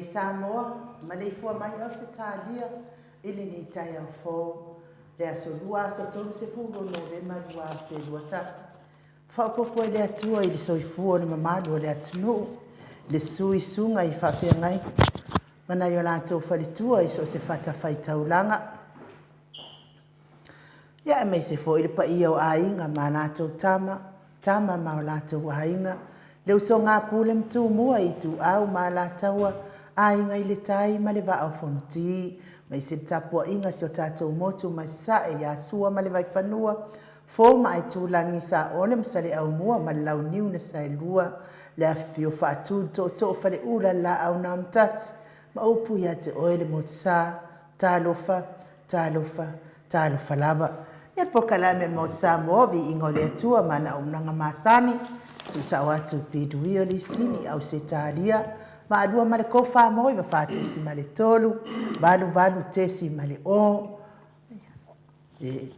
Samoa, maleifua mai Ausetalia i lenei taeao fou, le aso Lua aso 30 o Novema 2021. Faaopoopo e le Atua i le soifua o le mamalu o le atunuu, le susu i susuga i faafeagai ma nai o latou faletua i so o se fatafaitaulaga, ia aemaise foi le paia o Aiga ma latou Tama, Tama ma o latou Aiga, le usoga a Pule ma Tumua, Ituau ma Alataua, Aiga i le Tai ma le Vaa o Fonoti, aemaise le tapuaiga a si o tatou motu mai Sasae ia Sua ma le Vaifanua, Fofo ma Aitulagi, Saole ma Saleaaumua ma le Launiu na Saelua, le afifio o Faatū le Tootoo o Faleula le Laau na Amotasi ma upu ia te oe le Motusa. Talofa, talofa, talofa lava. Ia le polokalame a le Maota Samoa, Viiga o le Atua ma ana auaunaga masani, tuusao atu i PW Lisini Ausetalia, Malua ma le Kofa mo 94.3, 88.0. Le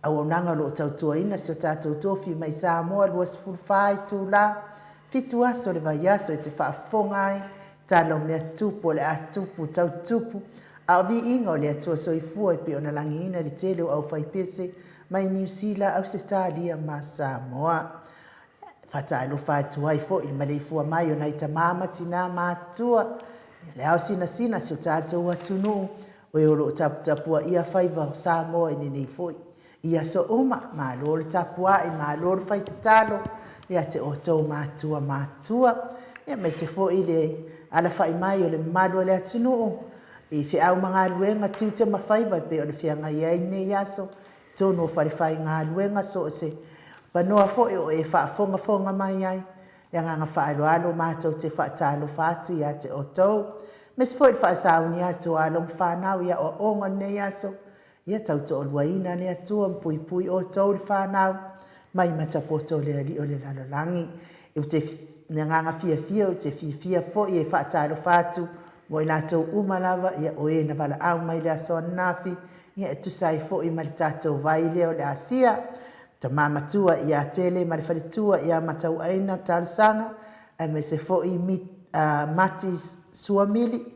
auaunaga o lo o tautuaina si o tatou tofi mai Samoa 24 itula, 7 aso o le vaiaso e te faafofoga ai, tala o mea tutupu o le a tutupu tau tutupu, a o viiga o le Atua Soifua e pei ona lagiina i le tele o aufaipese mai Niu Sila, Ausetalia ma Samoa. E faatalofa atu ai foi i le maleifua mai o nai tama ma tina matutua, le ao sinasina si o tatou atunuu, o e o lo o taputapuaia faiva o Samoa i lenei foi i aso uma. Malo le tapuai, malo le fai tatalo ia te outou matua matutua, aemaise foi le alafai mai o le mamalu o le atunuu i feau ma galuega, tiute ma faiva e pei ona feagai ai lenei aso i totonu o falefaigaluega, so o se avanoa foi o e faafogafoga mai ai. Le agaga faaaloalo matou te faatalofa atu ia te outou, aemaise foi le faasauni atu o alo ma fanau i aoaoga o lenei aso. Ia tautoaluaina le Atua ma puipui outou le fanau mai matapoto o le alii o le lalolagi. Ou te le agaga fiafia, ou te fiafia foi e faatalofa atu mo i latou uma lava o e na valaau mai i le aso ananafi e tusa ai foi ma le tatou vai lea o le Asia. Tama matua ia Tele ma le faletua ia Matauaina Talosaga, aemaise foi Mati Suamili,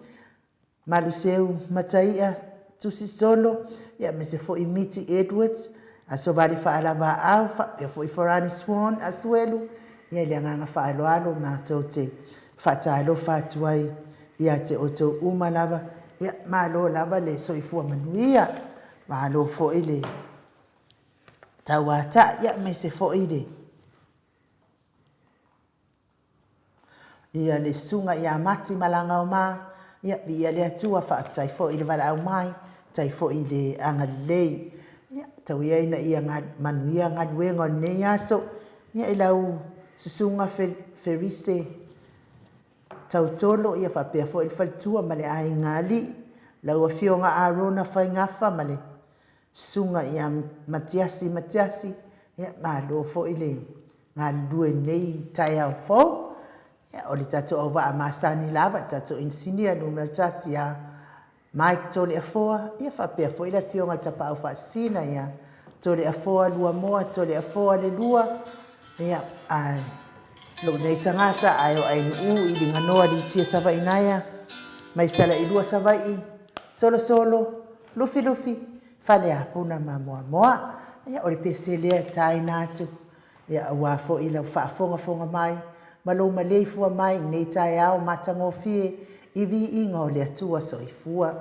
Maluseu Mataia Tusisolo, aemaise foi Miti Edwards, Asovale Faalavaau, faapea foi Farani Swan Asuelu. Ia i le agaga faaaloalo matou te faatalofa atu ai ia te outou uma lava. Ia malo lava le soifua manuia, malo foi le tauatai, aemaise foi le ia le susuga ia Mati Malagaoma, ia viia le Atua, faafetai foi i le valaau mai, faafetai foi i le agalelei. Ia tau ia ina ia manuia galuega o lenei aso. Ia i lau susuga Ferise Tautolo, ia faapea foi le faletua ma le aiga alii, lau afioga Arona Faigafa ma le susuga ia Matiasi Matiasi, ia malo foi le galulue i lenei taeao fou. Ia, o le tatou auvaa masani lava, le tatou inisinia numera 1 ia Mike Toleafoa, ia faapea foi le afioga i le Tapaau Faasisina ia Toleafoa Luamoa Toleafoa Lelua, ia, a lou nei tagata ae o Ainuu i Liganoa Litia Savainaea, mai Salailua Savaii, Solosolo, Lufilufi, Faleapuna ma Moamoa. Ia, o le pese lea e taina atu, ia, aua foi lau faafogafoga mai ma lou maleifua mai i lenei taeao matagofie i viiga o le Atua Soifua.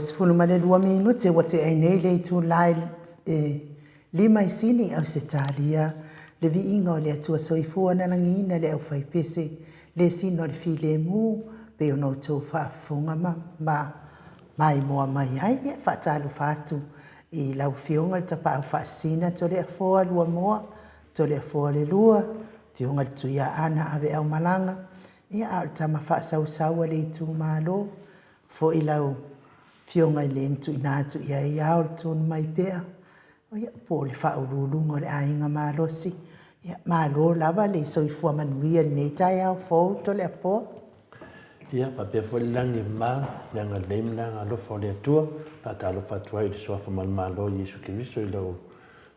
22 minute ua tea ai nei le itula e lima i Sini, Ausetalia, le viiga o le Atua Soifua na lagiina le aufaipese le sina o le filemu pei ona outou faafofoga ma ma maimoa mai ai. Ia, faatalofa atu i lau Afioga i le Tapaau Faasisina Toleafoa Luamoa, Toleafoa le Lua, Afioga i le Tuiaana Aveaumalaga, ia a o le tama faasausau a le itumalo, foi lau Afioga i le na tuuina atu i ai ao le tonu mai pea, ia, po o le faauluuluga o le aiga malosi. Ia, malo lava le soifua manuia i lenei taeao fou Toleafoa. Ia, faapea foi le lagi e mama, le agalelei ma le agaalofa o le Atua. Faatalofa atu ai i le Suafa manumalo o Iesu Keriso i lau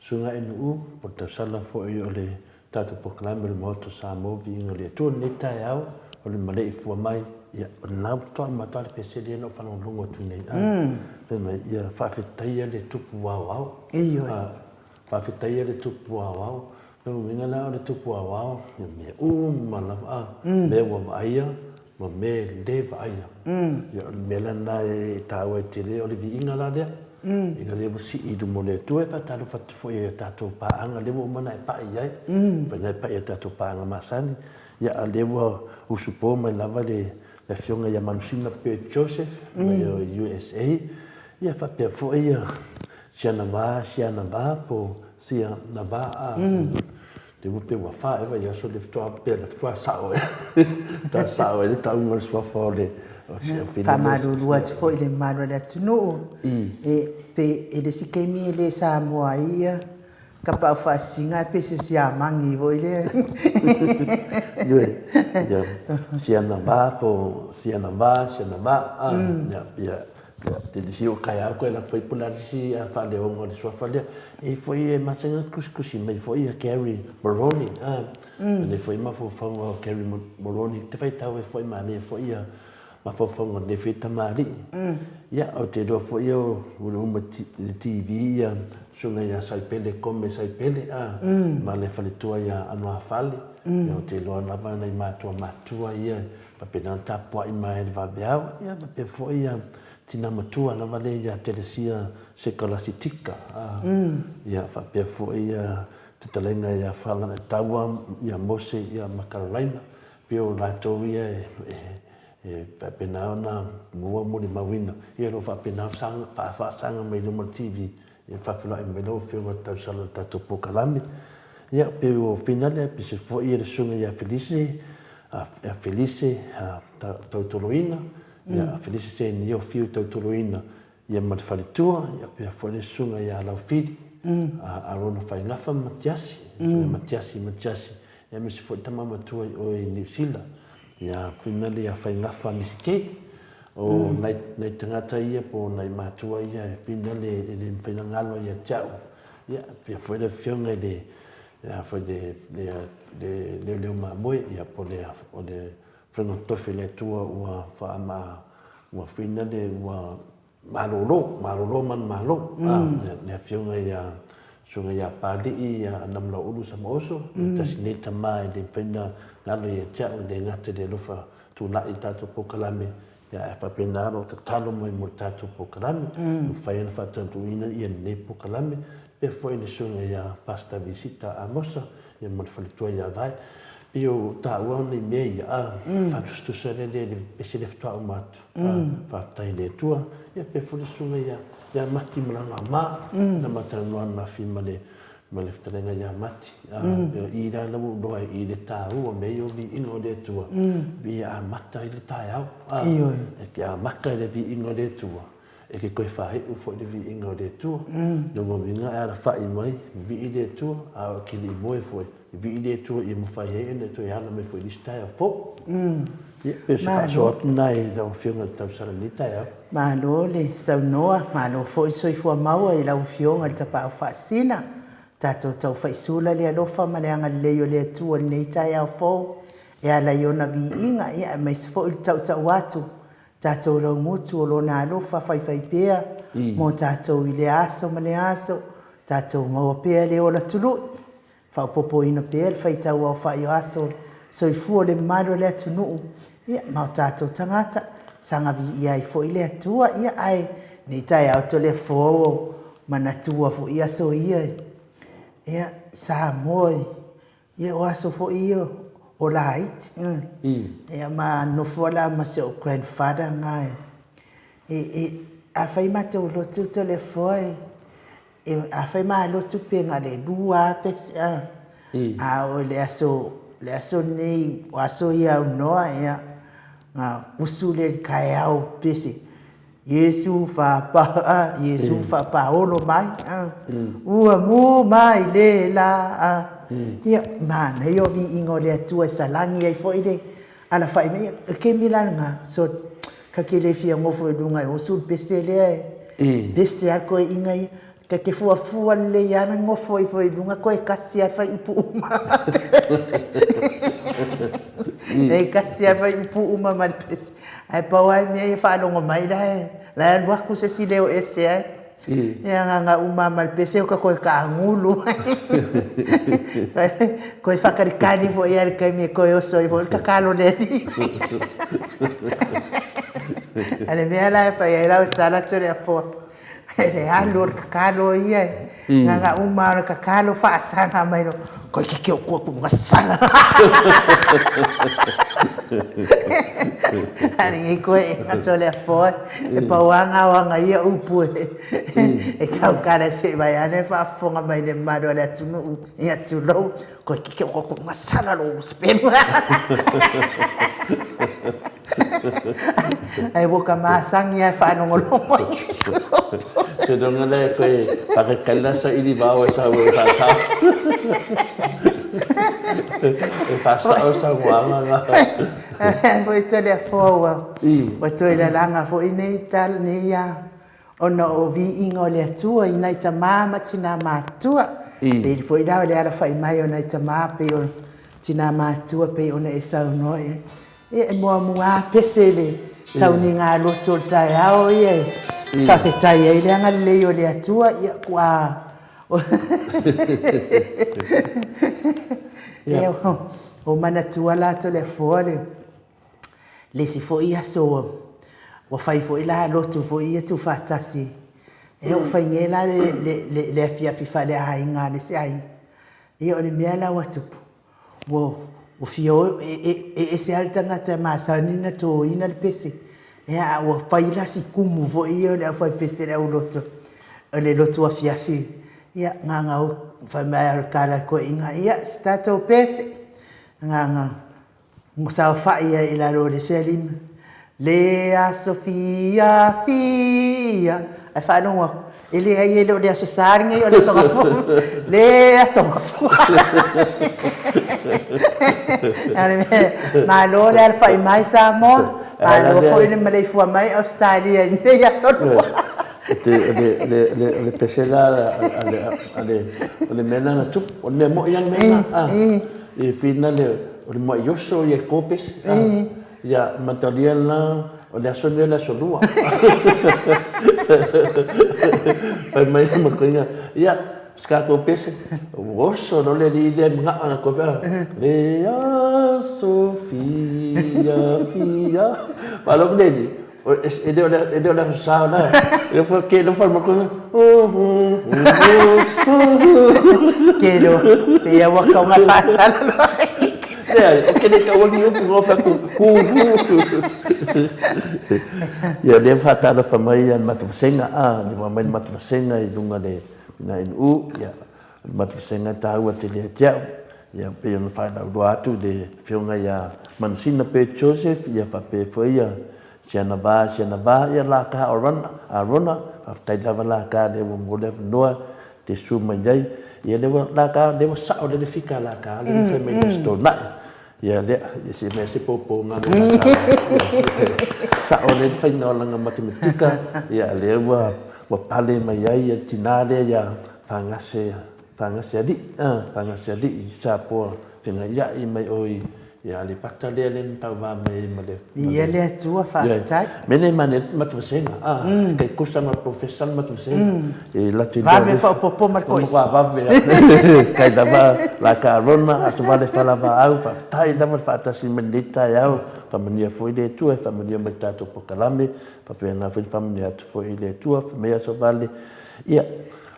Susuga NU, po o le tausala foi o le tatou polokalame o le Maota o Samoa, Viiga i le Atua. I lenei taeao, o le maleifua mai, ia, o lena faatoa amata le pesele lea na ou faalogologo atu nei, fai mai, ia faafetaia le Tupu Aoao. Ioe. Faafetaia le Tupu Aoao. O lona uiga la o le Tupu Aoao, ia mea uma lava, a, mea ua vaaia ma mea e le vaaia. Ia o le mea la lena e taua ai tele, o le viiga la lea, ina lea ua sii i luma o le Atua. E faatalofa atu foi i a tatou paaga, lea ua uma ona e pai i ai, fai na e pai i a tatou paaga masani, ia a o lea ua usupo mai lava le Afioga ia Manusina Bert Joseph mai o USA, ia faapea foi ia Si ana va, si ana va po si ana va a te ua pe ua fa eva ia so le ftoa pe le ftoa sao e ta sao e le tauga o le suafa o le Faamalulu atu foi i le mamalu o le atunuu, e pe e le isi taimi e le Samoa ai ia Tapaau faasina ae pei se siamagi foi lea. Ioe, ia, si ana va po si ana va, si ana va, a, ia, ia, ia, te lisi o kai au koe la foi pula lisi a faaleoga o le suafa lea. E foi e masani ona tusitusi mai foi ia Gary Moroni, a, le foi mafaufauga o Gary Moroni, te faitau ai foi manaia foi ia mafaufauga o lenei foi tamalii. Ia, ou te iloa foi o le uma i le TV ia susuga ia Saipele Kome Saipele, a, ma le faletua ia Anoafale. Ia, ou te iloa lava nai matua matua ia faapena ona tapuai mai le vaveao. Ia, faapea foi ia tina matua lava lea ia Telesia Sekalasitika, a, ia, faapea foi ia fetalaiga ia Falataua ia Mose ia ma Karolaina. Pei o latou ia e faapena ona maua molimauina, ia o lo o faapena ona faasaga mai luma o le TV, ia faafeiloai mai lau Afioga i le tausala o le tatou polokalame. Ia pei o Fina lea, pese foi le Susuga ia Felise, ia Felise Tautoloina, ia Felise Senio Fiu Tautoloina. Ia ma le faletua, ia pea foi le susuga ia Laufili, a Arona Faigafa ma Matiasi, ia Matiasi Matiasi, ia aemaise foi le tama matua i o i Niu Sila, ia Finale ia Faigafa Misikei. O nai, nai tagata ia po o nai matua ia e finale e le mafai ona galo ia te au. Ia, pea foi le afioga i le, ia foi le, le, le leoleo mamoe, ia po o le, o le Faiga tofi le Atua ua faama ua finale ua malolo, malolo manumalo le afioga ia Susuga ia Papalii ia Namulauulu Samaoso, tasi nei tama e le mafai ona galo ia te au, e le gata i le alofa tulai i le tatou polokalame, ae faapena lou tatalo mai mo le tatou polokalame, mafai ona faataunuuina lenei polokalame, faapea foi le susuga ia Pastor Visita Amosa ia ma le faletua ia Vae. Pei o taua nei mea ia, a faatusatusa lea le le pese lea faatoa uma atu. Faafetai i le Atua. Ia faapea foi le susuga ia ia Mati ma lana ama, na ma talanoa ananafi ma le ma le fetalaiga ia Mati. I la la ua ou iloa ai i le taua o mea ia o viiga o le Atua, ia amata ai le taeao. E te amata i le viiga o le Atua, E ke toe faaiu foi le viiga o le Atua. Lona uiga e alafai mai, vivii le Atua, a o ke lii moe foi, vivii le Atua ia mafai ai ona e toe ala mai foi i le isi taeao fou. Ia, pei o se faasoa atu lena i lau Afioga i le tausala i lenei taeao. Malo le saunoa, malo foi le soifua maua i lau Afioga i le Tapaau Faasina. Tatou tau faisula le alofa ma le agalelei o le Atua i lenei taeao fou e ala i ona viiga, ia aemaise foi le tautau atu Tatou laugutu o Lona alofa faifaipea mo tatou i lea aso ma lea aso, tatou maua pea le ola tului, faaopoopoina pea le faitau aofai o aso o le soifua o le mamalu o le atunuu, ia, ma o tatou tagata, saga viia ai foi le Atua. Ia, ae nei taeao Toleafoa ua manatua foi aso ia, ia, Samoa i Ia o aso foi ia o laiti. Ia ma nofo la ma si ou grandfather na e, e, afai matou lotu Toleafoa e, e afai ma lotu pe na o le 2 lava pese a. A o le aso, le aso nei, o aso ia aunoa ia, na usu lea i le taeao pese, Iesu faapa a Iesu faapaolo mai a ua mu mai le la a ia manaia o viiga o le Atua e salagi ai foi le alafai mai. O le taimi la lena so ta te le fia nofo i luga e osu le pese lea e pese lava le toeaina ia. Ta te fuafua lelei lava na nofo ifo i luga toe tasi lava le fuaiupu uma ma le pese. E tasi lava le fuaiupu uma ma le pese. Ae pau lava le mea ia faalogo mai la e la e alu atu se isi leo ese ai. Ia agaga uma lava ma le pese ua ta toe taagulu ai. Toe faatalitali foi lava i le taimi e toe oso ai foi le tatalo le Alii. A o le mea la e fai ai lau tala Toleafoa, Le alu o le tatalo ia e na uma o le tatalo faasaga mai loa, toeitiiti ou tu atu gasala. A lenei toeaiga Toleafoa e pau lava na o ana ia upu e tautala se i vaeane le faafofoga mai le mamalu o le atunuu, ia tulou, toeitiiti ou tu atu gasala lou sipelu. Ae ua ka masani lava e faalogologo i Seiloga lea e toe faakalikali la saili vao e sau e faasao. E faasao saunoaga na. Foi Toleafoa ua ua toe lalaga foi nei tala nei a ona o viiga o le Atua i nai tama ma tina matutua. Pei foi la o le alafai mai o nai tama pei o tina matutua pei ona e saunoa i ai. Ia e muamua pese le sauniga loto o le taeao ia e faafetai ai le agalelei o le Atua ia kua Ia o manatua la Toleafoa le le isi foi aso ua fai foi la lotu foi ia tuufaatasi. Ia ua fai nei la le le afiafi faaleaiga a le isi aiga. Ia o le mea la ua tupu, Ua ua fia o e e ese lava le tagata e masani ona toina le pese, ia a ua fai la si kumu foi ia o le aufaipese o le aulotu, o le lotu afiafi. Ia gagau fai mai o le tala a le toeaina, ia se tatou pese, gagau saofai ai i lalo o le isi alima. Le aso fiafia. Ae faalogo atu, e leai e le o le Aso Sa lenei o le Aso Gafua. Le Aso Gafua. Malo le alafai mai Samoa, malo foi le maleifua mai Ausetalia i lenei aso lua. O le pese la o le mea lena na tupu, o le mea moi lava le mea lena. I whina le, o le muai oso ia e kōpese. Ia, matalia la, o le aso lenei o le aso lua. Fai mai le makuaiga, ia, se tatou pese, ua oso loa le alii lea e manao ana kope, le aso fiafia. Faalogo le alii, e le o le aso sa la. E ke lo fai makuaiga, Ke lo, pe ia ua kaunga faasala loa. Leai, o ke le tauagi upu nga fai atu, hu hu. Ia lea faatalofa mai ia le matou vasega, a, le mai le matou vasega i luga le na NU, ia, le matou vasega e taua tele ia te au. Ia, pei ona faelauloa atu le afioga ia Manusina Bert Joseph, ia faapea foi ia Siana Va, Siana Va, ia la ka o Rona, a Rona, faafetai lava la ka lea ua maua le avanoa te susu mai ai. Ia lea ua la ka, lea ua sao lea le fika la ka, lea ua fai mai le Aso Toonai. Ia lea, ia se mea se poupouga lea la ka. Sao lea le faiga o lana matematika, ia lea ua ua pale mai ai ia le tinā lea ia Fagase, Fagase Alii, Fagase Alii, Sapoa Fegaiai mai oi Ia Aleipata lea lea na tauva mai ai ma le... Viia le Atua, faafetai. Mea nei manaia le matovasega, a, tai tusa ma le professor le matovasega. E latou Vave faaopoopo ma le toisa. Matua vave lava. Kai lava la ka Rona, aso vale falavaau, faafetai lava le faatasi mai lenei taeao. Faamanuia foi le Atua e faamanuia mai i le tatou polokalame, faapena foi le faamanuia atu foi i le Atua, fai mai aso vale. Ia,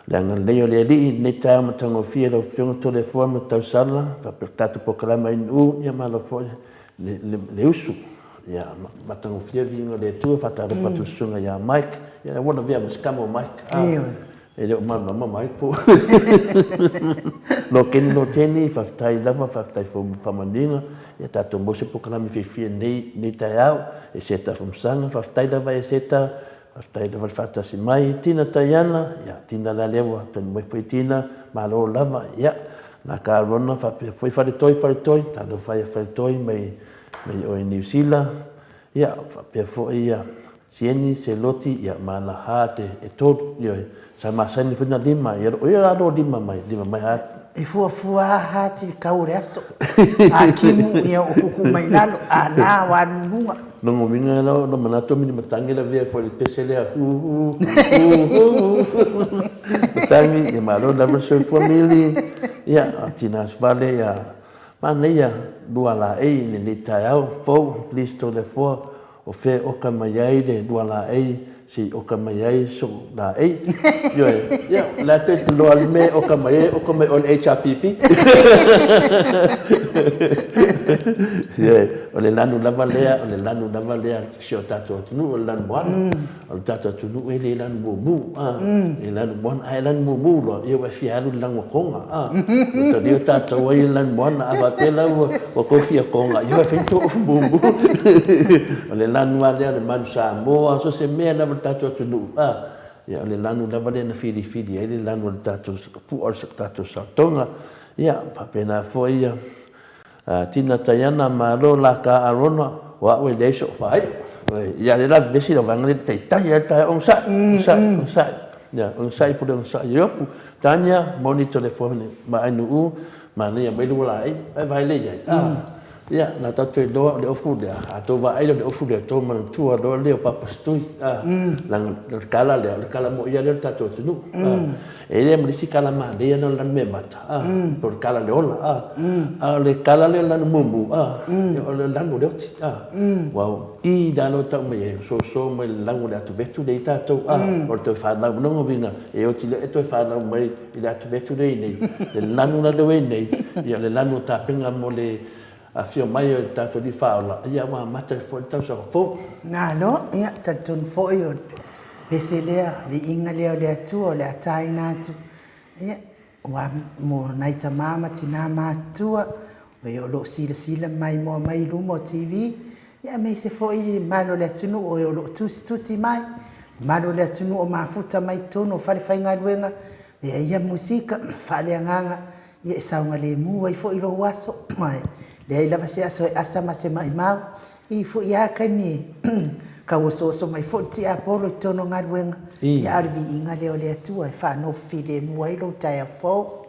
Le agalelei o le Alii i lenei taeao matagofie lau Afioga Toleafoa ma Tausala faapea le tatou polokalame ANU, ia malo foi le usu. Ia matagofie viiga o le Atua, faatalofa atu i le susuga ia Mike, ia ua lavea ma si tama o Mike. E le o malamalama Mike po o No keni no keni, faafetai lava, faafetai foi mo faamanuiaga. Ia tatou maua se polokalame fiafia i lenei taeao. E Seta Afamasaga, faafetai lava e Seta. Faafetai lava le faatasi mai Tina Taiana, ia Tina la lea ua tonu mai foi Tina, malo lava, ia na ka Rona faapea foi Faletoi Faletoi, talofa ia Faletoi mai mai oe Niu Sila, ia faapea foi ia Sieni Seloti, ia ma ana ha te e tolu, ioe, sa masani foi na lima, ia o ia la lo lima mai, lima mai ha. E fuafua a ha ti kau o le aso, a kimu ia o kuku mai lalo, a na wa alu i luga. Lona uiga la ona manatu mini matangi lavea foi le pese lea hu hu hu hu hu matangi ia malo lava le soifua mili ia tina asvale ia manaia lua laei i lenei taeao fou please Toleafoa o fea e oka mai ai le lua laei se i oka mai ai so'u laei. Ioe, ia, o le a toe iloa le mea e oka mai ai, e oka mai oe i le HRPP. Ioe, o le lanu lava lea, o le lanu lava lea a si o tatou atunuu, o le lanu moana. O le tatou atunuu e le lanu mumu, a, e lanu moana. A e lanu mumu loa, ia ua e fia alu i le lanu a Koga, a. Ua talia tatou ai i le lanu moana, a faapea la ua tou fia Koga, ia ua e fai ni tou ofu mumu. O le lanu lava lea o le manu Samoa, so o se mea lava o le tatou atunuu, a, ia o le lanu lava lea na filifili ai le lanu o le tatou fua o le tatou saotoga. Ia, faapena foi ia Tina Taiana, malo la ka Arona, o a'u e leai so'u faai'u. Ia lea la vevesi lau vaega lea i le taitai lava le taeao, onosai, onosai, onosai. Ia, onosai pule onosai e opu. Tania, moni Toleafoa ma Ainuu, manaia mai le ua laei, ae vaai lea i ai. Ia, na tatou iloa o le ofu lea, a tou vaai lea o le ofu lea, tou manatua loa lea o Papa Setui, a, leaga o le kala lea, o le kala moi lava lea o le tatou atunuu. E le ma le isi kala manaia na o le lanumeamata, a, po o le kala le ola, a, a o le kala lea o le lanu mumu, a, o le lanu o le oti, a. Ua i lalo e tau mai ai, soso mai le lanu o le atuvetu lea i tatou, a, o le toe fanau, o lona uiga, e oti lea e toe fanau mai i le atuvetu lea i nei, le lanu la lea ua i nei, ia o le lanu o tapena mo le afio mai o le tatou Alii Faaola, ia ua amata ai foi le tausaga fou. Malo, ia, talitonu foi o le pese lea, viiga lea o le Atua o le a taina atu, ia, aua mo nai tama ma tina matutua, o e o lo o silasila maimoa mai i luma o TV. Ia aemaise foi le mamalu o le atunuu o e o lo o tusitusi mai, le mamalu o le atunuu o mafuta mai totonu o falefaigaluega, ia ia musika faaleagaga ia e saogalemu ai foi lou aso. Ma e leai lava se aso e asa ma se maimau. E i ai foi lava taimi e tau osooso mai foi le tiapolo i totonu o galuega, ia a o le viiga lea o le Atua e faanofo filemu ai lou taeao fou.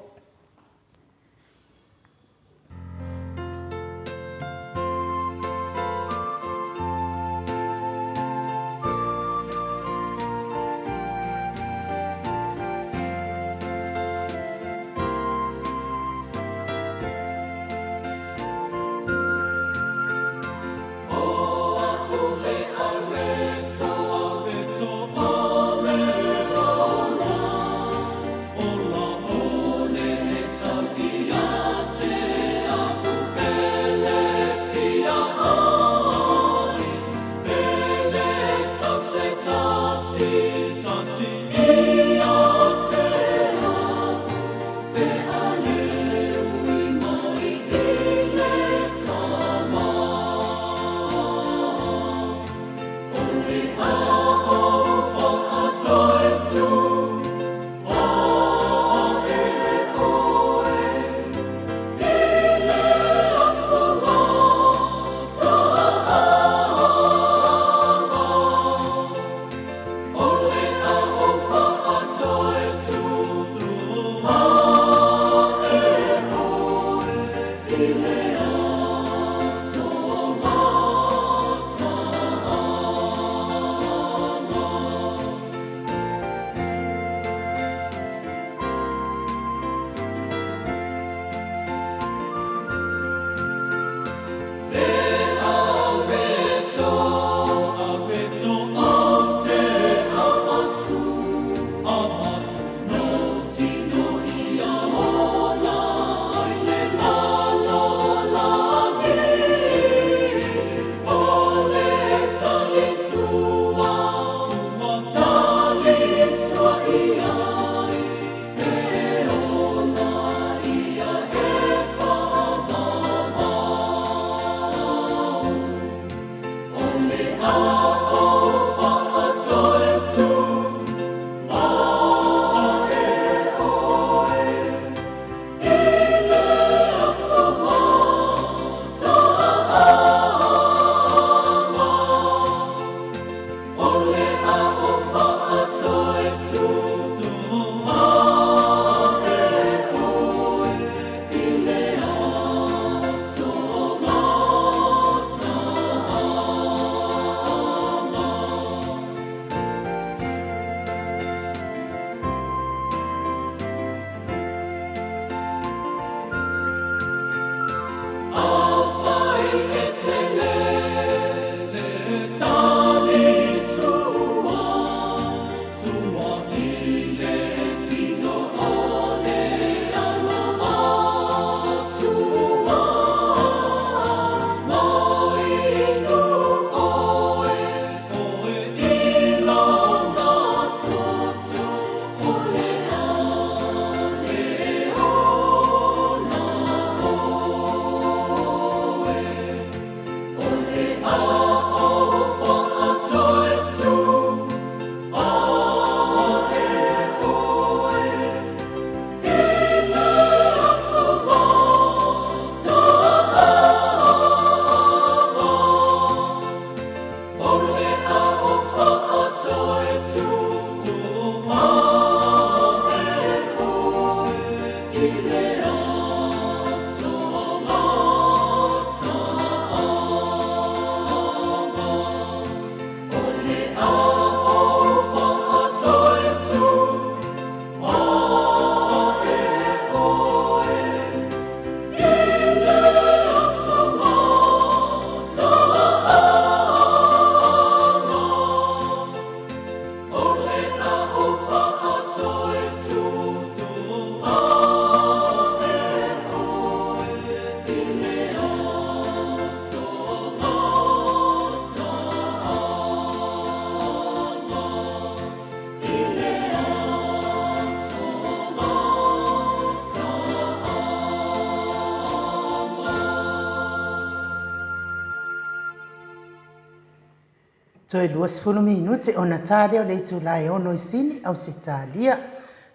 Toe 20 minute ona ta lea o le itula e 6 i Sini, Ausetalia.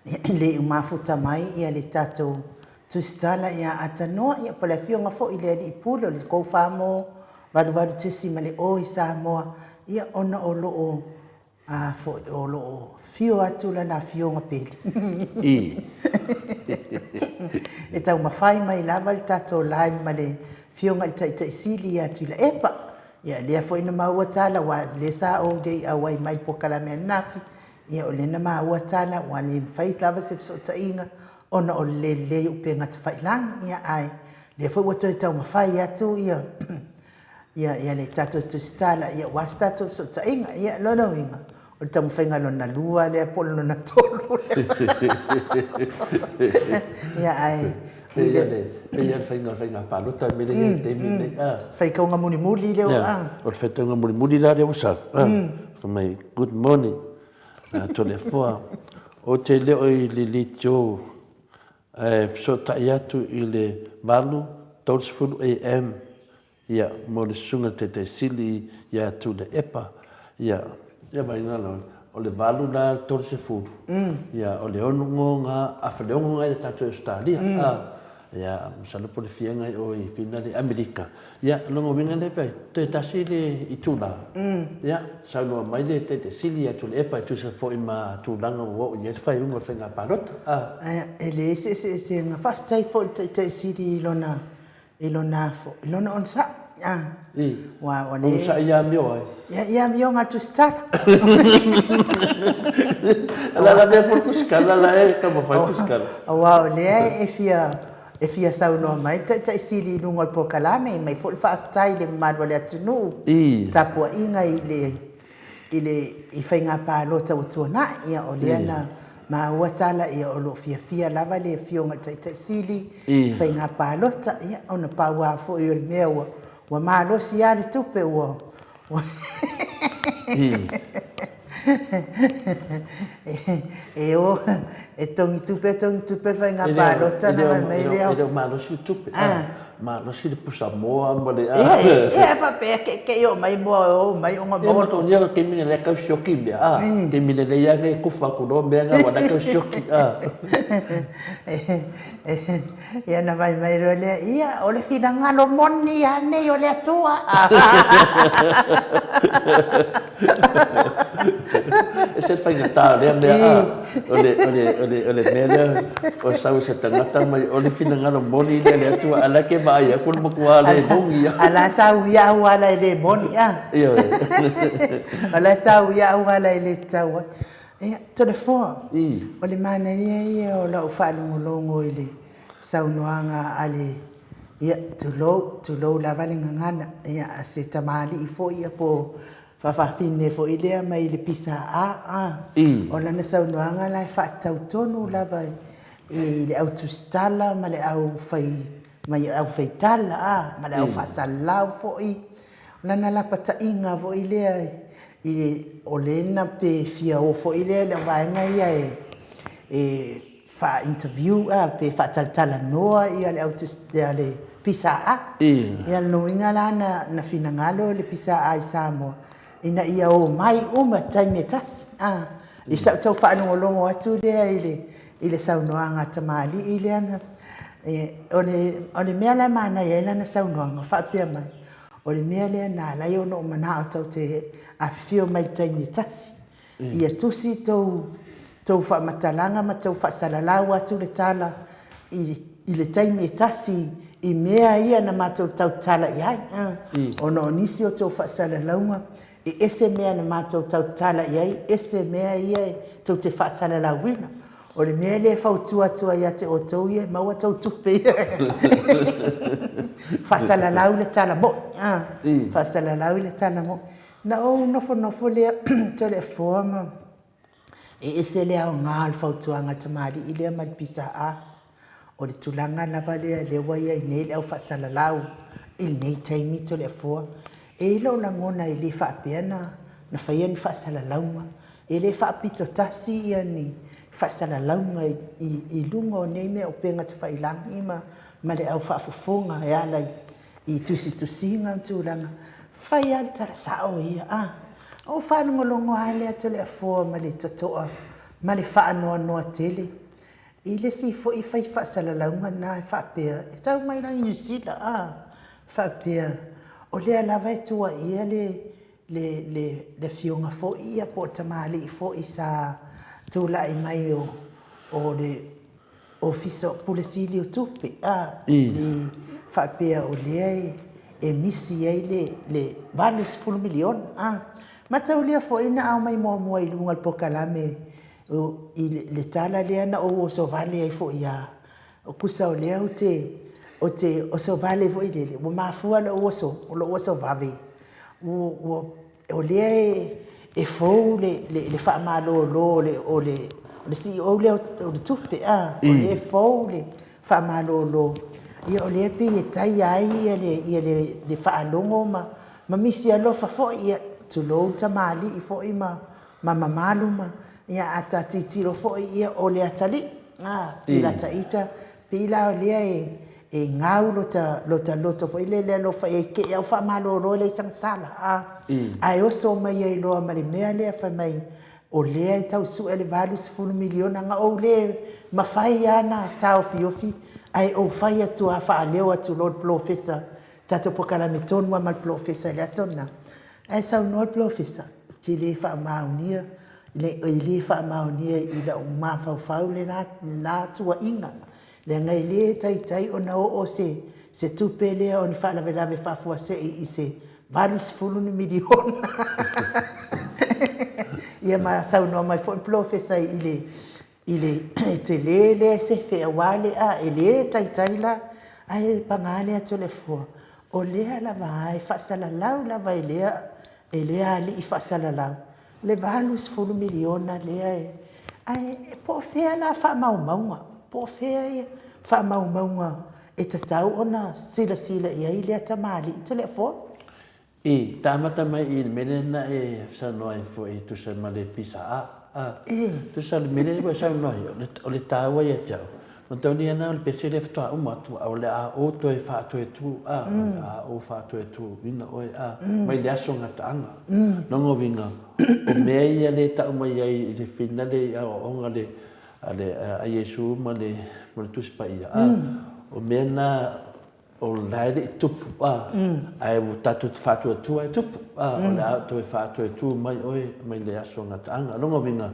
E le i mafuta mai ia le tatou tusitala ia Atanoa, ia po o le afioga foi i le Alii Pule o le Go4More 88.0 i Samoa, ia ona o lo o a foi o lo o afio atu lana afioga pele. I. E taumafai mai lava le tatou live ma le afioga i le Taitai Sili ia Tuilaepa. Ia lea foi na maua tala aua o lea sa ou le i auai mai i le polokalame ananafi, ia o lea na maua tala ua le mafai lava se fesootaiga ona o le le lelei o upega tafailagi. Ia ae o lea foi ua toe taumafai atu ia ia le tatou tusitala aua se tatou fesootaiga. Ia, o lona uiga, o le taumafaiga lona lua lea po o le lona tolu lea. Ia, ae Pei lava le faiga o le faiga palota le mea lea e i ai i le taimi lenei. Faitauga mulimuli lea ua... O le faitauga mulimuli la lea ua sau, fai mai, good morning, Toleafoa, ou te le o i le leitio ae fesootai atu i le 8:30 am Ia, mo le Susuga i le Taitai Sili ia Tuilaepa, ia, ia vaaiga la, o le 8 la 30, ia, o le 6 ga, afa le 6 ga i le tatou i Ausetalia, a, ia, masalo po o le fia ga i o i Fina le Amerika. Ia, o lona uiga lea pe, toe tasi le itula, ia, saunoa mai le Taitai Sili ia Tuilaepa e tusa foi ma tulaga ua oo i ai le faaiuga o le faiga palota, a. E leai se eseesega. Faafetai foi i le Taitai Sili i lona i lona afo, i lona onosai. A. I. Ua o le. Onosai ia amio ai. Ia, ia amioga a le tusitala. La la mea foi tusitala la e taumafai tusitala. Aua o lea e fia e fia saunoa mai le Taitai Sili i luga o le polokalame, mai foi le faafetai i le mamalu o le atunuu, I. tapuaiga i le i le i faiga palota ua tuanai, ia o lea na maua tala ia o lo o fiafia lava le Afioga i le Taitai Sili i faiga palota, ia ona pau lava foi o le mea ua ua malosi lava le tupe ua ua e o e togi tupe togi tupe le faiga palota ona fai mai lea. E le o malosi le tupe. Malosi le pusa moa ma le a. Ia, e faapea ke ke i oo mai moa e oo mai ona maua. Ia ma togia le taimi lea tau sioki mea a. Taimi lelei lava e kufa atu loa mea na aua la e tau sioki a. Ia ona fai mai loa lea, ia o le finagalo moni lava nei o le Atua. E ese le faigata o lea mea a. O le, o le, o le, o le mea lea o sau se tagata mai, o le finagalo moni lea le Atua, a la e ke vaai atu le matua le moni ia. A la sa uia auala e le moni a. Ioe. O la sa uia auala e le tatau ai. Ia, Toleafoa, o le manaia ia o lau faalogologo i le saunoaga a le, ia, tulou, tulou lava le gagana, ia, a se tamalii foi ia po o faafafine foi lea mai le PSA, a, o lana saunoaga la e faatatau tonu lava i le au tusitala ma le au fai, ma le au faitala, a, ma le au faasalalau foi. O lana lapataiga foi lea i le, o lea na pe fia o foi lea i le vaega ia e faa-interview a, pe faatalatalanoa ia le au ia le PSA. Ia o lona uiga la na na finagalo le PSA i Samoa ina ia omai uma i le taimi e tasi a. I sau tau faalogologo atu lea i le i le saunoaga a tamalii lea na o le o le mea la e manaia ai lana saunoaga faapea mai, o le mea lea na ala ai ona ou manao tou te afifio mai i le taimi e tasi. Ia tusi tou tou faamatalaga ma tou faasalalau atu le tala i i le taimi e tasi i mea ia na matou tautala i ai, ona o nisi o tou faasalalauga e ese mea na matou tautala i ai, ese mea ia tou te faasalalauina. O le mea lea e fautua atu ai ia te outou ia e maua tou tupe ia. Faasalalau le tala moi, faasalalau le tala moi. Na ou nofonofo lea Toleafoa ma e ese le aoga o le fautuaga a le tamalii lea ma le PSA. O le tulaga lava lea lea ua i ai nei le au faasalalau i lenei taimi Toleafoa. E i ai lou lagona e le faapea na na faia ni faasalalauga, e le faapito tasi ia ni faasalalauga i luga o nei mea o upega tafailagi ma ma le au faafofoga e ala i tusitusiga ma tulaga, fai lava le tala sao ia, a. Ou faalogologo lava lea Toleafoa ma le totoa ma le faanoanoa tele i le isi foi fai faasalalauga lena e faapea, e tau mai la i Niu Sila a, faapea, o lea lava e tuuaia le le le le afioga foi ia po o le tamalii foi sa tulai mai o o le Ofisa o Pule Sili o Tupe, a, i faapea o lea e misi ai le le $80 miliona, a. Mataulia foi na aumai muamua i luga o le polokalame i le tala lea na ou oso vale ai foi lava, tusa o lea ou te ou te oso vale foi lele, ua mafua lou oso, o lou oso vave, o lea e fou le faamalolo o le CEO lea o le tupe, a, o lea e fou le faamalolo, ia o lea e pei e taia ai le faalogo ma misi alofa foi, ia tulou le tamalii foi ma mamalu ma, ia a ta tilotilo foi o le atalii, a, pei la ita, pei la o lea e gau lota loto foi lele e alofa i ai i te i lava ua faamalolo e leai sana sala, ae oso mai ai loa ma le mea lea fai mai o lea e tau sue le $80 miliona. Na ou le mafai lava ona taofiofi ae ou fai atu lava faaleo atu loa i le polofesa, le tatou polokalame tonu lava ma le polofesa i le aso lena. Ae saunoa le polofesa, ou te le faamaonia, e le faamaonia i lou mafaufau lena tuuaiga, leaga e le taitai ona oo se tupe lea o ni faalavelave faafuasei i se $80 ni miliona. Ia ma saunoa mai foi le polofesa i le i le tele lea e sefe aua le a, e le taitai la, ae paga lea Toleafoa, o lea lava e faasalalau lava e lea alii faasalalau le $80 miliona lea e, ae po o fea la faamaumauga, po o fea faamaumauga e tatau ona silasila i ai lea tamalii Toleafoa? I, ta amata mai i le mea lea na e saunoa ai foi e tusa ma le PSA. A, tusa le mea lea ua e saunoa ai, o le taua ia te au, matauli ana o le pese lea faatoa uma atu, a o le a ou toe faatoetu, a, o le a ou faatoetuina oe, a, mai le aso gataaga. Lona uiga, o mea ia lea e tau mai ai i le finale i aoaoga le, a le, a Iesu ma le, ma le Tusi Paia, a, o mea na O la e le i tupu, a, ae ua tatou te faatuatua e tupu, a, o le a toe faatuatua mai oe mai le aso gataaga. O lona uiga,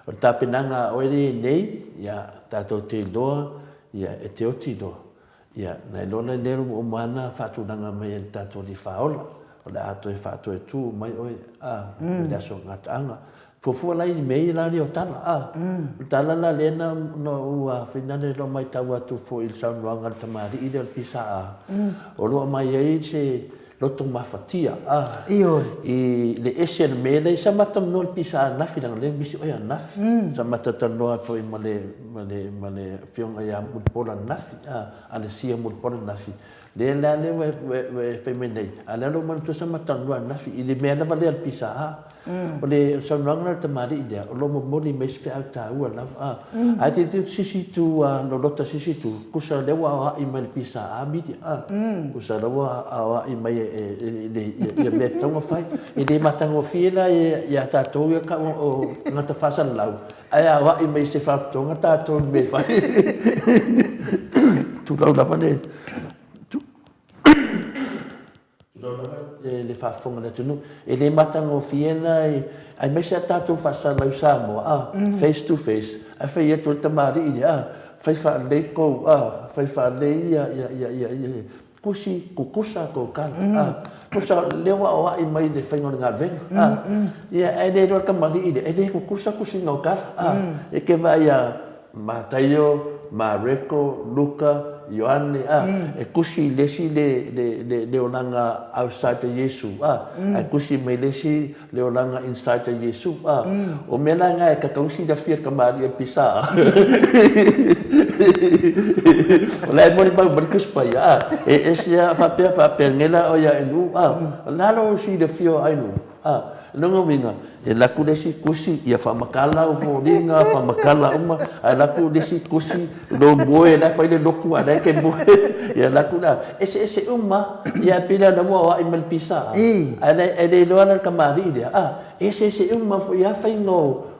o le tapenaga a oe lea e i nei, ia, tatou te iloa, ia, e te oti loa, ia, na iloa la lea ua uma ona faatulaga mai e le tatou Alii Faaola, o le a toe faatuatua mai oe, a, mai le aso gataaga. Fuafua la i mea ia la lea o tala, a. O le tala la lea na, na ou finale loa matau atu foi i le saunoaga a le tamalii lea o le PSA, o lo o aumai ai se loto mafatia, a. Ioe. I le ese o le mea lea, sa matou talanoa i le PSA ananafi, leaga o lea na misi oe ananafi. Sa matou talanoa foi ma le, ma le, ma le afioga ia Mulipola ananafi, a, Alessia Mulipola ananafi, Lea la lea ua e fai mai nei, a o lea la ua manatua sa ma talanoa ananafi i le mea lava lea o le PSA. O le saunoaga lea a le tamalii lea, o lo o momoli mai se feau taua lava. A, ae tilotilo atu se isi itu a lolota se isi itu, tusa lea ua aoai mai e le PSA media, a, tusa lea ua aoai mai e ia mea e tatau ona fai. E le matagofie la ia tatou ia tau o tagata faasalalau, Ae aoai mai se faapitoga tatou i mea e fai. Tulou lava le Tulou lava le faafofoga a le atunuu. E le matagofie la aemaise a tatou faasalalau Samoa, a, face to face, ae fai atu ai le tamalii lea, a, fai faalelei kou, a, fai faalelei ia, ia, ia, ia, ia, Kusi kukusa kou tala, a, kusa lea ua aoai mai i le faiga o le galuega, a, ia ae le iloa le tamalii lea, e le kukusa kusiga o tala, a, e te vaai ia Mataio, Mareko, Luka, Ioane, a, e kusi i le isi le, le, le, le olaga outside a Iesu, a, ae kusi mai le isi Le olaga inside a Iesu, a. O mea la na e tatau silafia e le tamalii o le pisa, a. O la e molimau mai le Tusi Paia, a. E ese a faapea faapea nei la oe ia Ainuu, a. O le a lou silafia o Ainuu, a. Lona uiga, e alu atu le isi tusi, ia faamatala au foliga, faamatala uma, ae alu atu le isi tusi, lou moe la e fai le lotu a o la e te moe, ia alu atu la, eseese uma lava. Ia ae pei la o lea ua aoai mai le pisa, ae le iloa la e le tamalii lea, a, eseese uma foi lava faiga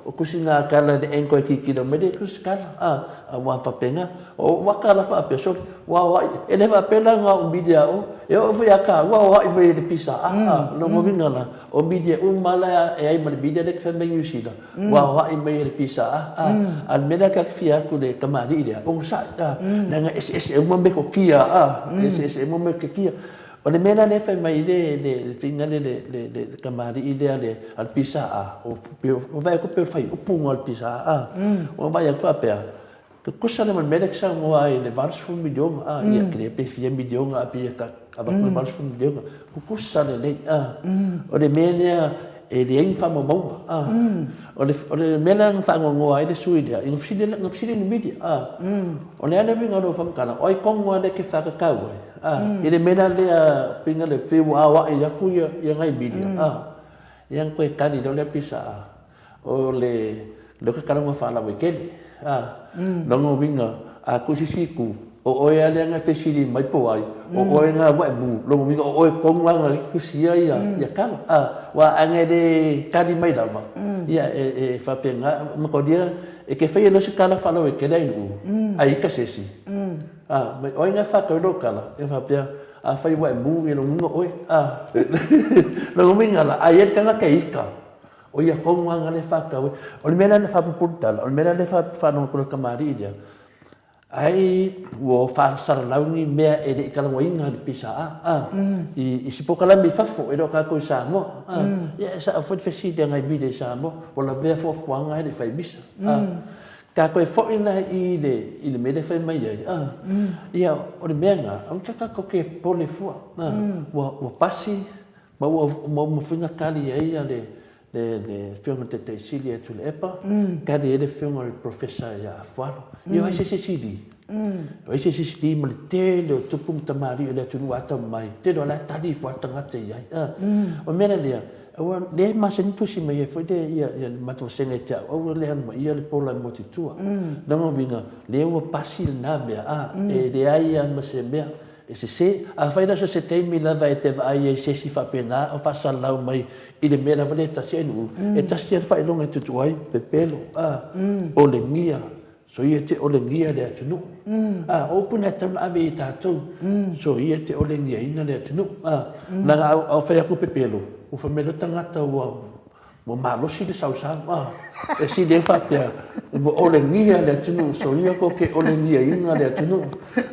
o tusiga tala i le angle e tilotilo mai ai le tusitala, a, aua faapena. O ou ata la faapea, sole, ua aoai, e le faapea la na o media o, e oo foi ia taua ua aoai mai e le pisa, a, o lona uiga la, o media uma la e ai ma le media lea e te fai mai i Niu Sila, ua aoai mai e le pisa, a, a o le mea lea ta te fia atu i le tamalii lea, onosai, a, leaga e eseese uma metotia, a, eseese uma metotia. O le mea la lea e fai mai ai le, le, le faiga lea le, le, le, le tamalii lea le, a le pisa, a, o, o vaai atu pei o le fuaiupu lena o le pisa, a, ua vaai atu faapea, Tutusa lea ma le mea lea e te saunoa ai i le 80 miliona, a, ia, kele pe fia miliona a pei e avatu le 80 miliona. Tutusa lelei, a. O le mea lea e leai ni faamaumauga, a. O le, o le mea lea na faanoanoa ai le sui lea, ina fesili, na fesili i le media, a. O le a le uiga o lou faamatalaga, o ai tonu lava lea e te whakatau ai, a, i le mea la lea, faiga lea, pei ua aoai atu ia, ia nai media, a. Ia na toe tali loa lea pisa, a. O le leo ke kalama faalauaitele, a, lona uiga, a tusisi itu, o oe lava lea na fesili mai po o ai, o oe na ua e mu, lona uiga o oe tonu lava na tusia ia tala, a, aua a na e le tali mai lava, ia e faapena, manatua e te faia loa se tala faalauaitele a i u, ae ita se isi, a, o ai na faatau ai lou tala, e faapea, afai ua e mu, ia lona uiga o oe, a, lona uiga la, a i ai le tagata e ita, O ia kou aga lea e whakau ai. O le mea lea na whapupuru tala, o le mea lea na whanonga kura kamari'i lea, ai ua whasalalau ni mea e le i kalagoaina le pisa a, a, i, i si pokalame i fafo, e le o kākou i Samoa, a, ia e sao foi le fesili a ngai mile i Samoa, ua lavea fuafuaga e le i fai misa, a. Kākou e foʻi la i le, i le mea lea e fai mai ai, a, ia, o le mea lena, aua ta kākou ke pole fua, a, ua, ua pasi, Ma ua uma foi na tali ai le le Afioga i le Taitai Sili ia Tuilaepa, tali ai le Afioga i le Professor ia Afualo. Ia o ai se isi sili? O ai se isi sili ma le tele o tupu ma tamalii o le atunuu ata mai, tele o la e tali ifo lava le tagata i ai. O le mea la lea, aua lea e masani tusi mai ai foi le ia le matou vasega ia te au, aua le alu mai ia le pola e motu i tua. Lona uiga, lea ua pasi lena mea, e leai lava ma se mea E sese. Afai la so se taimi lava e te vaai ai se isi faapena o faasalalau mai i le mea lava lea e tasi ai nuu, e tasi lava le faailoga e tutu ai, pepelo, a, olegia, soia te olegia le atunuu. A, o upu na e tatau ona ave i tatou, soia te olegiaina le atunuu. A, leaga a, a fai atu pepelo, ua fai mai loa tagata ua Ua malosi le sausau, a, e sili ai faapea, ua olegia le atunuu, soia ko ke olegiaina le atunuu.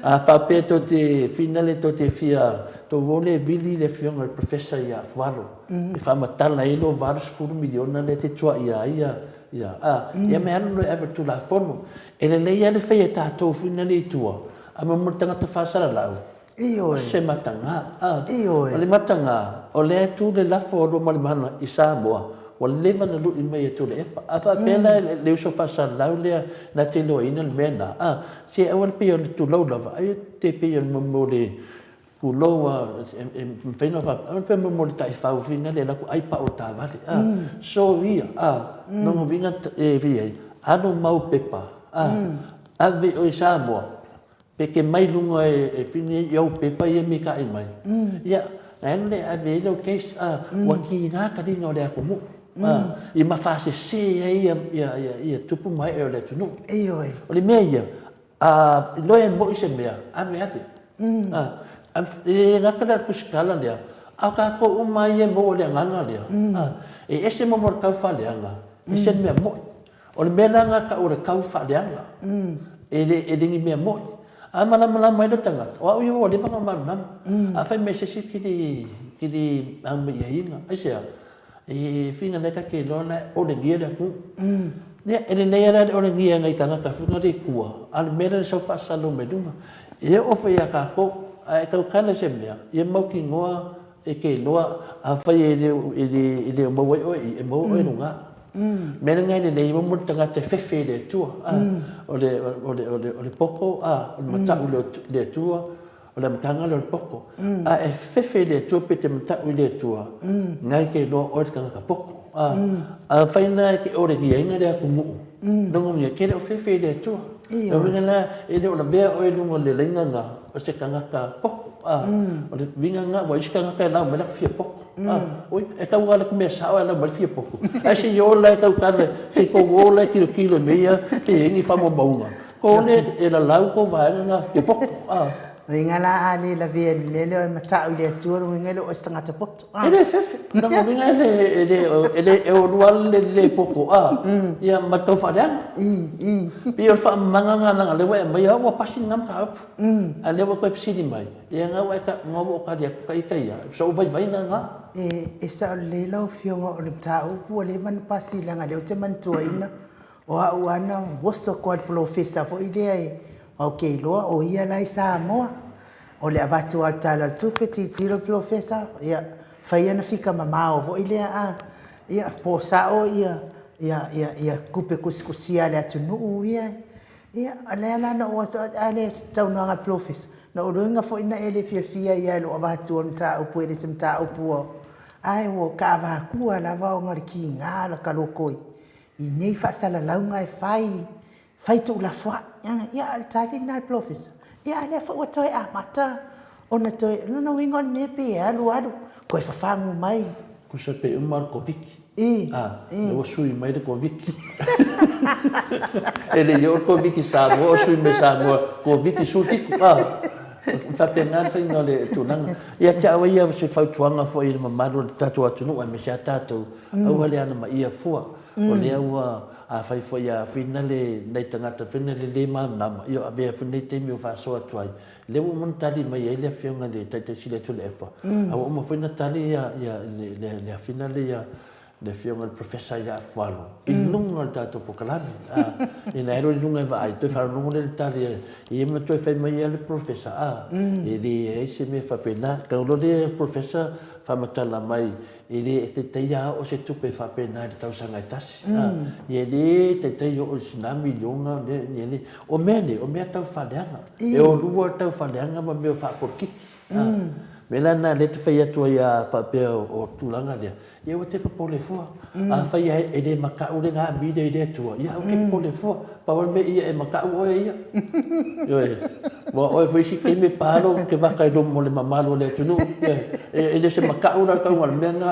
A faapea tou te finale tou te fia, tou o lea e vili le afioga i le Professor ia Afualo, e faamatala ai lo 80 miliona lea e te tuaia ai ia, ia, a, ia me alu loa e ave i le Tulafono. E lelei lava le fai e tatou finale i tua, a mo le tagata faasalalau, Ioe. Se mataga, a. Ioe. O le mataga, o lea e tu le lafo o Luamalimana i Samoa, ua leva ona lui mai e Tuilaepa. A faapea la le uso faasalalau lea na te iloaina le mea lena, a, se aua le pei o le tulou lava, ai te pei o le mea o le tulou a, e mafai ona faapea, aua le pei o le taifau foi lea e alu atu ai pau i le taavale, a. Soia, a, lona uiga e i ai, alu mau pepa, a, ave oe i Samoa, Peke mai luga e fini i ou pepa ia me kaʻi mai. Ia, na alu lea e ave ai lau case, a, ua kīnā ka liga o le atunuu, a, i ma faasese ai ia, ia, ia, ia tupu ma eʻe o le atunuu. Ioe. O le mea ia, a loea e moʻi se mea, alu e ave. A, e le gata la le tusitala lea, a o kākou uma ia e maua i le agaga lea, a, e ese mo le taufaaleaga, ese le mea moʻi. O le mea la lena tau o le tau faaleaga, e le, e le ni mea moni. A malamalama ai le tagata, o au ia ua leva ona malamalama. A fai mai se isi ke le, ke le au mai aiga, aisea? E whina nei ka ke iloa la e olegia le atunuu. Ia, e lelei lava la le olegia e nai tagata foi na le tua, a o le mea lea le sau faasalalau mai luga. E oo foi ia tatou, a e tautala i se mea, ia mautinoa e ke iloa, afai e le, e le, e le o maua ai oe i i, e maua oe i luga. Mea lena e lelei mo le tagata e fefe i le Atua, a, o le, o le, o le, o le poto, a, o le matau i le Atua, O le amataga lea o le poto. A e fefe i le Atua pe te mata'u i le Atua, na e te iloa oe le tagata poto. A, afai la e te olegia le atunuu, lona uiga e te le o fefe i le Atua. O le uiga la, e le o lavea oe i luga o le laina lena o se tagata poto. A, o le uiga lena, aua o isi tagata e lau mai le latou fia poto. A, oi, e tau lava le mea sao ae lau mai le fia poto. Ae se i o la e tautala, se i tou o la e tilotilo i mea ia pe i ai ni faamaumauga. Kone e lalau tou vaega na fia poto. A. Uiga la a le lavea i le mea lea o le mata'u i le Atua, lona uiga e le o oe se tagata poto. E le fefe. Lona uiga e le, e le, e le, e olua le le poto, a, ia ma le tau faaleaga. Pei o le faamamaga lena leaga o lea ua e aumaia ua pasi lena mataupu. A o lea ua toe fesili mai, ia na ua e ta, na ua ou tali atu ta ita ia, o sou vaivaiga lena. E sao lelei lau Afioga o le mataupu ua leva ona pasi leaga o lea ou te manatuaina O au lava na oso atu lava i le polofesa foi lea e, aua ou te iloa o ia la e i Samoa. O le avatu lava o le Tala o le Tupe, tilotilo le polofesa, ia, fai ana fika mamao foi lea a, ia, po o sao tupe tusitusia a le atunuu ia. Ia, o lea la na ou oso atu, a le saunoaga a le polofesa, na ou iloaina foi na e le fiafia ia i lou avatua o le mataupu e le o se mataupu ua, ae ua ta avatua lava ona o le tiga o lata lotoi i nei faasalalauga e fai, fai tuulafoai. Ia, a o le tali lena a le polofesa, ia a o lea foi ua toe amata ona toe, o lona uiga o le mea pei e alu alu toe fafagu mai. Tusa pe uma le Koviti. A, lea ua sui mai le Koviti. E le i oo le Koviti i Samoa o sui mai Samoa, Koviti 17, a. E faapena le faiga o le tulaga. Ia te au ia o se fautuaga foi i le mamalu o le tatou atunuu aemaise lava tatou, aua le anamaia fua. O lea ua, afai foi a whina le, nai tagata foi na le le malamalama, ia avea foi lenei taimi o faasoa atu ai. Lea ua uma ona tali mai ai le Afioga i le Taitai Sili atu o le EPA, a ua uma foi ona tali ia, ia le, le, le afina le ia, le Afioga i le Professor ia Afualo i luga o le tatou polokalame. A, ina e alu i luga e vaai, toe faalogologo lea i le tali a ia ma toe fai mai lava le Professor, a, e leai se mea faapena. Tau loa le Professor faamatala mai, e le e taitai a oo se tupe faapena i le tausaga e tasi. A, ia e le taitai oo i sina miliona, le, le, o mea nei, o mea tau faaleaga. E o lua tau faaleaga ma mea o faapolokiki. A, mea la lena lea e te fai atu ai a faapea o tulaga lea, Ia ua te popole fua. Afai e le makaʻu le gami lea i le Atua, ia aua ke popole fua. Pau le mea ia e makaʻu oe ia. Ioe. Ua oe foi isi taimi e pa lou ke vaka i luma o le mamalu o le atunuu. E le o se makaʻu la le tauga o le mea lena.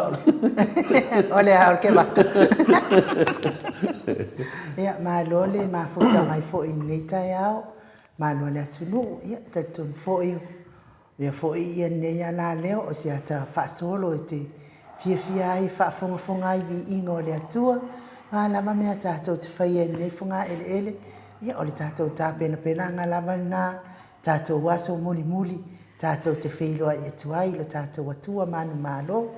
O le a o le ke vaka. Ia, malo le mafuta mai foi i lenei taeao. Malo le atunuu. Ia, talitonu foi Mea foi ia lenei alaleo o se ata faasolo e te fiafia ai e faafogafoga ai i viiga o le Atua. O a lava mea tatou te faia i lenei fogaeleele, ia o le tatou tapenapenaga lava lena, tatou aso mulimuli tatou te feiloai atu ai i lo tatou Atua manumalo.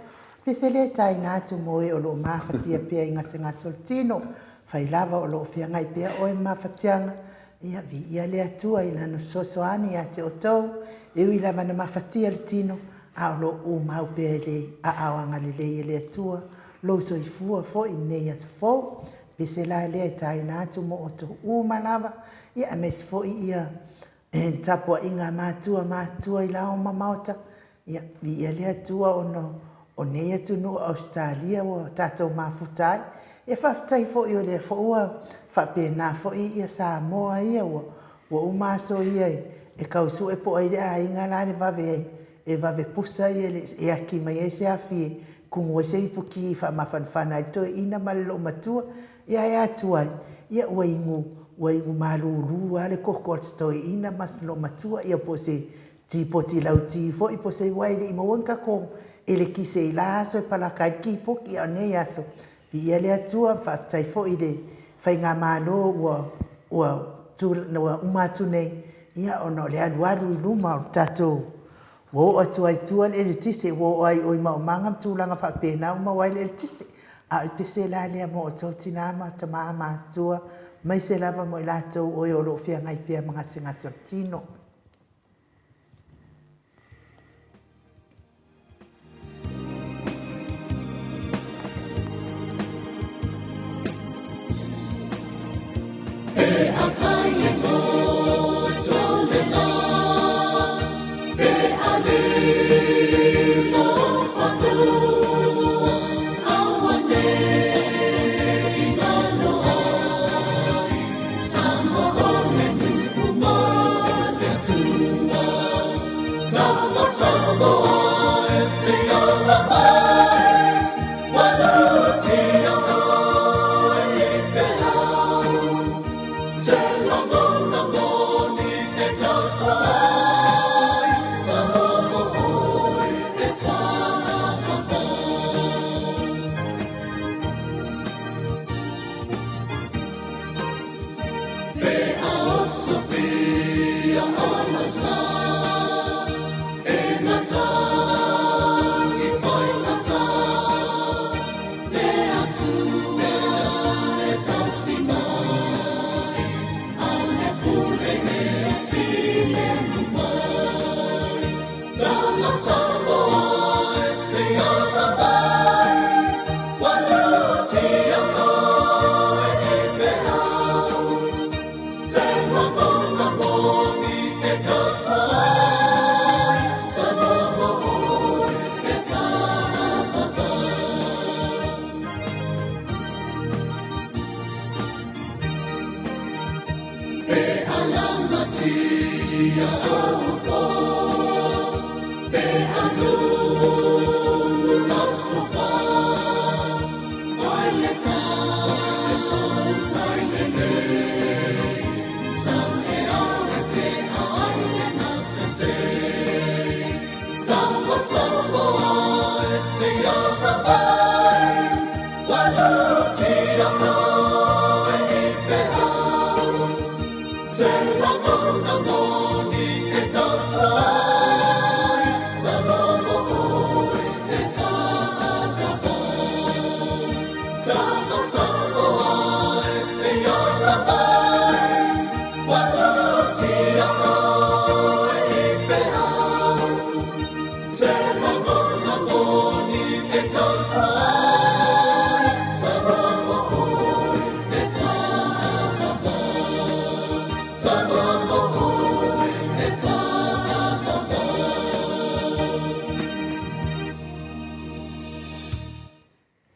Pese le taina atu mo e o lo o mafatia pea i gasegase o le tino, fai lava o lo o feagai pea oe ma mafatiaga, Ia, viia le Atua i Lana fesoasoani ia te outou, e ui lava na mafatia le tino, a o lo o umau pea i le aao agalelei e le Atua lou soifua foi i lenei aso fou. Pese la lea e taina atu mo outou uma lava, ia aemaise foi ia le tapuaiga a matua matutua i lao ma maota, Ia, viia le Atua ona o nei atunuu o Ausetalia ua tatou mafuta ai. Ia faafetai foi o lea foi ua faapena foi ia Samoa ia ua uma aso ia e tau sue po o ai le aiga la le vave e vave pusa ia e aki mai ai se afi e tumu ai se ipuki e faamafanafana ai le toeaina ma le loomatua. Ia ae atu ai, ia ua inu ua inu malulu lava le koko a le toeaina ma le loomatua ia po o se Tipoti lauti foi po o se uae e le i maua ni tatou elekise i la aso e palaka ai le tipoti, a o lenei aso, viia le Atua, faafetai foi i le Faigamalo ua ua ua uma atu nei, ia ona o le alualu i luma o le tatou, ua oo atu ai i tua le eletise, ua oo ai i o i Maomaga ma tulaga faapena ua maua ai le eletise. A o le pese la lea mo outou tina ma tama matutua, aemaise lava mo i latou o e o lo o feagai pea ma gasegase o le tino.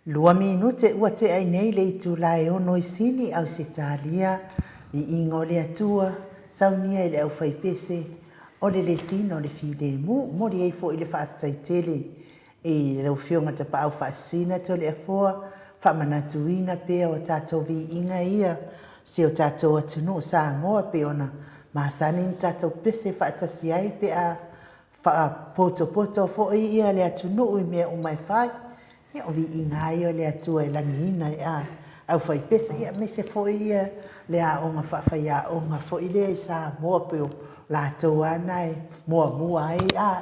Lua minute ua tea ai nei le itula e ono i Sini, Ausetalia, Viiga o le Atua, saunia e le aufaipese, o le lesina o le filemu. Momoli ai foi le faafetai tele i lau Afioga Tapaau Faasisina Toleafoa, faamanatuina pea o tatou viiga ia si o tatou atunuu Samoa pei ona masani ona tatou pese faatasi ai pe a faapotopoto foi ia le atunuu i mea uma e fai. Ia o viiga lava ia o le Atua e lagiina i a aufaipese, ia aemaise foi ia le aoga faafaiaoga foi lea i Samoa pei o latou lava na e muamua ai a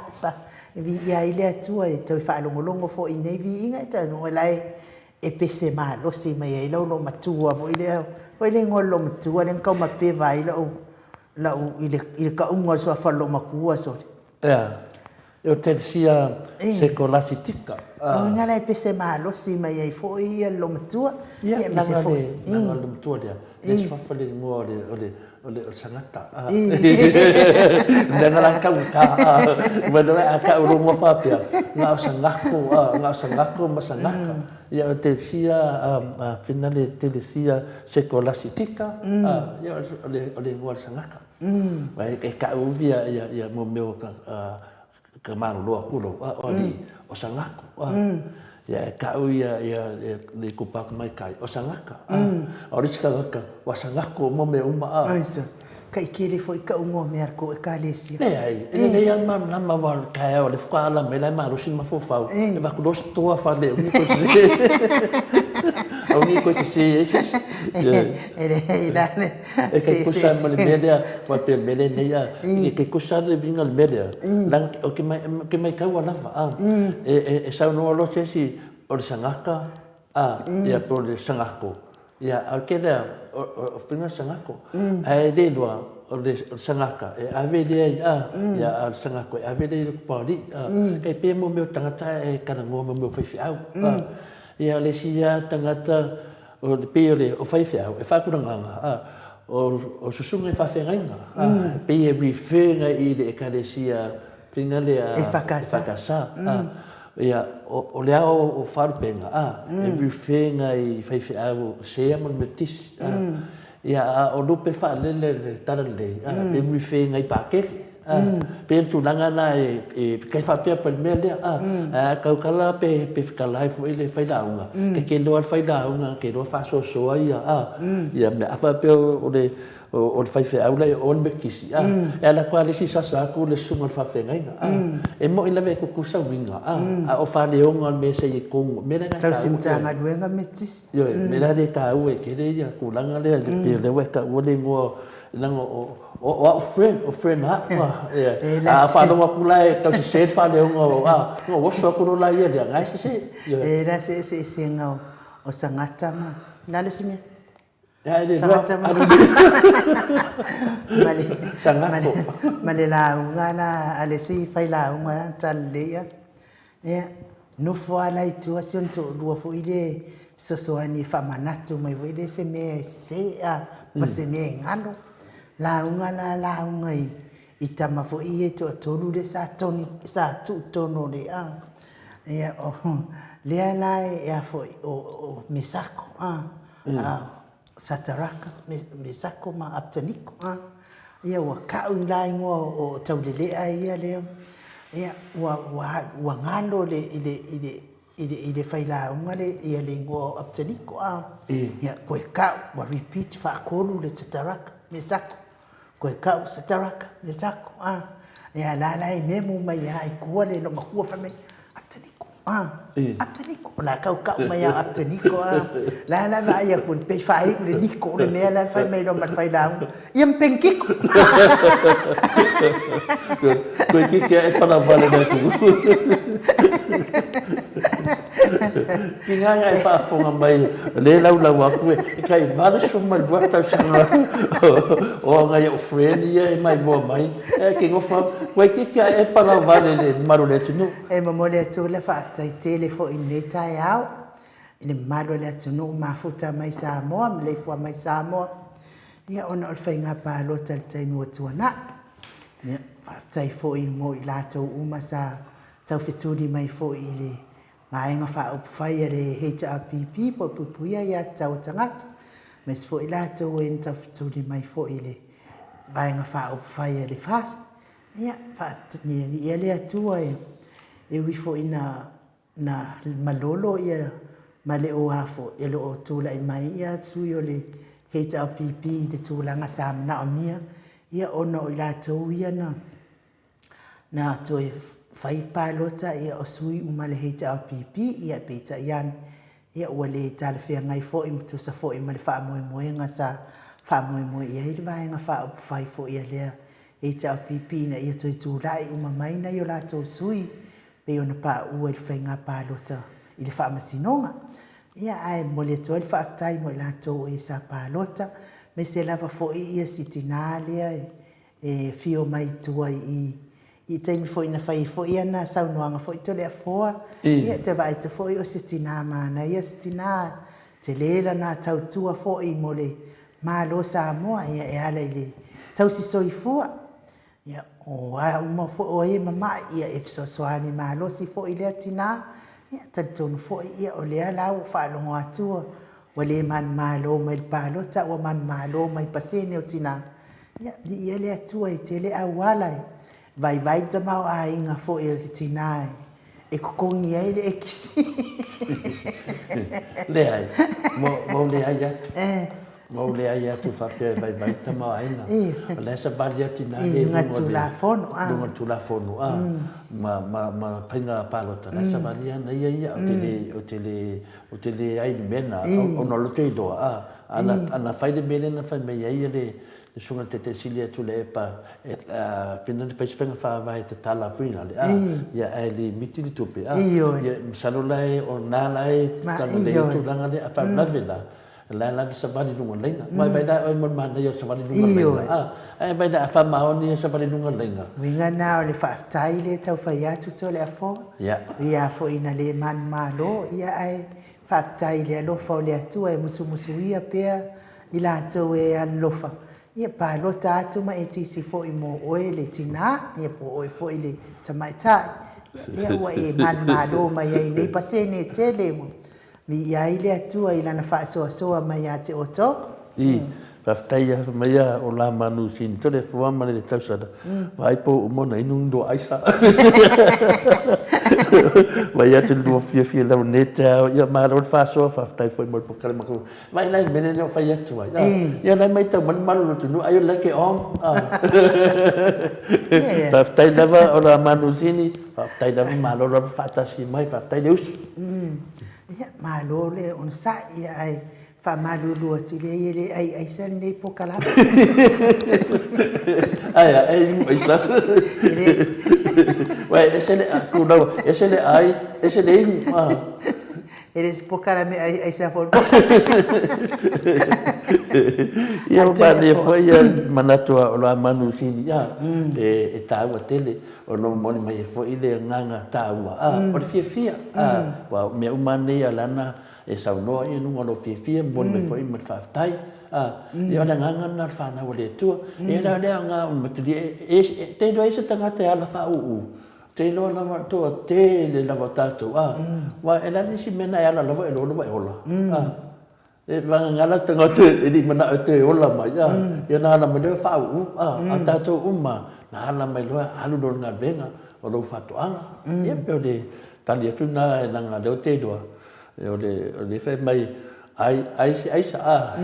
e viia ai le Atua e toe faalogologo foi i nei viiga, e talu o la e pese malosi mai ai lau loomatua foi lea, foi le igoa o le loomatua lea na taumapeva ai lau lau i le i le tauga o le suafa o le loomatua sole. Ea, e o Tersia Sekolasitika. O lona la e pese malosi mai ai foi ia le loomatua. Ia, aemaise foi. Leaga o le loomatua lea, le suafa le igoa o le o le o le Sangata. Leaga la taugata, ua iloa a tau loa igoa faapea, na o Sangako, na o Sangako ma Sangaka. Ia o Tersia finale Tersia Sekolasitika, ia o le igoa o le Sangaka. E kau ia ia mo mea o ka malolo aku lo o alii o Sangako. Ia e kau ia ia le kupa ka mai kai o Sangaka. O le isi tagata ua Sangako mo mea uma a. Aisa. Kai kele foi kau ngoa mea ko ekalesia. Leai, e lelei lava le malamalama aua o le taeao o lea faatoa ala mai la e malosi le mafaufau, e avatu loa se toa fale aua ne i toe sese. Aua ne i toe sese ai se isi. E leai la le E kai kusa ma le mea lea, aua pei o le mea lea nei a, e kai kusa le uiga o le mea lea, leaga ou te mai, ou te maitaua lava a, e saunoa loa se isi o le Sangaka a, ia po o le Sangako, ia a o le tele lava o faiga o le Sangako, ae le iloa o le Sangaka e ave lea i a, ia a o le Sangako e ave lea i le Papalii a, e pei mo mea o tagata e talanoa mo mea o faifeau a, ia o le isi lava tagata O le pei o le o faifeau e faatulagaga a o susuga i faafeagaiga a e pei e refer ngai i le ekalesia faiga lea e FKS a ia o le ao o faalupega a e refer ngai i faifeau sea ma le metotisi a ia a o lupe faalele le talalelei a e refer ngai i Pakele. A, pei o le tulaga lena e kai faapea pa le mea lea, a, ae a tautala pe pe fetala ai foi le failauga, e te iloa le failauga, te iloa faasoasoa ia, a, ia mea. A faapea o le o le faifeau la e o le metotisi, a, e alu atu lava le isi sasa atu le susuga i le faafeagaiga, a. E moni lava e tutusa uiga, a, a o faleoga o le mea se i tonu, o le mea lena e taua. Tausi Matagaluega Metotisi. Ioe, o le mea la lea e taua ai tele ia tulaga lea, pei o lea ua e taua le igoa leaga o o au friend, o friend a au, a, a faalogo atu la e tau sese le faaleoga o, a, ona ou oso atu loa laia lea, na e sese. E la se eseesega o Sagata ma, na le isi mea? Sagata ma Sagato. Ma le lauga la a le isi failauga talalelei a. Ia, nofo lava la i tua si ona toalua foi lea e fesoasoani e faamanatu mai foi lea se mea e sese a ma se mea e galo. Lauga la lauga i tama foi ia e toatolu lea sa toni sa tuu i totonu o le a. Ia, o lea la e a foi o Mesako a. Sataraka, Mesako ma Apeteniko. Ia ua kau i la igoa o Taulelea ia lea. Ia ua ua ua galo i le i le i le i le i le failauga le ia le igoa o Apeteniko a. Ia koe kau ua repeat faatolu le Sataraka, Mesako. Koe kau Sataraka, Mesako, a. Ia la la e memo mai lava i tua le loomatua fai mai, Apeteniko, a, Apeteniko. O la e kaukau mai lava o Apeteniko, a. La la e vaai atu pei e faaiu i le niko le mea la e fai mai loa ma le failauga, ia ma Penikiko. Toeitiiti ae palavale le atunuu. Tiga ia e faafofoga mai o lea e laulau atu e tai 82 tausaga o nai ou friend ia e maimoa mai e te nofo atu toeitiiti ae e palavale i le mamalu o le atunuu. E momoli atu le faafetai tele foi i lenei taeao i le mamalu o le atunuu mafuta mai Samoa, maleifua mai Samoa, ia ona o le faiga palota i le taimi ua tuanai. Ia, faafetai foi mo i latou uma sa taufetuli mai foi i le Vaega Faaupufai a le HRPP po o Puipuia Aiatatau a Tagata, aemaise foi latou e na taufetuli mai foi i le Vaega Faaupufai a le FAST. Ia, viia le Atua e ui foi ina na malolo ia ma le o a foi, e le o tulai mai ia sui o le HRPP i le tulaga sa manaomia, ia ona o i latou ia na Na toe fai palota ia o sui uma le HRPP ia peitai ane ia ua le talafeagai foi ma tusa foi ma le faamoemoega sa faamoemoe i ai le Vaega Faaupufai foi a lea HRPP ina ia toe tulai uma mai nai o latou sui pei ona paua i le faiga palota i le Faamasinoga. Ia ae momoli atu ai le faafetai mo i latou o e sa palota, aemaise lava foi ia si tinā lea e afio mai tua i i taimi foi na fai ai foi ana saunoaga foi Toleafoa, ia e te vaai atu foi o se tinā manaia se tinā tele lana tautua foi mo le Malo o Samoa ia e ala i le tausi soifua. Ia o a uma foi o ai e mama'i ia e fesoasoani malosi foi lea tinā. Ia talitonu foi ia o lea la ua faalogo atu ua le manumalo mai le palota ua manumalo mai pasene o tinā. Ia, viia le Atua e tele auala e vaivai le tamaoaiga foi o le tina e totogi ai le ekisi. Leai, ua ou leai atu. Ua ou leai atu faapea e vaivai le tamaoaiga. O la e savali atu ina i luga o le luga o le Tulafono a, ma faiga palota, la e savali ana ia ia. Ou te le, ou te leai i le mea lena, ona o lea ou te iloa, a, ana fai le mea lea na fai mai ai le Susuga i le Taitai Sili a Tuilaepa, pei ona fai se faiga faavae tatala foi lale, a, ia ae limiti le tupe, a, ia masalo la o lena la e tulaga lelei ai le tulaga lea, a faalavelave la, o la e lava savali i luga o le laina. Aua e vaai la oe mo le manaia o le savali i luga o le laina, a, ae vaai la a faamaoni e savali i luga o le laina. Uiga na o le faafetai lea e tau fai atu Toleafoa, ia foi ina le manumalo, ia ae faafetai i le alofa o le Atua e musumusuia pea i latou e alolofa, ia palota atu ma e tisi foi mo oe le tinā, ia po o oe foi le tamaitai, ia lea ua e manumalo mai ai i nei pasene e tele ua viia ai le Atua i Lana faasoasoa mai ia te outou. I. Faafetai ia fai mai ia o la manu sini tole fua ma le tausala. Vaai po uma ona inu ni lua aisa. Vai atu le lua fiafia lau nei taeao. Ia malo le faasoa, faafetai foi mo le polokalame. Vaai la i le mea lea o fai atu ai. Ia la e matau mai le mamalu o le atunuu, ai o la ke on. Faafetai lava o la manu sini, faafetai lava malo lava faatasi mai, faafetai le uso. Ia, malo le onosai, ia ae faamalulu atu leai e le ai aisa lenei polokalame. Ai a, e inu aisa. Uai, ese le kulau, ese le ai, ese le inu. E le se polokalame ai aisa foi. Ia ua manaia foi ia manatu o la manu sini ia e taua tele ona ua momoli mai ai foi le agaga taua o le fiafia aua o mea uma nei a lana e saunoa i luga o lou fiafia, momoli mai foi ma le faafetai. Ia o le agaga lena o le fanau a le Atua. Ia la lea aoga o le matulia, e te iloa ai se tagata e ala faauu, te iloa lava toatele lava o tatou, aua e le a le isi mea na e ala lava e loa ua e ola. E vagana le tagata e le i manao e toe ola mai, ia ona ala mai lea faauu, a tatou uma na ala mai loa alu loa i le galuega o lou faatoaga. Ia pei o le tali atu lena leaga o lea ou te iloa, O le fai mai, ai, ai se aisa, a.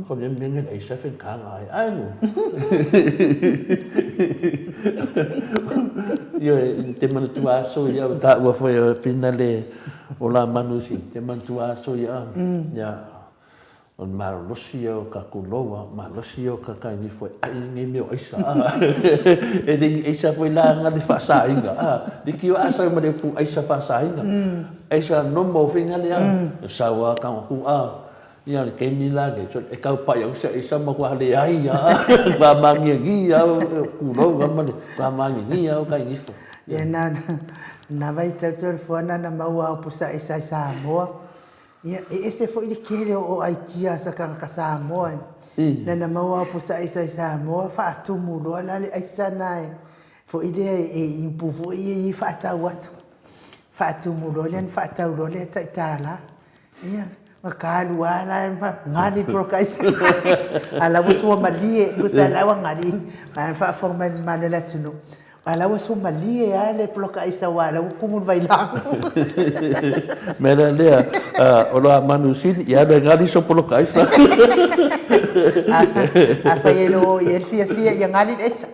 Ko le mea le aisa whenkaanga ai, ai no. Io, te manatua aso ia, o tāua foi o pina le o la manu si, te manatua aso ia, ia, O le malolosi ia o ka kulowa, malosi ia o ka kainifo e ʻai nei mea o ʻaisa, a. E le ni ʻaisa foi la nga le faasaina, a. Liki o a sau ma le upu ʻaisa faasaina. ʻAisa normal foi nga le a. Sau a ka ku a. Ia le taimi la le so e kau paʻi au se ʻaisa ma kua leai ia, a. Kua magiagi a o kulou a ma le kua magiagi a o kainifo. Ia na na vaitau tolu na na maua au pusa ʻaisa i Samoa. Ia, e ese foi le tele o aikia a tagata Samoa e. Na na maua au pusa aisa i Samoa, faatumu loa la le aisa na e foi lea e ipu foi ia i faatau atu. Faatumu loa lea na faatau loa lea tai tala. Ia, na ka alu a la gali poloka aisa. A la ua sua malie, tusa la ua gali. A faafofoga mai le mamalu o le atunuu. A la ua suamalie lava le poloka aisa aua o la ua tumu le vailago. Mea la lea, o lo a manu sili, ia alu e gali so poloka aisa. Afai e le o oo i ai le fiafia, ia gali le aisa.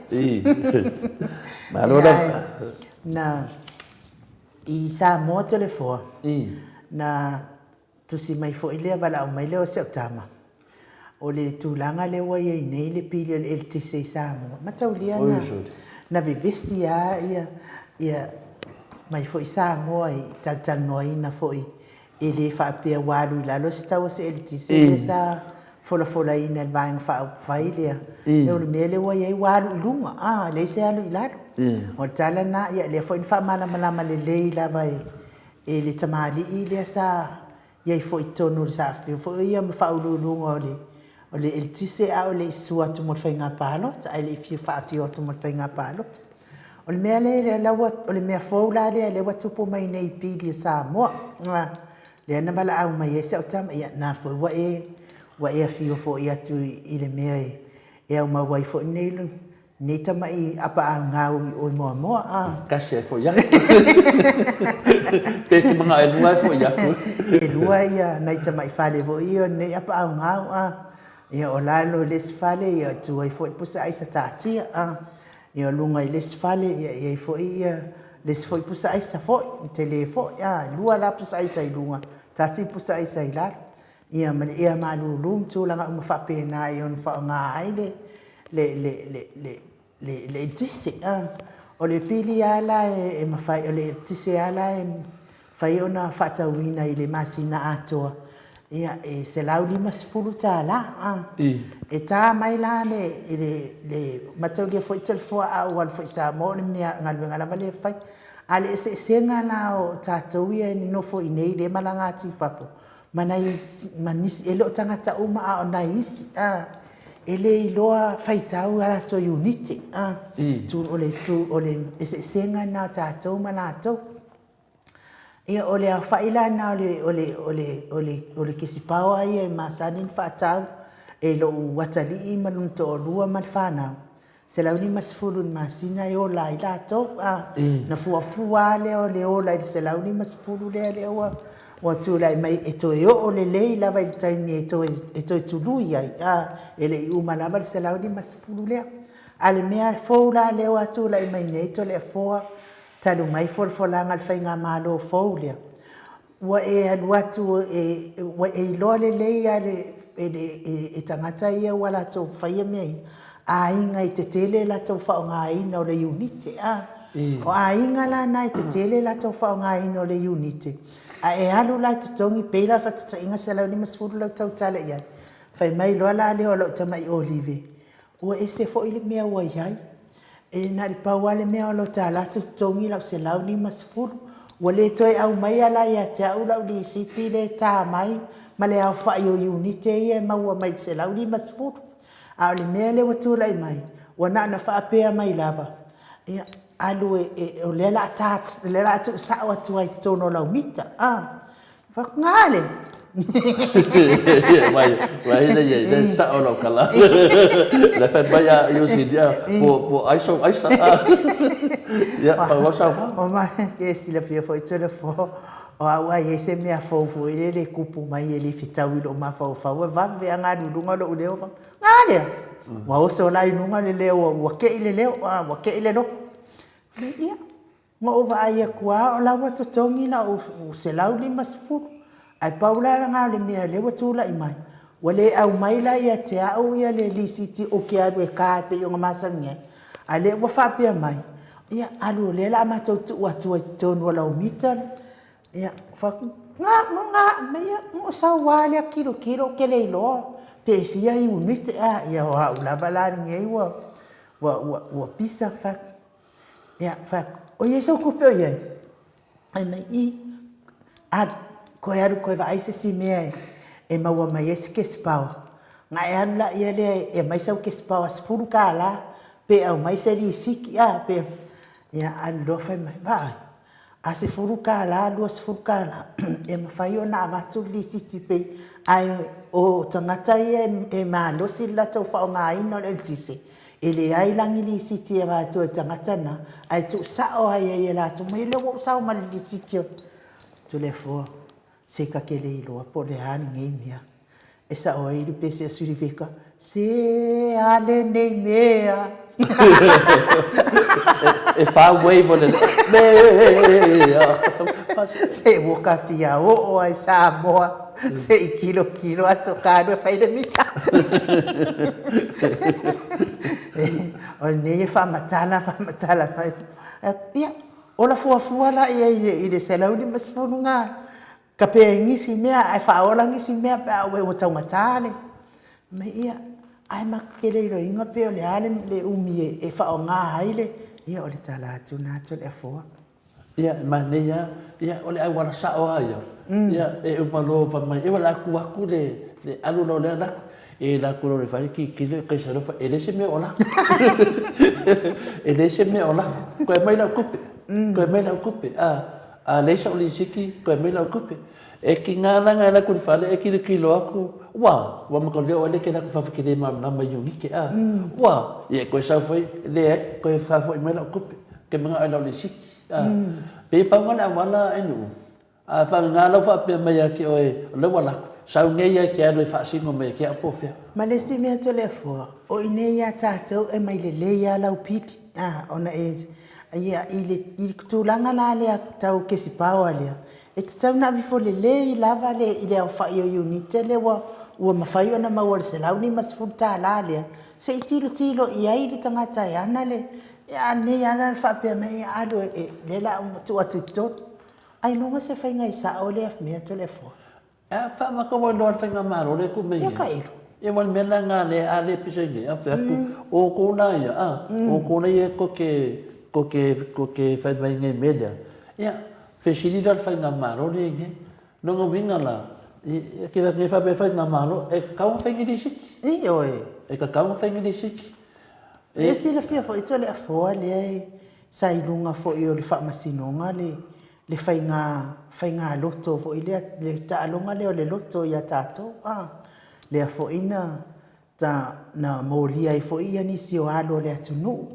Malo lava. Na, i Samoa Toleafoa, na Tusi mai foi lea, valaau mai lea o si au tama, o le tulaga lea ua i ai nei le pili o le eletise i Samoa, mataulia na, na vevesi lava ia, ia mai foi Samoa i talatalanoaina foi, e le faapea ua alu i lalo se tau o se eletise lea sa folafolaina e le Vaega Faaupufai lea, o le mea lea ua i ai ua alu i luga, a, leai se alu i lalo. O le tala lena, ia lea foi na faamalamalama lelei lava e E le tamalii lea sa i ai foi i totonu o le sa afifio foi o ia ma faauluuluga o le o le eletise a o le i susu atu mo le faiga palota ae le i fia faafio atu mo le faiga palota. O le mea lea la ua o le mea fou la lea lea ua tupu mai nei i pili a Samoa lea na valaau mai ai si au tama ia na foi ua e ua e afio foi atu i le mea e aumau ai foi lenei Nei tama'i apaagau i oi Moamoa a. Tasi ai foi atu. Pe te manao e lua ai foi atu. E lua ia nai tama'i fale foi ia o nei apaagau a. Ia o lalo i le isi fale ia e tu ai foi le pusa aisa tatia a. Ia o luga i le isi fale ia e i ai foi ia le isi foi pusa aisa foi, tele foi a. E lua la pusa aisa i luga, tasi pusa aisa i lalo. Ia ma le ea malulu ma tulaga uma faapena e ono faaaoga ai le le le le le le le eletise a. O le pili lava la e mafai, o le eletise lava la e mafai ona faatauina i le masina atoa, ia e $150 a. E ta mai la le le le mataulia foi Toleafoa a ou alu foi i Samoa o le mea galuega lava lea e fai. A o le eseesega la o tatou ia e nonofo i inei lea e malaga atu i fafo ma nai ma nisi, e le o tagata uma a o nai isi a, e le iloa faitau a latou iunite a, tu, o le tu, o le eseesega lena o tatou ma latou. Ia, o le aofai la lena o le, o le, o le, o le, o le kesi paoa ia e masani ona faatau. E lou atalii ma lona toalua ma le fanau, 150 i le masina e ola ai latou. A, na fuafua lava lea o le ola i le 150 lea lea ua ua tulai mai e toe oo lelei lava i le taimi e toe e toe tului ai, a, e le i uma lava le 150 lea. A o le mea fou la lea ua tulai mai nei Toleafoa talu mai folafolaga a le faigamalo fou lea, ua e alu atu e, ua e iloa lelei lava e, e, e tagata ia ua latou faia mea ia, aiga e tetele latou faaaogaina o le iunite, a. O aiga la na e tetele latou faaaogaina o le iunite, a e alu la e totogi, pei la o le faataitaiga 150 lau tautala i ai, fai mai loa la lea o lau tamai olive, Ua ese foi le mea ua i ai. E na o le pau lava le mea o lo ta alu atu totogi lau $150. Ua le toe aumaia la ia te au lau lisiti lea e ta mai ma le aofai o iunite ia e maua mai i le $150. A o le mea lea ua tulai mai, ua na ona faapea mai lava, ia, alu e, o lea o le a tuusao atu ai i totonu o lau mita. Gale! Vai le iai, le sao lau tala. Le fai mai a New Zealand, po po ai sau aisa. Ia, pau au sau. O mai, ke silafia foi Toleafoa, o au a i ai se mea fou foi lele e kupu mai e le fetaui i lou mafaufau, e vave lava ona alu i luga lou leo, Gale! Ua oso la i luga le leo, ua kei le leo, ua kei le loto. Ia, Na ou vaai atu lava o la ua totogi lau $150, ae pau la lena o le mea o lea ua tulai mai, ua le aumai la ia te au le lisiti ou te alu e ta e pei ona masani ai, a o lea ua faapea mai, ia alu o lea o le a matou tuu atu ai i totonu o lau mita le… Ia, ou fai atu, na, na, na ou sau lava lea tilotilo ou te le iloa pe fia iunite a, ia o au lava la lenei ua pisa. Ou fai atu, Ia, fai atu, o i ai sou tupe o i ai? Fai mai, i. Alu, toe alu toe vaai se isi mea e maua mai ai se cash power. Ona e alu laia lea e aumai sau cash power $10 pe aumai se lisiti a, pe… Ia, alu loa fai mai, vaai, a $10, $20, e mafai ona avatu le lisiti pei, ae o tagata ia e malosi le latou faaaogaina o le eletise, e leai la ni lisiti e avatu e le tagata lena, ae tuusao lava i ai e latou, mai o lea ua ou sau ma le lisiti o le Toleafoa. Se ta te le iloa po o le a lenei mea. E sao ai le pese a Suliveka, Se a lenei mea? E fa wave o le mea. Se ua ka fia oo ai Samoa se i kilokilo aso kalua e fai le misa. O lenei e faamatala faamatala mai. Ia, ola fuafua la i ai i le 150 na Tape ai nisi mea ae faaola nisi mea pe a ua taugata le mea ia. Ae matou te le iloaina pe o le a le umi e faaaoga ai le, ia o le tala atu lena Toleafoa. Ia, e manaia lava. Ia, o le auala sao lava ia, ia, e uma loa fai mai, e o le a tu atu le alu loa lea latou. E alu atu loa i le fale tilotilo i kaisa loa, e leai se mea o la. E leai se mea o la. Toe aumai lau tupe. Toe aumai lau tupe. A leai sau lisiti, toe aumai lau tupe. E tiga la ona e alu atu i le fale e tilotilo atu, ua, ua matou le oo ai lea e te alu atu i fafo e te le malamalama i iunite, a. Ua, ia e toe sau foi, leai, toe faafoi mai lau tupe, ou te manao i lau lisiti, a. Pei e pau lena o le auala e Nu'u, a vagana lau faapea mai ia te oe, o lea ua alu atu, sau nei lava e te alu e faasino mai ia te au po o fea. Ma le isi mea Toleafoa, o i inei ia tatou e mai lelei lava lau pili, a, ona e Ia, i le, i le tulaga la lea tau kesipaoa lea, e tatau ona aveifo lelei lava le, i le aofai o iunite lea ua, ua mafai ona maua i le $150 lea, se i tilotilo i ai le tagata e ana le, a o lenei lava la faapea mai, ia alu e, lea o le a ou tuu atu i totonu. Ailoga se faiga e sao lea mea Toleafoa? A faamata ua iloa e le faigamalo lea e tuu mai nei. Ia ka elu. Ia aua o le mea lena lea a le pisa nei, a fai atu, o outou la ia, a, o outou la ia tou te, tou te, tou te fai mai nei i le mea lea. Ia, fesili la i le faigamalo lea e i ai. Lona uiga la, e te fai atu nei faapea le faigamalo, e tatau ona fai ni lisiti. Ioe. E tatau ona fai ni lisiti. E silafia foi Toleafoa lea sa i luga foi o le faamasinoga le le faiga faiga loto foi lea, le taaloga lea o le loto ia tatou a, lea foi na Ta, na molia ai foi ia nisi o alo o le atunuu,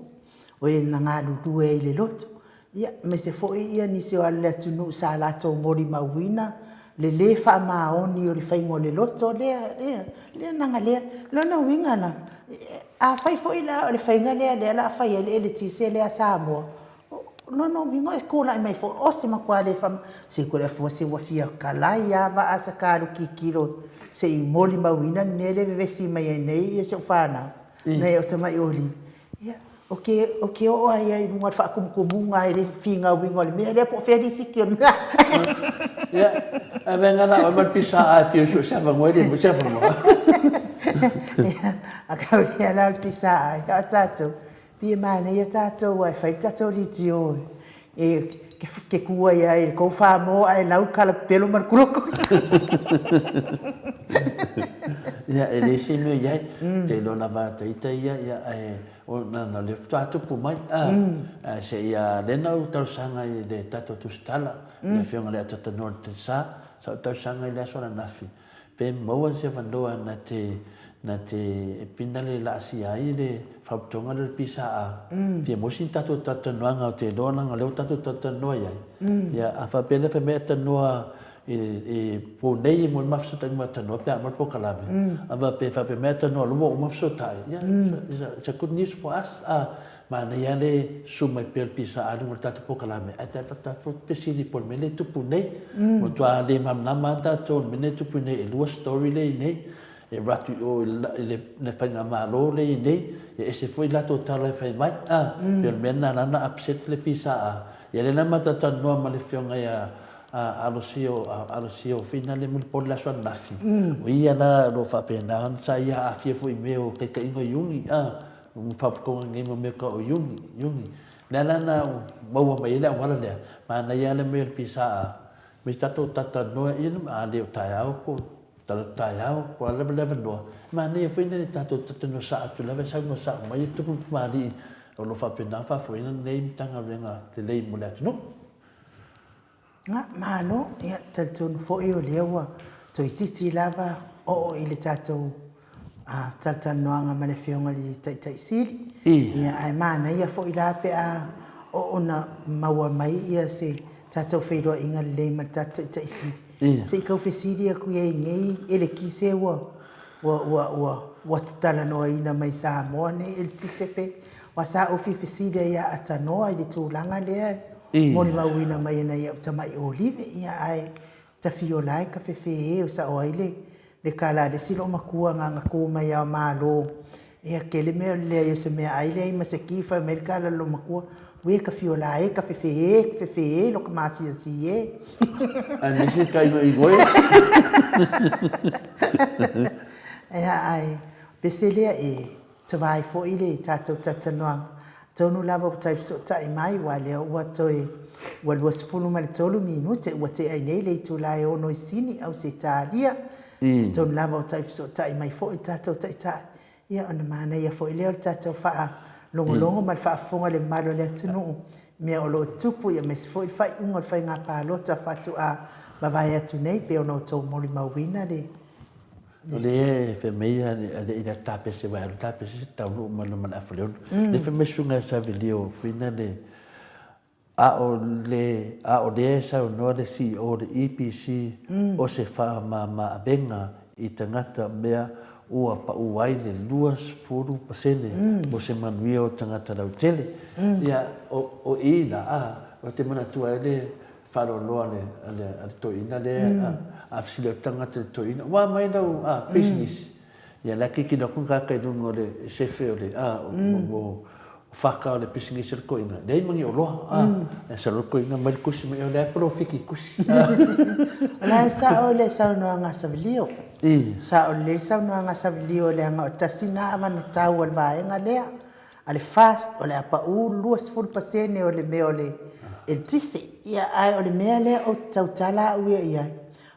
o e na galulue ai i le lotu, ia, aemaise foi ia nisi o alo o le atunuu sa latou molimauina le lē faamaoni o le faiga o le loto lea, ia, lea na galea. O lona uiga la, afai foi la o le faiga lea o lea o le a fai ai le eletise lea a Samoa, o lona uiga e tulai mai foi o se matua le faamaoni. Se Toleafoa se ua fia talai lava vaa sa ta alu tilotilo se i molimauina le mea lea e vevesi mai ai nei si au fanau, nai au tamai olive. Ia, ou te oo lava i luga o le faatumutumuga i le finauina o le mea lea po o fea le lisiti o le mea. Ia, ae vaega la oe ma le pisa e fia sue se avanoa e le maua se avanoa. Ia, a taulia la o le pisa a tatou, Pei e manaia tatou aua e fai le tatou leitio e te tu ai lava i le tou fa-moa ae lau le kalapepelo ma le kuluku. Ia, e leai se mea o i ai. Ou te iloa lava a ita ia, ia, ae o leaga o lea faatoa tupu mai, a, ae se i a lea na ou talosaga i le tatou tusitala, le Afioga i le Atatanoa i le Telesa, sa ou talosaga i le aso ananafi, Pe maua se avanoa na te na te pina le laasia ai le faapotopotoga lea o le PSA, fia maua sina tatou talatalanoaga ou te iloa leaga o lea ua tatou talatalanoa i ai. Ia a faapea lea fai mai a talanoa i i po nei mo le ma fesootaiga ma talanoa pe a uma le polokalame. A faapea faapea mai a talanoa loa ua uma fesootai, ia it's a good news for us. A Manaia lava le susu mai pea o le PSA i luga o le tatou polokalame, ae tatou fesili po o le mea lea e tupu nei. Ua matua le malamalama lava tatou i le mea lea e tupu nei, e lua story lea e i ai nei, e alu atu i o i le faigamalo lea e i ai nei, e ese foi latou tala e fai mai. A, pei o le mea lena na ala ona upset le PSA. Ia lea la ma talatalanoa ma le afioga ia Alosio, Alosio Fina lea mulipola i le aso ananafi, o ia la o lo o faapena ona sa ia aafia foi i mea o taitaiga o Iuni, a. Ua faapotoga nei ma mea tau o Iuni, Iuni. Lea la na maua mai ai le auala lea, manaia lava le mea o le PSA, me i tatou talatalanoa ia a le o taeao po o talaatu taeao po o a lava le avanoa, manaia foi nai tatou talatalanoa sao atu lava e saunoa sao mai le Tuputupuamalii o lo o faapena ona faafoeina lenei Matagaluega lelei mo le atunuu. Ia, malo. Ia, talitonu foi o lea ua toeitiiti lava oo i le tatou talatalanoaga ma le Afioga i le Taitai Sili. Ia, ae manaia foi la pe a oo ina maua mai ia se tatou feiloaiga lelei ma le tatou Taitai Sili, se i tau fesili atu i ai nei eletise ua Ua, ua, ua, ua talanoaina mai Samoa nei eletise pe, aua sa ou fia fesili ai ia Atanoa i le tulaga lea e molimauina mai e nai au tamai olive, ia ae tafiola e kafefe e o sao ai le, le tala a le isi loomatua na ona tu mai lava o Malo, ia tele mea o le leai o se meaai leai ma se ki, fai mai le tala a le loomatua, Ue tafiola e kafefe e, kafefe e lo ka masiasi e. Aemaise tainoino e. Ia ae pese lea e tavai foi le tatou talatalanoaga. Atonu lava ua tai fesootai mai aua lea ua toe ua 23 minute ua tea ai nei le itula e 6 i Sini, Ausetalia. Atonu lava ua tai fesootai mai foi le tatou Taitai Ia ona manaia foi lea o le tatou faalogologo ma le faafofoga i le mamalu o le atunuu i mea o lo o tutupu, aemaise foi le faaiuga o le faiga palota faatoa mavae atu nei pei ona outou molimauina le O lea e fai mai alii la tapese vai alu tapese se taunuu mai luma le afa leono. Lea fai mai susuga Savelio Fina le A o le a o lea e saunoa le CEO o le EPC o se faamama-avega i tagata mea ua pau ai le 20% mo se manuia o tagata lautele. Ia, o, o i la, a, ou te manatua ai le faaloaloa a le, a le, a le toeaina lea, a, a fesili atu tagata i le toeaina, ua mai lau, a, pisinisi. Ia la kikilo atu ka kai luga o le sefe o le a o faka o le pisinisi o le toeaina, leai ma ni oloa a e salo le toeaina mai le kusi mai o lea e polofiki i kusi. O la e sao le saunoaga a Savelio. Sao lelei le saunoaga a Savelio leaga o le tasi lena avanatau a le vaega lea a le FAST o le a pau le 20% o le mea o le eletise. Ia ae o le mea lea ou te tautala au ia i ai,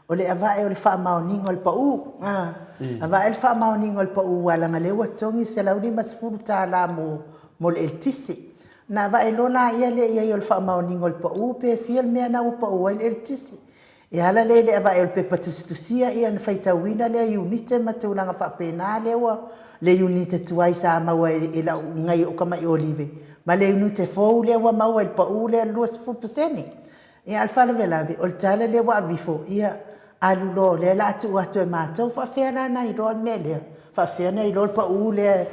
O le avae o le faamaoniga o le pau. A, avae le faamaoniga o le pau aua leaga o lea ua totogi le $150 mo, mo le eletise. Ona avae loa laia lea i ai o le faamaoniga o le pau pe fia le mea lena ua pau ai le eletise. E ala lea i le avae o le pepa tusitusia ia ona faitauina lea iunite ma tulaga faapena lea ua le iunite tuai sa maua e lau nai ou tamai olive ma le iunite fou lea ua maua i le pau lea o le 20%. Ia a o le faalavelave o le tala lea ua aveifo, ia alu loa o lea o le a tuu atu e matou. E faapefea la ona iloa le mea lea? E faapefea ona iloa le pau lea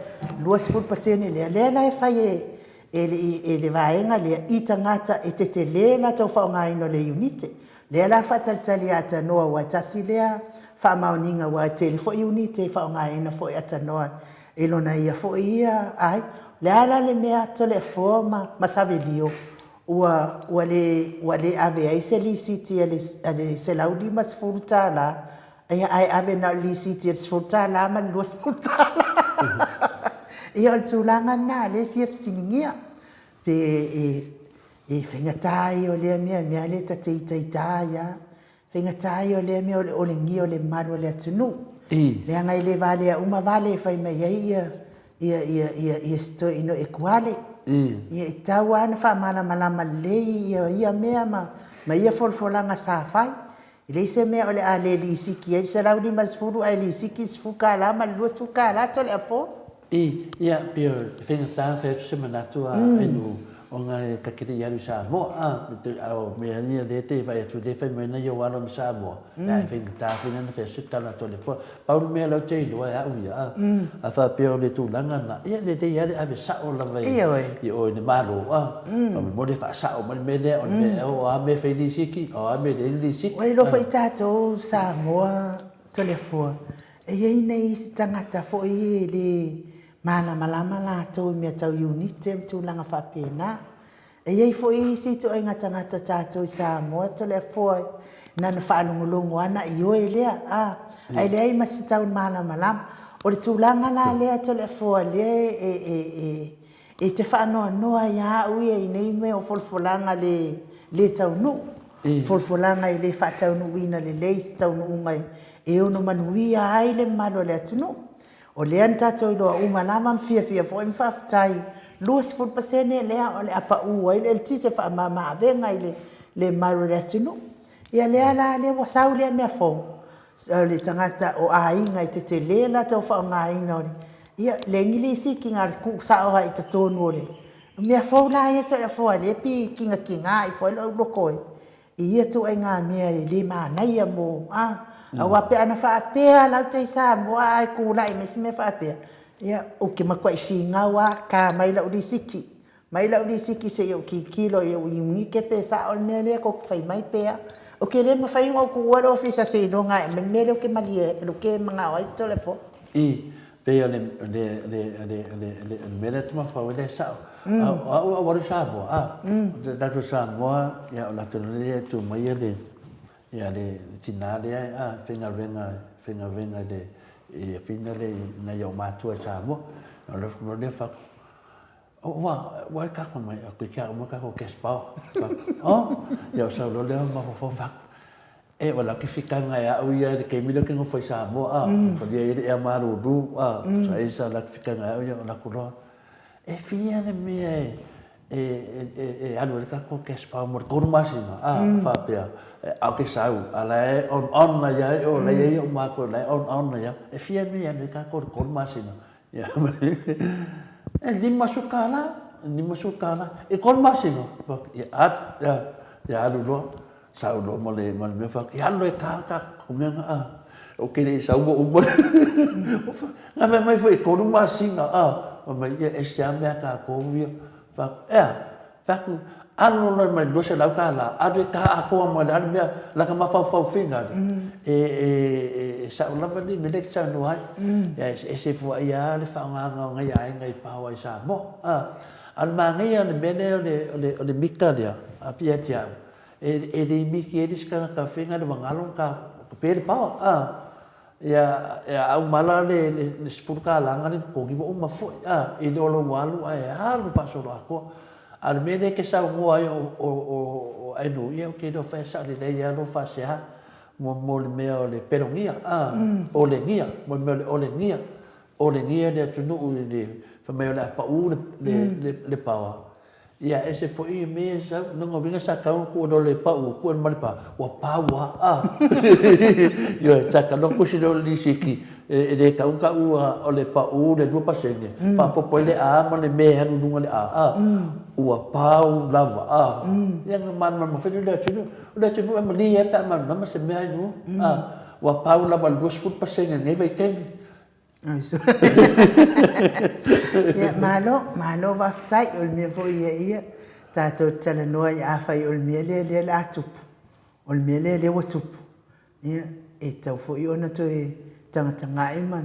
20% lea? Lea la e fai e le vaega lea i tagata e tetele le latou faaaogaina o le iunite. Lea la e faatalitali ia Atanor aua e tasi lea faamaoniga aua e tele foi iunite e faaaogaina foi e Atanor i lona ia foi ia ai. O le a la le mea Toleafoa ma Savelio ua le ave ai se lisiti a le $150 ae ave na o le lisiti a le $10 ma le $20? Ia o le tulaga lena o lea e fia fesiligia, pe e faigata ia o lea mea, mea lea ta te itaita ai lava, faigata ia o lea mea o le olegia o le mamalu o le atunuu. Leaga e le valea uma vale e fai mai ai si toeaina o Etuale. Ia e tatau lava ona faamalamalama lelei ia mea ma ia folafolaga sa fai. E leai se mea o le a le lisiti ai le $150 ae lisiti le $10 ma le $20 Toleafoa. I, ia, pei e faigata ona fai atu se manatu a Ainuu, ona e ta te le i alu i Samoa, a, a o mea ia lea e te vaai atu lea e fai mai nai ou alo mai Samoa, ia e faigata foi la ona fai atu se tala a Toleafoa. Pau le mea la ou te iloa e au ia, a, a faapea o le tulaga lena, ia e lelei lava le ave sao lava i o i le Malo, a, faamolemole faasao mai le mea lea, o le mea ea o a mea e fai lisiti, o a mea e leai ni lisiti. Ua iloa foi tatou Samoa Toleafoa, E i ai nai isi tagata foi ia e le malamalama latou i mea tau iunite ma tulaga faapena. E i ai foi isi ituaiga tagata tatou i Samoa Toleafoa na ona faalogologo lava na ioe lea, a, ae leai ma se tau malamalama. O le tulaga la lea Toleafoa lea e, e, e, e te faanoanoa ia au ia i nei mea o folafolaga le, le taunuu, folafolaga e le faataunuuina lelei se taunuuga e ono manuia ai le mamalu o le atunuu. O lea na tatou iloa uma lava ma fiafia foi ma faafetai, 20% lea o le a pau ai le eletise e faamama avega i le mamalu o le atunuu. Ia lea la lea ua sau lea mea fou, o le tagata o aiga e tetele le latou faaaogaina o le, ia leai ni lisiti na o le tuu sao lava i totonu o le mea fou la ia Toleafoa lea e pei e kinakiga ifo ai lou loto e i ia ituaiga mea e le manaia mo, a, aua pe ana faapea la uta i Samoa ae tulai mai se mea faapea, ia, ou te matuai finau lava, ta mai lau lisiti, mai lau lisiti se i ou tilotilo i ou iunite pe sao le mea lea tou te fai mai pe a. Ou te le mafai ona ou tuua le ofisa seiloga e aumai le mea lea ou te malie ai, ou te manao ai Toleafoa. I, pei o le, le, le, le, le, le, le mea lea Tamafaua lea e sao. A, o au a ou alu i Samoa, a, o tatou Samoa, ia o latou lea e tu mai le, ia le tina lea, a, faigaluega, faigaluega i le, i Afina lea i nai ou matua i Samoa. O le mea lea fai atu, Ua, ua e kako mai, a koe kia uma kako cash power. Oh, ia o sau loa lea mafaufau fai atu, E, ua laki fikanga e au ia i le taimi lea ou te nofo i Samoa, a, mm. ia i le ea malulu, a, mm. sa i sa laki fikanga e au ia, o laku loa. E fia le mea e, e, e, e alu ai le tatou cash power mo le tolu masina, a, mm. faapea, e, au ke sau, a la e on on na ia, o la ia o mākou, la e on on na ia, e fia mea e alu ai tatou le tolu masina. Ia, e $50, $50, i tolu masina, ia, ia, ia alu loa. Sau loa ma le ma le mea fai, ia alu loa e ta ta ko mea nga a. O ke le sau ua uma. Nga fai mai foi e tolu masina a. Fai mai ia e se a mea tatou ia. Fai atu, ea, fai atu, alu loa mai $200, alu e ta atoa ma le a le mea, laka mafaufau finga le. E, e, e sao lava le mea lea e te saunoa ai. Ia e ese foi lava le faaaogaina o nai aiga i paoa i Samoa. A, a o le manaia o le mea lea o le, o le, o le mita lea, a pei ia te au, E le miki ai le isi tagata faiga le wangalo ka pe le paoa a ia ia au mala le le $10 nga le totogi ua uma foi a e le o lou alu ae alu faasolo atoa. A o le mea lea e te saunoa ai o o o Ainu ia ou te iloa fai sao lelei lava lou faasea mo mo le mea o le pelogia a olegia mo le mea o le olegia olegia le atunuu i le fai mai o le a pau le le le paoa. Ia ese foi mea e sau, lona uiga sa tatau ona tuu loa le pau, tuu ma le pa, ua pau lava a. Ioe, sa tatau ona tusi loa le lisiti, e le tatau ona taua o le pau le 2%, faaopoopo ai le A ma le mea e alu i luga o le A, a. Ua pau lava a. Ia ona malamalama foi lea o le atunuu. O le atunuu e malie lava pe a malamalama se mea i luga, a. Ua pau lava i le 20% i lenei vaitaimi. Ia, malo, malo faafetai. O le mea foi ia ia tatou te talanoa ai, afai o le mea lea lea o le a tupu, o le mea lea lea ua tupu, ia, e tatau foi ona toe tagatagai ma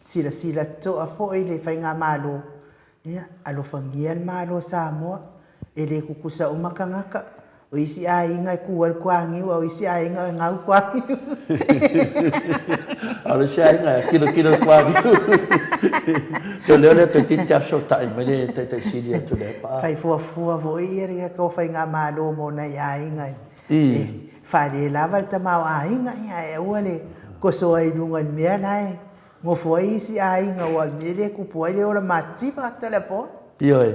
silasila totoa foi le faigamalo. Ia, alofagia le Malo o Samoa, e le tutusa uma tagata. O isi aiga e tu ai le toaniu, a o isi aiga e gau le toaniu. A o le isi aiga e kilokilo le toaniu. Te leo lea toeitiiti a fesootai mai le Taitai Sili atu lea paa. Fai fuafua foi ia le tatou faigamalo mo nai aiga e faalelava le tamaoaiga, ae aua le toso ai i luga i le mea la e Nofo ai isi aiga aua o le mea lea e tupu ai le ola matitiva Taliafoa. Ioe,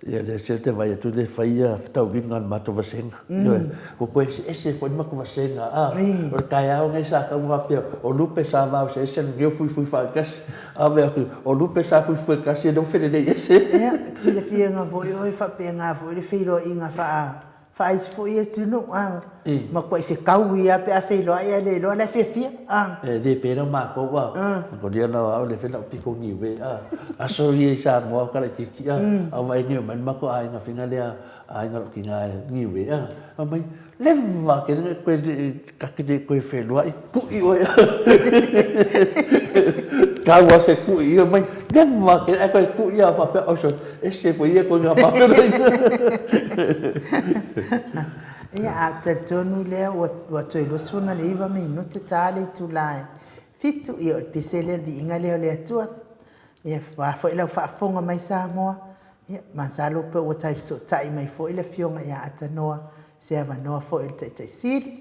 ia lea se te vaai atu le fai ia fetauiga a le matou vasega. Ioe, ua toe eseese foi le matou vasega a. O le taeao lenei sa tau faapea o lupe sa vaoseese lenei o fuifui faatasi. A vaai atu o lupe sa fuifui tasi lea ua felelei ese. Ia, e te silafiaina foi oe e faapena foi le feiloaiga faa Faaisi foi atunuu a matuai fetaui a pe a feiloai ae le iloa la e fiafia a. E le pena matou a kolia na au le fena piko niue a aso ia i Samoa ka laitiiti a a vaai nei mai matou aiga fina lea aiga lou tina niue a fai mai leva tele na koe ta te le toe feiloai ku'i oe tau a se ku'i ia mai leva tele ae toe ku'i a faapea oso Ese foi ia koe ngā whawherai. Ia, a talitonu lea ua, ua toe 29 minute ta le itula e fitu, ia o le pese lea, le viiga lea o le Atua. Ia, aua foi lau faafofoga mai Samoa, ia, masalo pe ua tai fesootai mai foi le Afioga ia Atanoa i se avanoa foi o le Taitai Sili.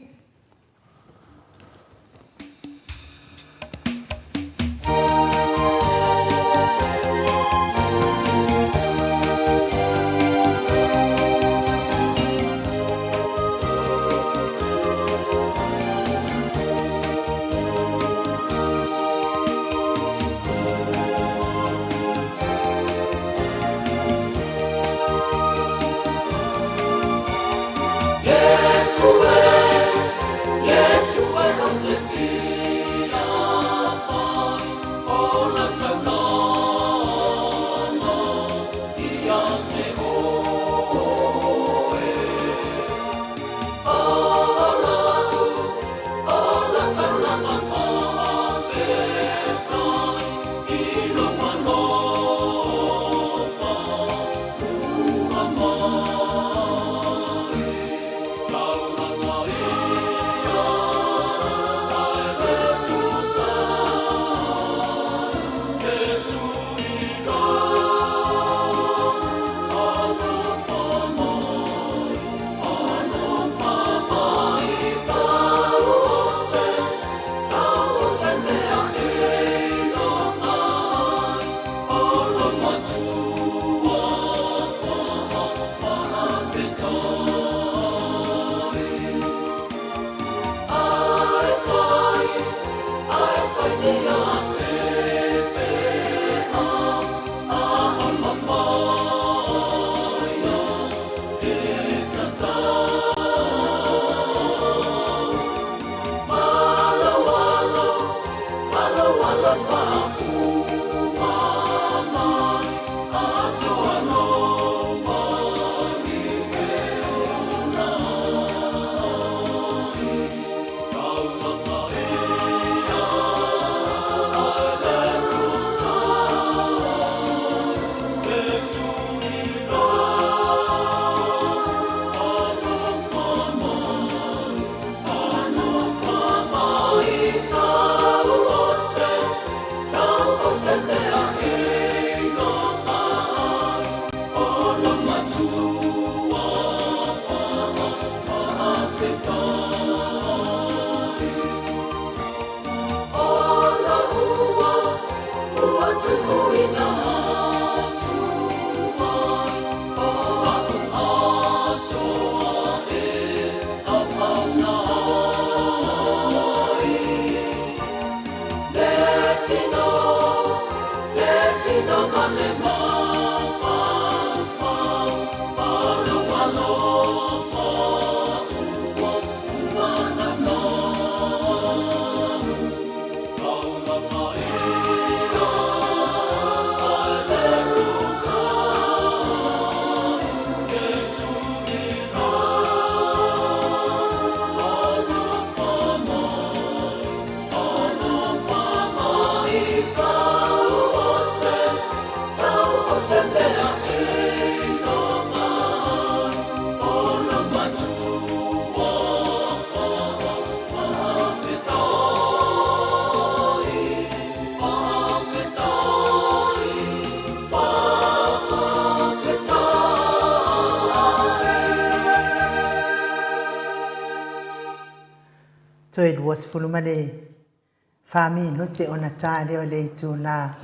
Toe 24 minute ona ta lea o le itula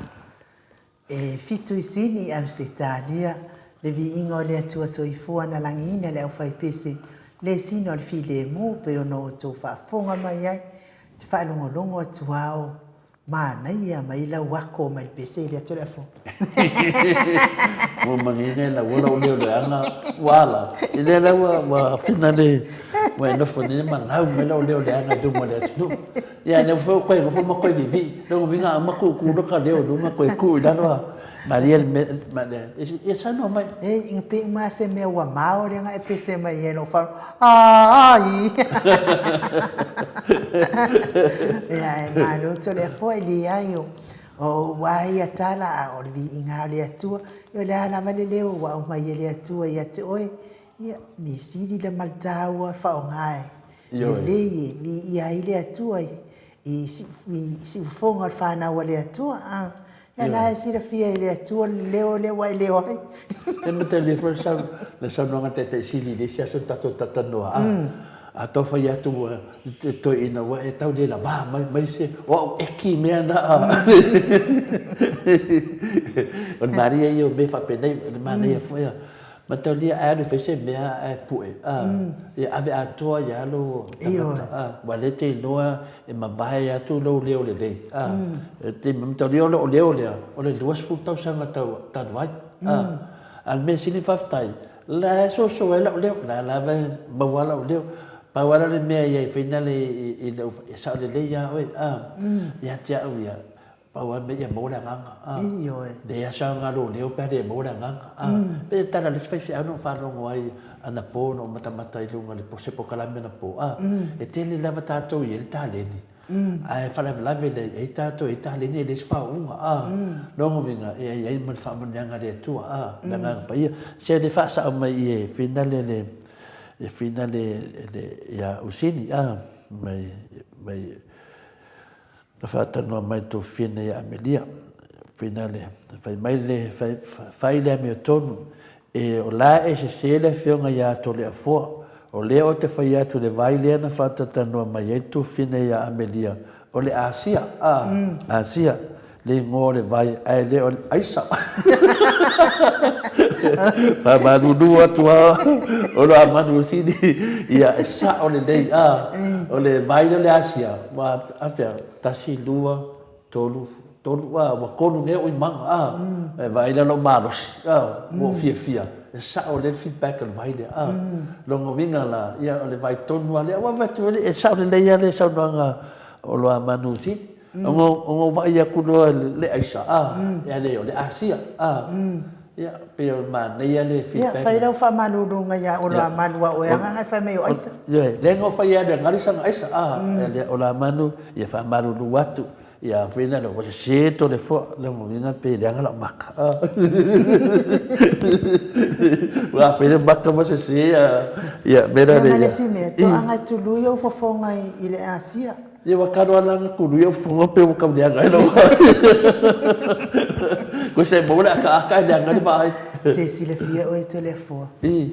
e fitu i Sini i Ausetalia, le viiga o le Atua Soifua na lagiina le aufaipese le sina o le filemu pei ona outou faafofoga mai ai te faalogologo atu lava o Manaia mai lau ako mai le pese lea Toleafoa. Ua manino e lau ola o leo leaga ua ala. I lea la ua ua fina le ua e nofo nei ma lau mai lau leo leaga i luma o le atunuu. Ia lea foi ua koe nofo ma koe viivii. Lona uiga a uma kuukuu loa ka leo i luga koe kuu i lalo a malie le mea ma le ia saunoa mai. E ina pei uma se mea ua mao lea na e pese mai ai lou falo Aai! Ia, e malo Toleafoa, e leai o ou a ia tala, a o le viiga o le Atua, ia o le a lava le leo ua aumai e le Atua ia te oe, ia, mea sili le ma le taua faaaoga e lelei e viia ai le Atua i siufofoga o le fanau a le Atua. A, ia la e silafia e le Atua le leo lea ua e leo ai. E matalia foi le saunoaga a le Taitai Sili i le isi aso na tatou talatalanoa, a, a tau fai atu ua te toeaina ua e tau le lavā mai, mai se, o au eki mea na a. O le malie ia o mea faapenei, o le manaia foi a. Mataulia ae alu e fai se mea ae pue, a, ia ave atoa ia lou tagata, a, ua le te iloa e mavae atu lou leo lelei, a, e te mataulia o lou leo lea, o le 20 tausaga tau talu ai, a, a o le mea sili faafetai, la e soso ai lau leo, la lava e maua lau leo, pau lava le mea ia e fai na le i lou, e sao lelei ia oe, a, ia te au ia, Pau lava le mea ia maua le agaga. Ioe. Leai lava se aoga lou leo pe a le maua le agaga. Pei o le tala a le isi faifeau na ou faalogo ai anapo na ou matamata i luga o se polokalame anapo, e tele lava tatou e i ai le taleni, ae faalavelave lea e i ai tatou e i ai taleni e leai se faauuga. Lona uiga, e i ai ma le faamanuiaga a le Atua, le Agaga Paia. Se le faasao mai i e finale le e finale ia Usini, mai mai Na faatanoa mai le tofina ia Amelia, finale, fai mai le, fai, fai le amiotonu, e o la e sese le afioga ia Toleafoa, o lea ou te fai atu i le vai lea na faatanoa mai ai le tofina ia Amelia, o le Asia, a, Asia, le igoa o le vai, ae le o le aisa. Faamalulu atu lava o lo Manusini, ia e sao lelei, a, o le vai lea o le Asia, ua afea, tasi, lua, tolu, tolu, a, ua tolu nei ou imaga, a, e vaai lea i lou malosi, a, ua ou fiafia, e sao lelei le feedback a le vai lea, a. Lona uiga la, ia o le vai tonu lava lea, aua vaai atu, e sao lelei lava le saunoaga o lo Manusini. Ona ou vaai atu loa le aisa, a, ia le, o le Asia, a, ia, pei o le manaia le feedback. Ia, fai lau faamaluluga ia Oloamalu a oe agaga e fai mai o aisa. Ioe, lea na ou fai atu e gali sana aisa, a, ia le Oloamalu, ia faamalulu atu, ia fai na ua sese Toleafoa, lona uiga pe leaga lau maka, a. Ua fai le maka ma sese, ia, mea la le. Ia, ma le isi mea, toaga e tului ou fofoga i le Asia. Ia ua kalo ala na kulu ia ufunga pe ua kau leaga ai lau Koe se maua le akaaka e leaga ai le vaai. Te silafia oe Toleafoa. I.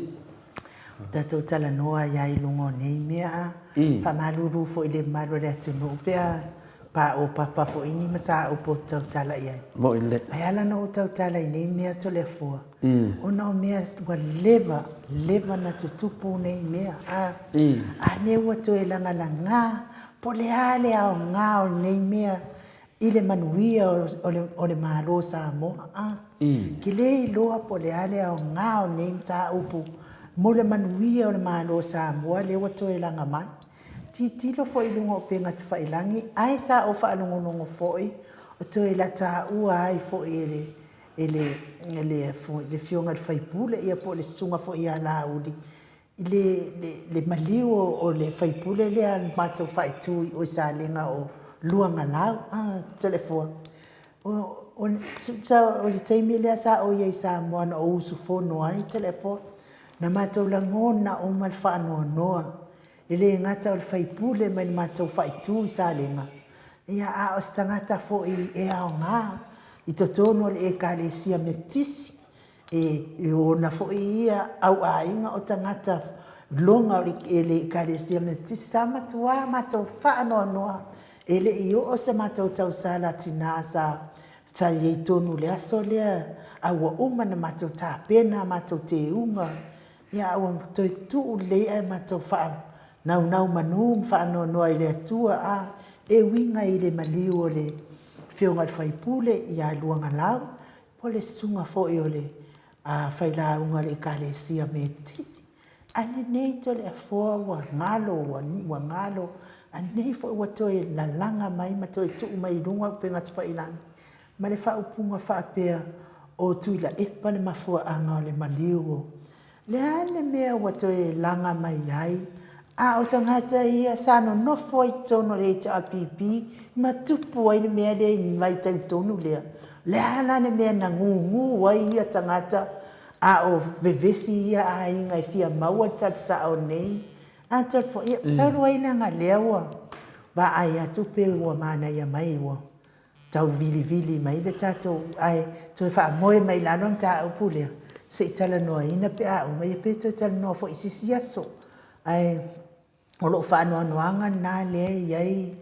O tatou talanoa ai i luga o nei mea a. I. Faamalulu foi i le mamalu o le atunuu pe a paopapa foi ni mataupu ou te tautala i ai. Moi le. Ae ala ona ou tautala i nei mea Toleafoa. Ona o mea ua leva, leva na tutupu nei mea, a, a lea ua toe lagalaga, po o le a le aoga o nei mea i le manuia o le Malo o Samoa, a. Ke le iloa po o le a le aoga o nei mataupu mo le manuia o le Malo o Samoa lea ua toe laga mai. Tilotilo foi i luga o upega tafailagi, ae sa ou faalogologo foi o toe lataua ai foi e le e le, e le, le afioga i le faipule ia po o le susuga foi ia Laauli i le, le, le maliu o, o le faipule lea na matou faaitu i o i Salega o Luagalau, ah, Toleafoa. O, o, sa, o le taimi lea sa ou i ai i Samoa na ou usufono ai Toleafoa, na matou lagona uma le faanoanoa E le gata o le faipule mai le matou faaitu i Salega, ia a o se tagata foi e aoga i totonu o le Ekalesia Metotisi, e ona foi ia auaiga o tagata loga o le Ekalesia Metotisi, sa matuā matou faanoanoa, e le i oo se matou tausala tinā sa sa i ai tonu i le aso lea, a ua uma ona matou tapena a matou teuga, ia a ua toe tuu lelei ae matou faanaunau manu ma faanoanoa i le Atua, a e uiga i le maliu o le Afioga i le Sui Usufono ia Luagalau, po o le susuga foi o le failauga a le Ekalesia Metotisi. A lenei Toleafoa ua galo, ua galo, a nei foi ua toe lalaga mai ma toe tuu mai i luga o upega tafailagi ma le faaupuga faapea, O Tuilaepa le mafuaaga o le maliu o Le a le mea ua toe laga mai ai, a o tagata ia sa nonofo ai i totonu o le HRPP ma tupu ai le mea lea i le vaitau tonu lea? O le a la le mea na gugu ai ia tagata a o vevesi ia aiga e fia maua le tali sao nei? A tali ia, talu ai leaga lea ua vaai atu pe ua manaia mai ua tau vilivili mai le tatou, ae toe faamoe mai i lalo le mataupu lea, se i talanoaina pe a uma, ia pe toe talanoa foi i se isi aso. Ae o lou faanoanoaga lena lea e i ai,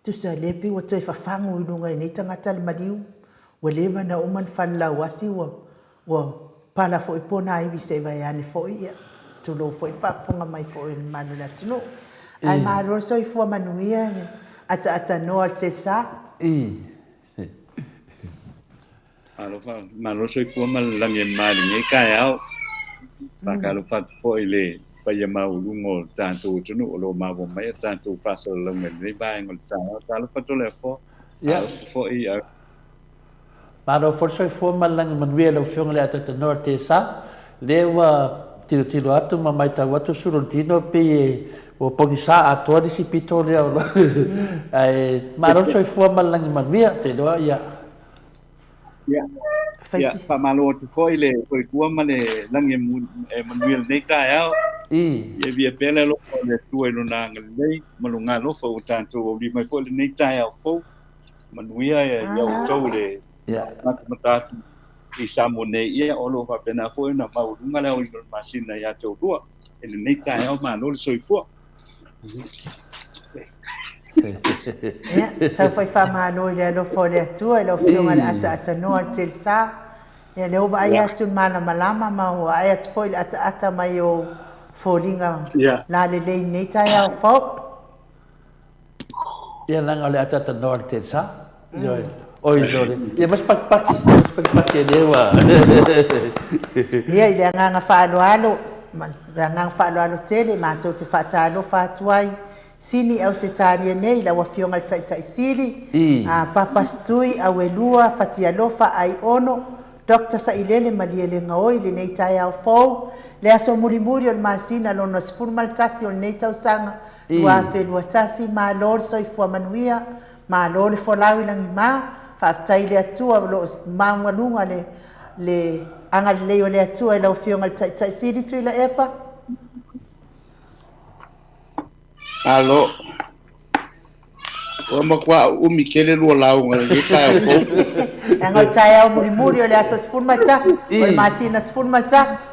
tusa lea pei ua toe fafagu i luga i nei tagata le maliu, ua leva ona uma ona falelauasi ua Ua pala foi ponaivi se i vaeane foi, ia, tulou foi le faafofoga mai foi a le mamalu o le atunuu. Ae malo le soifua manuia i le ataatanoa o le Telsa. Alofa, malo le soifua ma le lagi e mama i lenei taeao. Faatalofa atu foi i le paia maualuga o le tatou atunuu o lo o maua mai a tatou faasalalauga i lenei vaega o le taeao. Talofa Toleafoa, talofa foi Malo foi le soifua ma le lagi manuia i lau Afioga i le Atatanoa o le TSA. Lea ua tilotilo atu ma maitau atu Sulutino pei e ua pogisa atoa le isi pito lea o lo ae malo le soifua ma le lagi manuia. Ou te iloa ia. Ia, ia faamalo atu foi le soifua ma le lagi e manuia i lenei taeao. Ia via pea le alofa o le Atua i Lona agalelei ma Lona alofa ua tatou aulia mai foi lenei taeao fou. Manuia ia outou le matamata atu i Samoa nei, ia o lo o faapena foi ona maualuga le aoina o le masina ia te oulua i lenei taeao. Malo le soifua. Ia, tau fai faamalo i le alofa o le Atua i lau Afioga i le Ataatanoa o le Telsa. Ia, lea ua vaai atu i le malamalama ma ua vaai atu foi i le ataata mai o foliga lalelei i lenei taeao fou. Ia leaga o le ataatanoa le telsa. Ioe. Oi sorry. Ia ma se patipati, ma se patipati e lea ua. Ia i le agaga faaaloalo, le agaga faaaloalo tele matou te faatalofa atu ai Sini Ausetalia nei i lau Afioga i le Taitai Sili, a Papa Stui, Auelua, Fatialofa, Aiono, Doctor Sailele Malielegaoi i lenei taeao fou, le aso mulimuli o le masina lona 11 o lenei tausaga 2021, malo le soifua manuia, malo le folau i lagima, faafetai i le Atua o lo o maualuga le le agalelei o le Atua i lau Afioga i le Taitai Sili Tuilaepa. Malo. Ua matua umi tele lua lauga i lenei taeao fou. Leaga o le taeao mulimuli o le aso 11, o le masina 11.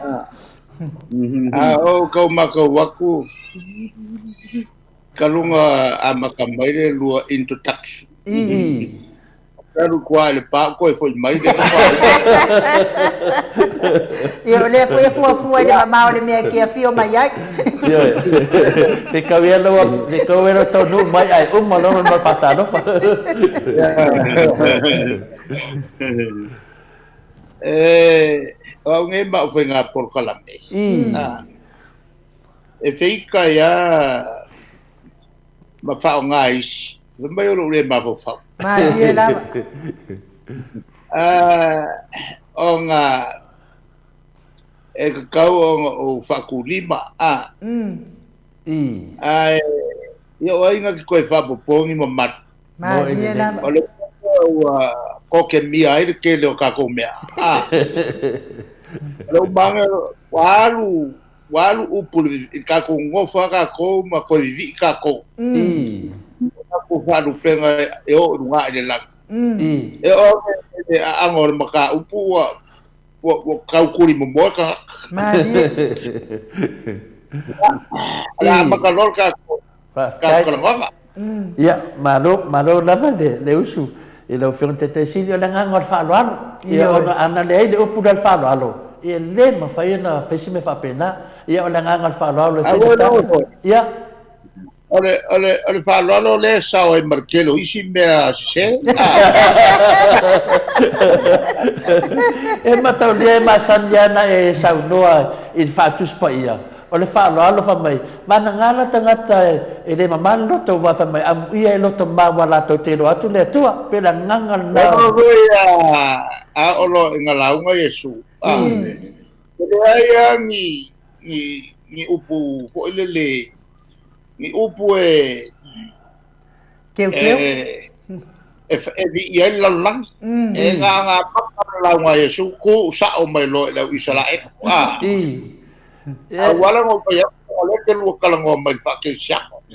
A o kau makau aku, kaluga amata mai le lua introduction. Alu kua i le pa koe foi mai le Ia, o lea foi e fuafua i le mamao o le mea e te afio mai ai. Ioe. Te kau ia lau, te kau ia lau taunuu mai ae uma loa ma faatalofa. E, o au nei ma au faiga polokalame. E feika ia ma faaaoga isi. Fai mai o lou le mafaufau. Malie lava. Ona e tatau ona ou faatulima, a. Ae, ia o ai na te toe faapopo ni mamalu. Malie lava. O le mea ua kokemia ai le tele o tatou mea, a. O lou maga, ua alu, ua alu upu i le tatou nonofo lava tatou ma toe vivii tatou. O tatou faalupega e oo i luga i le lagi. E oo i le aano o le mataupu ua, ua, ua taukuli momoe tagata. Malie. O le a amata loa le tatou talanoaga. Ia, malo, malo lava le, le usu i lau Afioga i le Taitai Sili. O le agaga o le faaaloalo. Ia, ona ana leai le upu lea o le faaaloalo, ia e le mafai ona fai se mea faapena. Ia, o le agaga o le faaaloalo e faigata. Ia. O le, o le, o le faaaloalo lea e sao ai ma le tele o isi mea sese. E mataulia e masani lava ona e saunoa i le faatusi paia. O le faaaloalo fai mai, managala tagata e le mama le loto aua fai mai amuia e loto ma aua latou te iloa atu le Atua. Pei o le agaga lena. E oo foi a oo loa ina lauga Iesu, e leai lava ni, ni, ni upu foi lele, ni upu e, Keukeu. e, e, e viia ai le lalolagi. E na ona amata le lauga a Iesu, tu sa'o mai loa i le au Isaraelu. A, a ua ala ona ou fai atu, o lea e te lua talanoa mai i le faakerisiano. A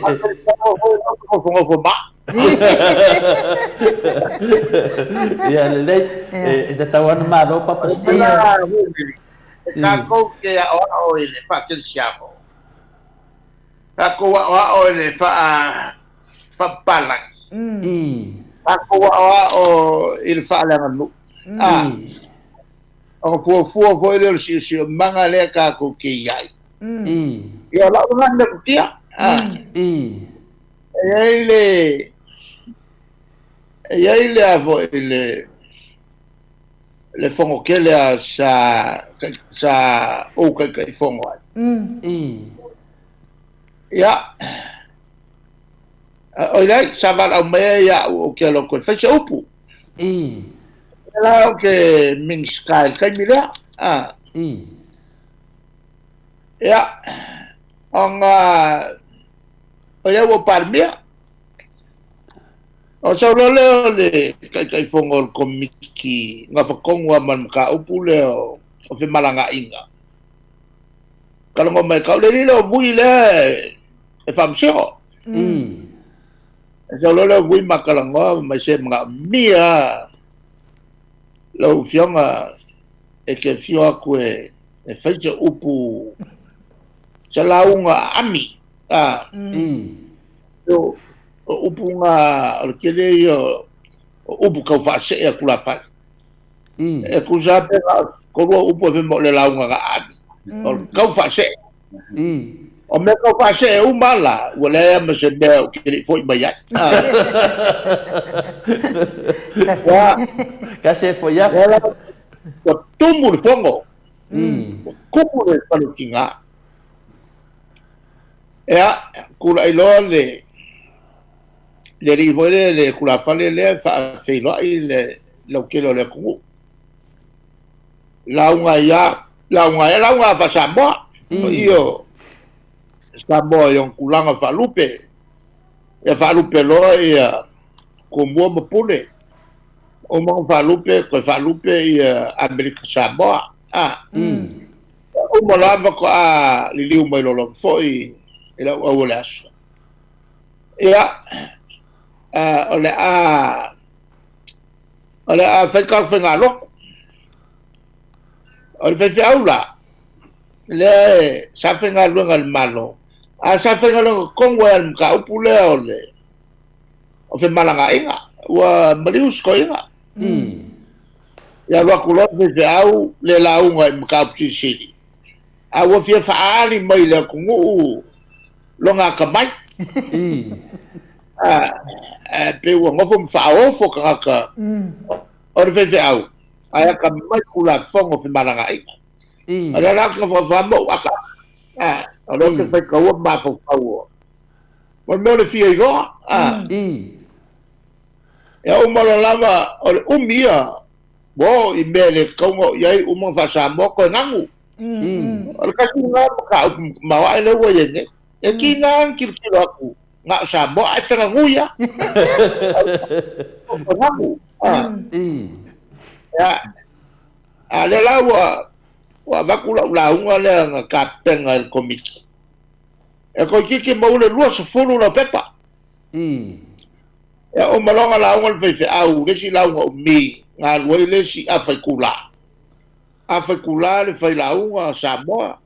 faakerisiano foi la ou te nofonofo ma au. Ia lelei, e tatau lava ona malo Papa Steve. E tatou te aoao i le faakerisiano, tatou aoao i le faapapalagi, tatou aoao i le faaleaganuu. Ona fuafua foi lea o le siosiomaga lea tatou te i ai. Ia, o lau lena metotia. E i ai le, e i ai le a foi le, le fono tele a sa, sa ou Taitaifono ai. Ia, oi lai, sa valaau mai ai au ou te alu atu e fai se upu. O la ou te Minisita i le taimi lea. Ia, ona o ia ua Palemia. Ona sau loa lea o le Taitaifono o le Komiti Gafa Tonu lava ma le mataupu lea o femalagaaiga. Talanoa mai kau le alii lea o Vui lea e faamasino. E sau loa lea o Vui ma talanoa mai se manaomia lava lau Afioga e te afio atu e fai se upu, se lauga aami. O upu na, o le tele ia o upu tau faasee a tulafale. E tusa lava pe na o tolua upu e fai mai o le lauga na aami. O le tau faasee. O mea tau faasee uma la, ua leai lava ma se mea ou te le i foi mai ai. Kasi e foi atu. Ua tumu le fono. Ua tumu le faletina. Ea, tulai loa le le alii foi lea, le tulafale lea e faafeiloai le lautele o le atunuu. Lauga ai lava, lauga ai, lauga faa-Samoa. O i o Samoa i ona tulaga faalupe. Ia faalupe loa ia Tumua ma Pule. Uma ona faalupe, toe faalupe ia Amerika Samoa. A. Uma loa faatoa liliu mai loa foi i lau au o le aso. Ia, o le a o le a fai tatou faigalotu. O le faifeau la, lea e, sa faigaluega i le Malo, a sa faigaluega tonu ai i le mataupu lea o le o femalagaaiga, ua maliu si toeaina. Ia alu atu loa le faifeau le lauga i mataupu silisili, a ua fia faaali mai i le atunuu lona atamai. A, pei ua nofo ma faaofo tagata o le faifeau, ae atamai Tulafono o femalagaaiga. O lea la ou te nofonofo lava ma ou ata, o lea ou te faitaua ma mafaufau o le mea o le fia iloa. Ia uma loa lava o le umi ia ua oo i mea e le tatau ona oo i ai, uma ona faa-Samoa toe nanu. O le tasi lena mataupu maoae lea ua i ai nei. E tiga lava ona tilotilo atu na o Samoa ae feganui lava. O nanu. Ia, a o lea la ua ua avatu lau lauga lea na tapena e le Komiti. E toeitiiti maua le 20 laupepa. Ia uma loa ona lauga le faifeau, le isi lauga umi, na alu ai le isi afa itula. Afa itula le failauga a Samoa.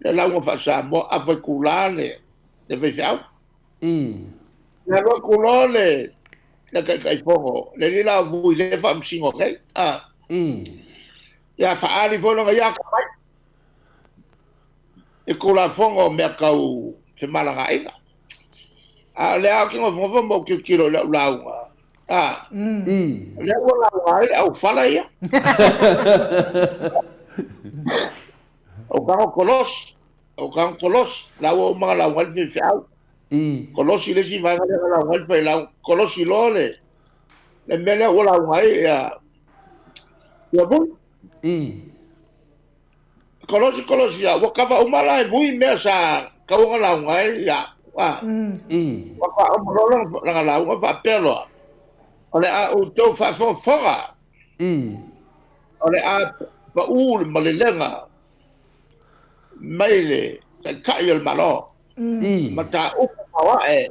Le lauga faa-Samoa, afa itulā le le faifeau. Ia alu atu loa le le Taitaifono, le alii la o Vui lea e faamasino nei, a. Ia faaali foi lona ia atamai i Tulafono o mea tau femalagaaiga. A o lea ou te nofonofo ma ou tilotilo i lau lauga, a, o lea ua lauga ai le aufala ia. O tago kolosi, o tago kolosi, la ua uma ona lauga ai le faifeau. Kolosi le isi vaega lea na lauga ai le failau, kolosi loa le le mea lea ua lauga ai ia ia Vui. Kolosi kolosi ia, ua kava uma la e Vui mea sa tatau ona lauga ai ia a. Ua faauma loa lana lauga faapea loa, o le a outou faafogafoga. O le a pau le malelega mai le Taitai o le Malo. Mataupu maoae,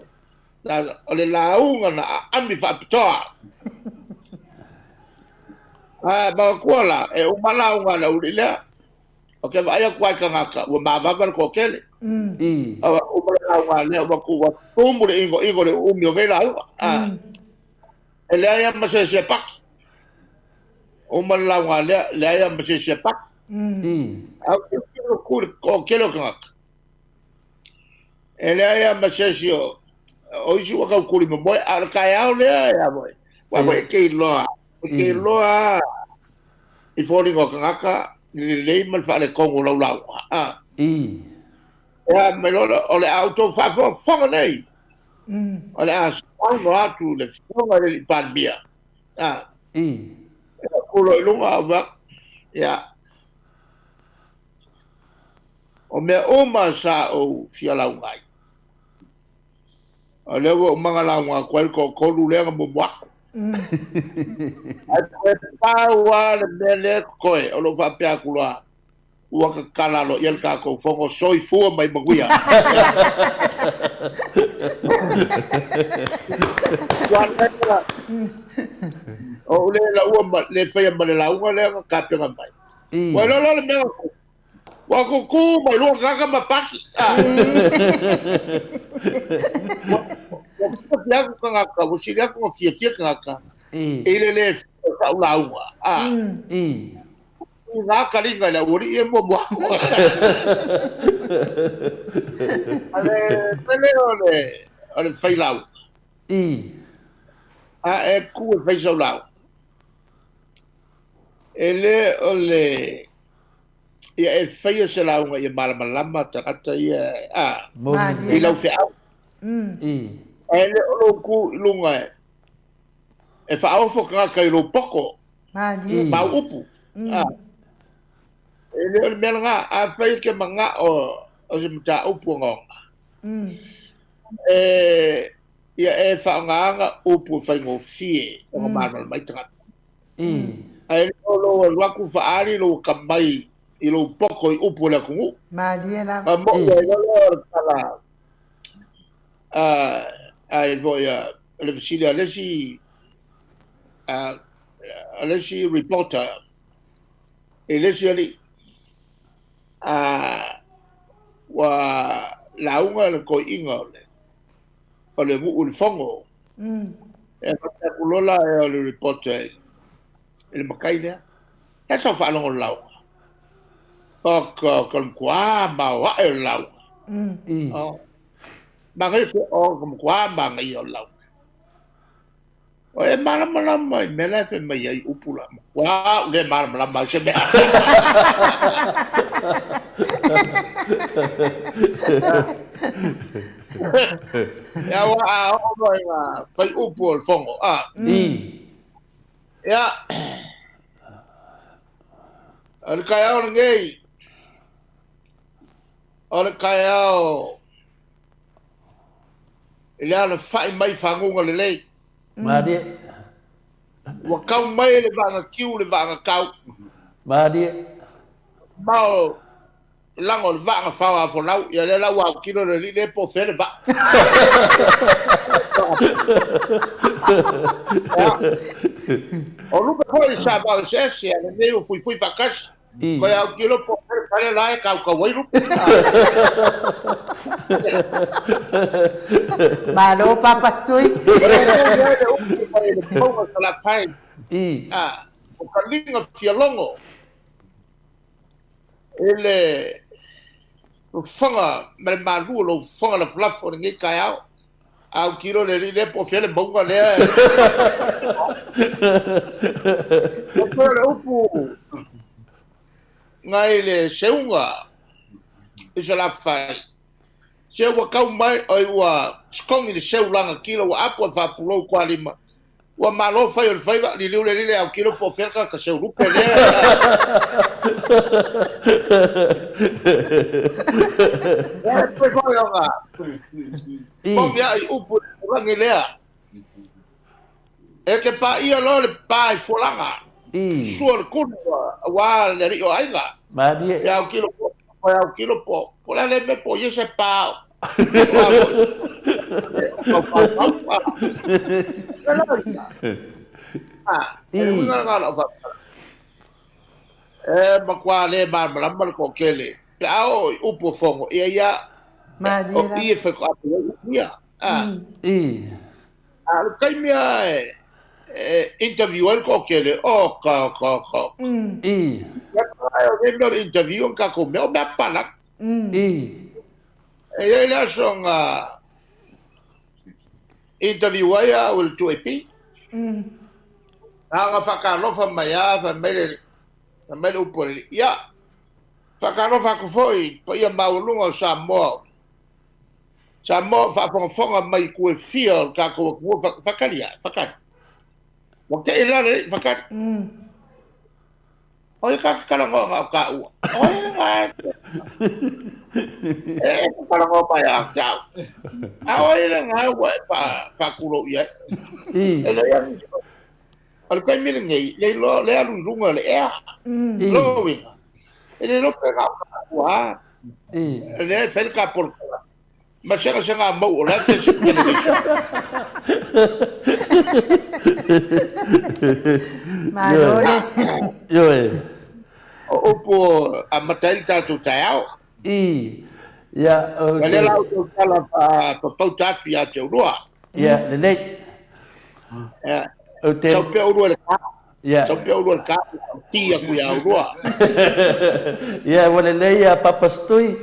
o le lauga na aami faapitoa. A manatua la, e uma lauga a le aualii lea, ou te vaai atu lava i tagata ua mavava le toatele. Ua uma le lauga lea, ua tumu le inoino i le uumi o nei lauga. E leai lava ma se isi e paki. Uma le lauga lea, leai lava ma se isi e paki. Ae ou te tilotilo atu i le toatele o tagata, e leai lava ma se isi o, o isi ua tau tuli momoe, a o le taeao lea e a foi, aua foi e te iloa, e te iloa lava i foliga o tagata le lelei ma le faaletonu o lau lauga. Ia, mai loa lea, o le a outou faafogafoga nei, o le a saunoa atu le Afioga i le Alii Palemia, a, ia, tu loa i luga, ou fai atu, ia, o mea uma sa ou fia lauga ai, o lea ua uma ona lauga atu ai le toatolu lea na muamua atu. Ae toe pau lava le mea lea e totoe, o lou faapea atu loa, Ua tatala aloaia le tatou fono, soifua ma ia manuia. O ou le laua ma le faia ma le lauga lea na tapena mai. Ua iloa loa le mea na tupu. Ua tutu mai lua tagata ma paki. Ua fiafia atu tagata, ua sili atu ona fiafia tagata i le le fia o sau lauga. I ngā karinga i le aualii e muamua atu. A le pele o le, o le fai lauga. A e ku e fai sau lauga. E le o le, ia e faia se lauga ia malamalama tagata ia, a, i lau feau. E le o lou ku i luga e, e faaofo tagata i lou poto. Malie. Mau upu. Ah. E le o le mea lena, afai e te manao o se mataupu ogaoga, e, ia e faaaogaina upu e faigofie ona malamalama ai tagata. Ae le o lou alu atu faaali lou atamai i lou poto i upu o le atunuu. Malie lava. Ma moʻi ai loa lea o le tala, a, ai foi a, o le fesili a le isi a le isi reporter i le isi alii, a ua lauga le toeaina o le o le nuu i le fono. E faapea atu loa la o le reporter i le matai lea, e sau faalogo i le lauga. O ka ka matua maoae o le lauga. O, manaia te, o ka matua manaia o le lauga. O e malamalama i mea la e fai mai ai upu la. Matua ou le malamalama i se mea. Ia ua a oo loa i ngā whai upu o le fono. A. Ia. O le taeao lenei, o le taeao i le alafai mai faguga lelei. Malie. Ua kau mai le vaaga tiu le vaaga kau. Malie. Ma o lago o le vaaga fao a folau, ia lea la ua autilo le alii lea po o fea le vaa. Ia. O lupe foi sa vao eseese, a lenei ua fuifui faatasi. Koe autilo po o fea le fale la e kaukau ai lupe. Malo Papa Stui. Le upu mai le mauga Salafai. O ka liga fia logo i le fofoga ma le malu o lou fofoga lafolafo i lenei taeao. Autilo le alii lea po o fea le mauga lea. O pei o le upu nai le seuga i Salafai, se ua tau mai, oi ua sikogi le seu lagatila ua apu a le faapulou i Tualima, Ua malo fai o le faiva, liliu le lile autilo po o fea le tagata seu lupe lea. E pei foi ona momi ai upu i le tulaga lea. E te paia loa le pa i fualaga, sua le kulu aua le alii o aiga. Malie. E autilo po, e autilo po, po o le a le mea po o ia se pa. E matua le malamalama le toatele pe a oo i upu o Fono, ia ia o i e whai koapu ai upu ia. A o le taimi a e interview ai le toatele, o ka, o ka, o ka. Ia o le mea o le interview o tatou mea, o mea palagi. E i ai le aso na interview ai au i le 2AP. Na ona faatalofa mai lava, fai mai le, fai mai le upu a le alii, ia, faatalofa atu foi i le paia maualuga o Samoa, Samoa o faafogafoga mai i itu e fia o le tatou atunuu, faatali ae, faatali. Ua tei la le alii, faatali. O ia ka talanoa na o taua. O ia le vae. E e talanoa mai a te au. A o ia le vae ua e faatulou i ai. E leai lava nisi o. O le taimi lenei, le iloa o lea e alu i luga o le ea. Lona uiga, e le iloa pe na o taua lava. O lea e fai le ta polokalame. Ma segasega mau o la e fia television. Malo le. Ioe. O upu amata ai le tatou taeao. I. Ia, o te. Lea la outou tala faapapauta atu ia te oulua. Ia, lelei. Ia. Ou te. Sau pea oulua i le ta. Ia. Sau pea oulua i le ta, ti atu ia oulua. Ia, ua lelei ia Papa Stui,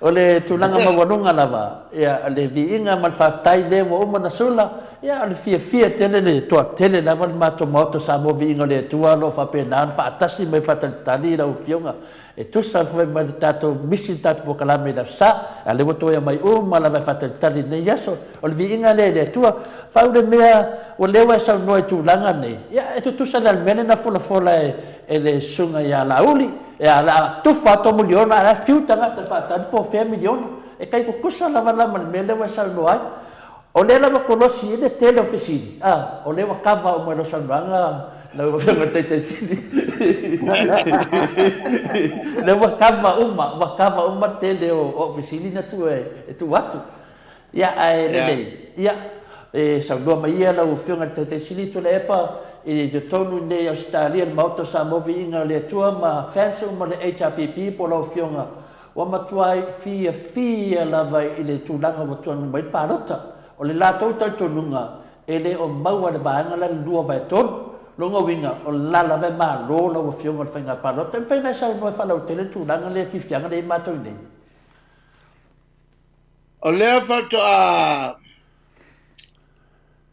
o le tulaga maualuga lava, ia, o le viiga ma le faafetai lea ua uma ona sula, ia, o le fiafia tele le toatele lava o le matou Maota o Samoa Viiga o le Atua o lo o faapena ona faatasi mai faatalitali i lau Afioga E tusa foi ma le tatou misi le tatou polokalame i le Aso Sa, a o lea ua toe aumai uma lava e faatalitali i lenei aso. O le viiga lea i le Atua. Pau le mea o lea ua e saunoa i tulaga nei, ia e tutusa le a le mea lea na folafola e le susuga ia Laauli, ia o le a tufa atu miliona ae la e fiu tagata e faatali po o fea miliona. E tai tutusa lava la ma le mea lea ua e saunoa ai. O lea lava kolosi i le tele o fesili, a, o lea ua kava uma i lau saunoaga lau Afioga i le Taitaisili. O lea ua kava uma, ua kava uma le tele o au fesili na tuu e tuu atu. Ia, ae lelei, ia, e saunoa mai ia lau Afioga i le Taitaisili Tuilaepa i totonu i inei i Ausetalia i le Maota o Samoa Viiga o le Atua ma fans uma o le HRPP po o lau Afioga Ua matuai fiafia lava i le tulaga ua tuanui mai le palota. O le latou talitonuga, e le o maua e le vaega la le 2/3. Lona uiga, o la lava e malo lau Afioga o le faiga palota. E mafai ona e saunoa e faalautele le tulaga lea i le fiafiaga lea e i ai matou i nei? O lea faatoa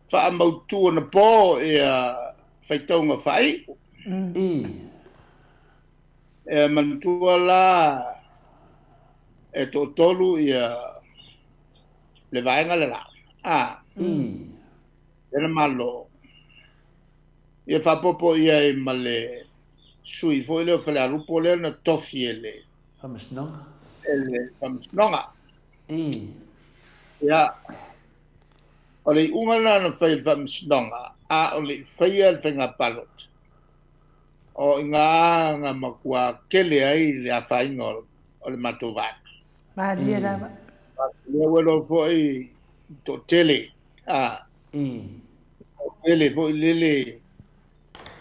faamautu anapo ia faitauga faaiu. I. E manatua la e toatolu ia le vaega le la. A. Lena malo. Ia faaopoopo i ai ma le sui foi lea o Falealupo lea na tofi e le Faamasinoga. E le Faamasinoga. Ia, o le iuga lena na fai e le Faamasinoga, a o le i faia le faiga palota. O i ina na matua tele ai le afaina o le matou vaega. Malie lava. Lea ua iloa foi toatele, a. Toatele foi lele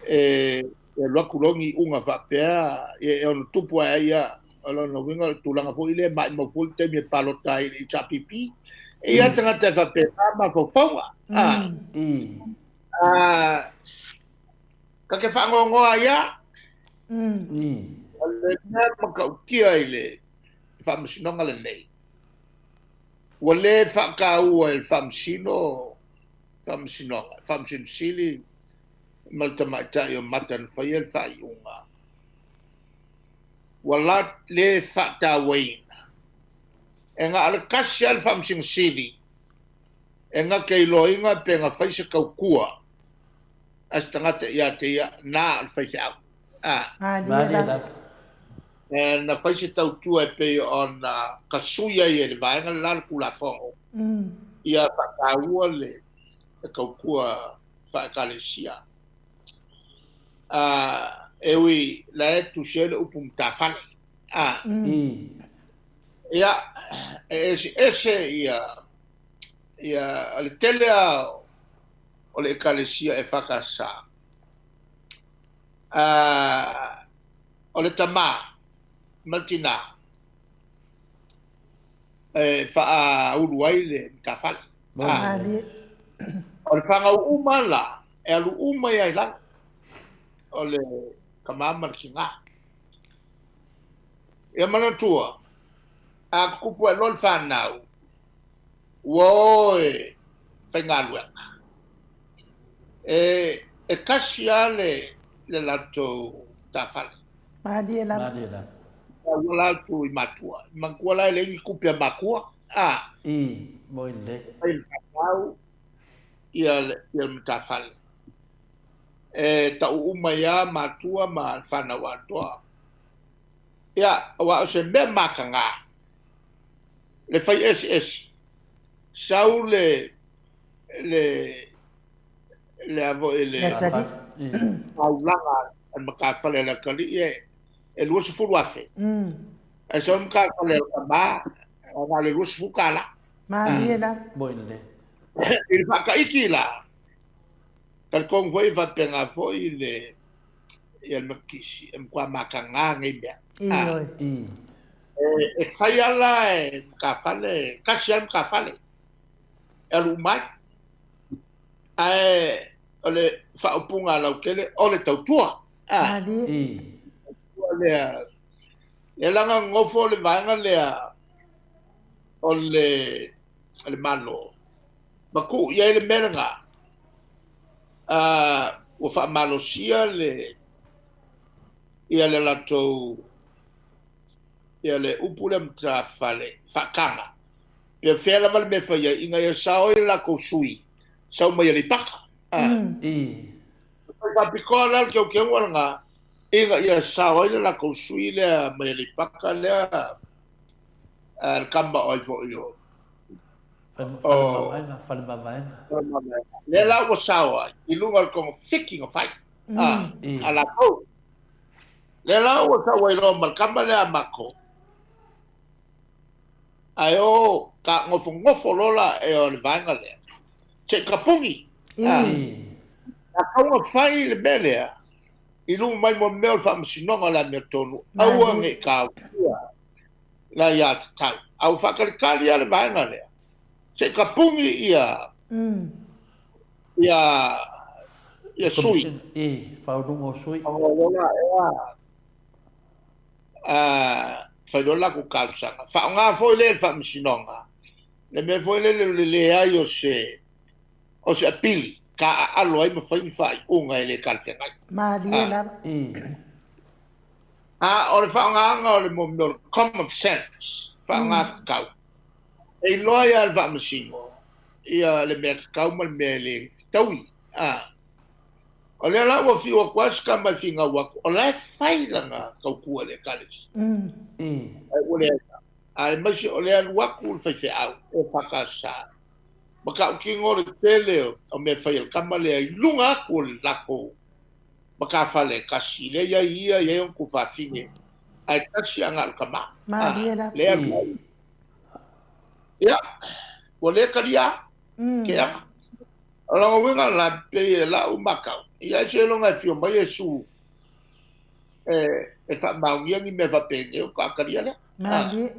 e. E alu atu loa ni iuga faapea, ia e ono tupu ae ai, ia, o lona uiga o le tulaga foi lea e maimau foi le taimi e palota ai i le HRPP. E i ai tagata e faapena mafaufauga. A, a, ta te faanoanoa ai lava. O le mea matautia i le faamasinoga lenei, ua le faataua e le faamasino, faamasinoga, faamasino sili ma le tamaitai o Mata na faia le faaiuga, ua la le faatauaina e na o le tasi lava le Faamasino Sili e na te iloaina pe na fai se tautua a se tagata ia te ia, na o le faifeau. A. Malie lava. E na fai se tautua e pei ona tasui ai e le vaega le la le Tulafono, ia faataua le tautua faekalesia. A, e ui la e tusi ai le upu matafale. A. Ia, e eseese ia, ia le tele a o le ekalesia e whakasa. A, o le tamā ma le tinā e faaulu ai le matafale. A. O le fanau uma la, e alu uma ia i lalo o le tama ma le tina. Ia manatua, a tutupu ae loa le fanau, ua o e faigaluega. E, e tasi lava le, le latou tafale. Malie lava. Malie lava. Ua atu i matua. Manatua la e leai ni tupe a matua. A. I, moi le. Fai le fanau, ia le, ia le matafale. E tau uma ia matua ma le fanau atoa. Ia, aua o se mea mataga, le fai eseese, sau le, le, le a foi le, Le atalii. taulaga a le matafale a le atalii e, e 20,000. Ae sau le matafale a le tama, na o le 20 tala. Malie lava. Moi le. I le faataiti la, talitonu foi e faapena foi le, ia le makisi, e matua mataga nei mea. Ioe. E, e fai ala e matafale, tasi lava le matafale, e alu uma ai. Ae o le faaupuga a lautele, o le tautua. A, Malie. tautua lea, lea la na nonofo le vaega lea o le, o le Malo, ma tuu i ai le mea lena, a, ua faamalosia le, ia le latou, ia le upu lea matafale, faataga. Pe fea lava le mea e fai ai, ina ia sao ai le latou sui, sau mai Aleipata. A. Fai faapitoa la le teuteuga lena, ina ia sao ai le latou sui lea mai Aleipata lea, a, le tama o ai foi o, o Faleomavaega. Lea la ua sao ai i luga o le togafiti na fai a, a latou. Lea la ua sau ai loa ma le tama lea a matou, ae o ka nofonofo loa la e o le vaega lea, se i tapuni. A, a tau na fai le mea lea, i luga mai mo mea o le faamasinoga o le amiotonu, aua ne i taofia la ia tatau. A ua faatalitali lava le vaega lea, se i tapuni ia, ia, ia sui. I, faauluga o sui. Ona o loa la ea, a, fai loa le latou talosaga. Faaaoga foi lea e le faamasinoga, le mea foi lele o le leai o se, o se apili, taaalo ai ma fai ni faaiuga e le talafeagai. Malie lava. A o le faaaogaina o le mo mea o le common sense, faaaoga tatau. E iloa ia le faamasino ia le mea tatau ma le mea e le fetaui. A o lea la ua fiu atu ai se tama e finau atu, o la e fai lana tautua i le ekalesia. Ae ua leai. Aemaise o lea alu atu le faifeau e FKS. Matautino le tele o mea fai a le tama lea i luga atu o le latou matafale e tasi. Lea i ai ia, i ai ona tuafafine, ae tasi a na o le tama. Malie lava. Lea alu ai. Ia, ua le talia ke aga. O lona uiga la, pei e lau matau, ia ai seiloga e fio mai Iesu. e faamaonia ni mea faapenei ona faatoa talia lea. Malie.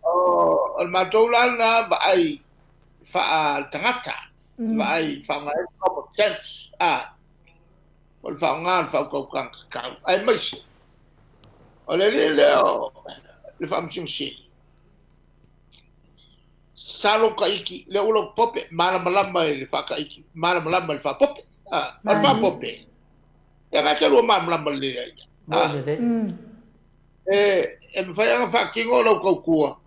O le matou la lena vaai faaletagata, vaai faaaoga ai le common sense, a, o le faaaoga o le faautautaga tatau, aemaise o le alii lea o le Faamasino Sili, sa lou Tahiti, lea ua lou pope, malamalama i le faa-Tahiti, malamalama i le faapope. A, o le faapope, ia na te lua malamalama lelei ai ia. Mo lelei. E, e mafai ona faatino lau tautua.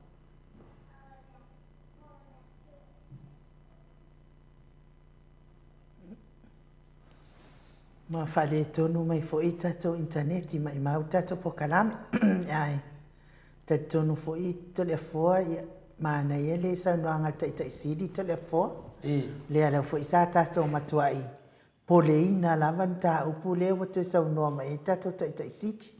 Ma faaletonu mai foi tatou initaneti, maimau tatou polokalame. Ae talitonu foi Toleafoa, ia, manaia le saunoaga a le Taitai Sili Toleafoa. Lea lava foi sa tatou matuai poleina lava le mataupu lea ua toe saunoa mai ai le tatou Taitai Sili.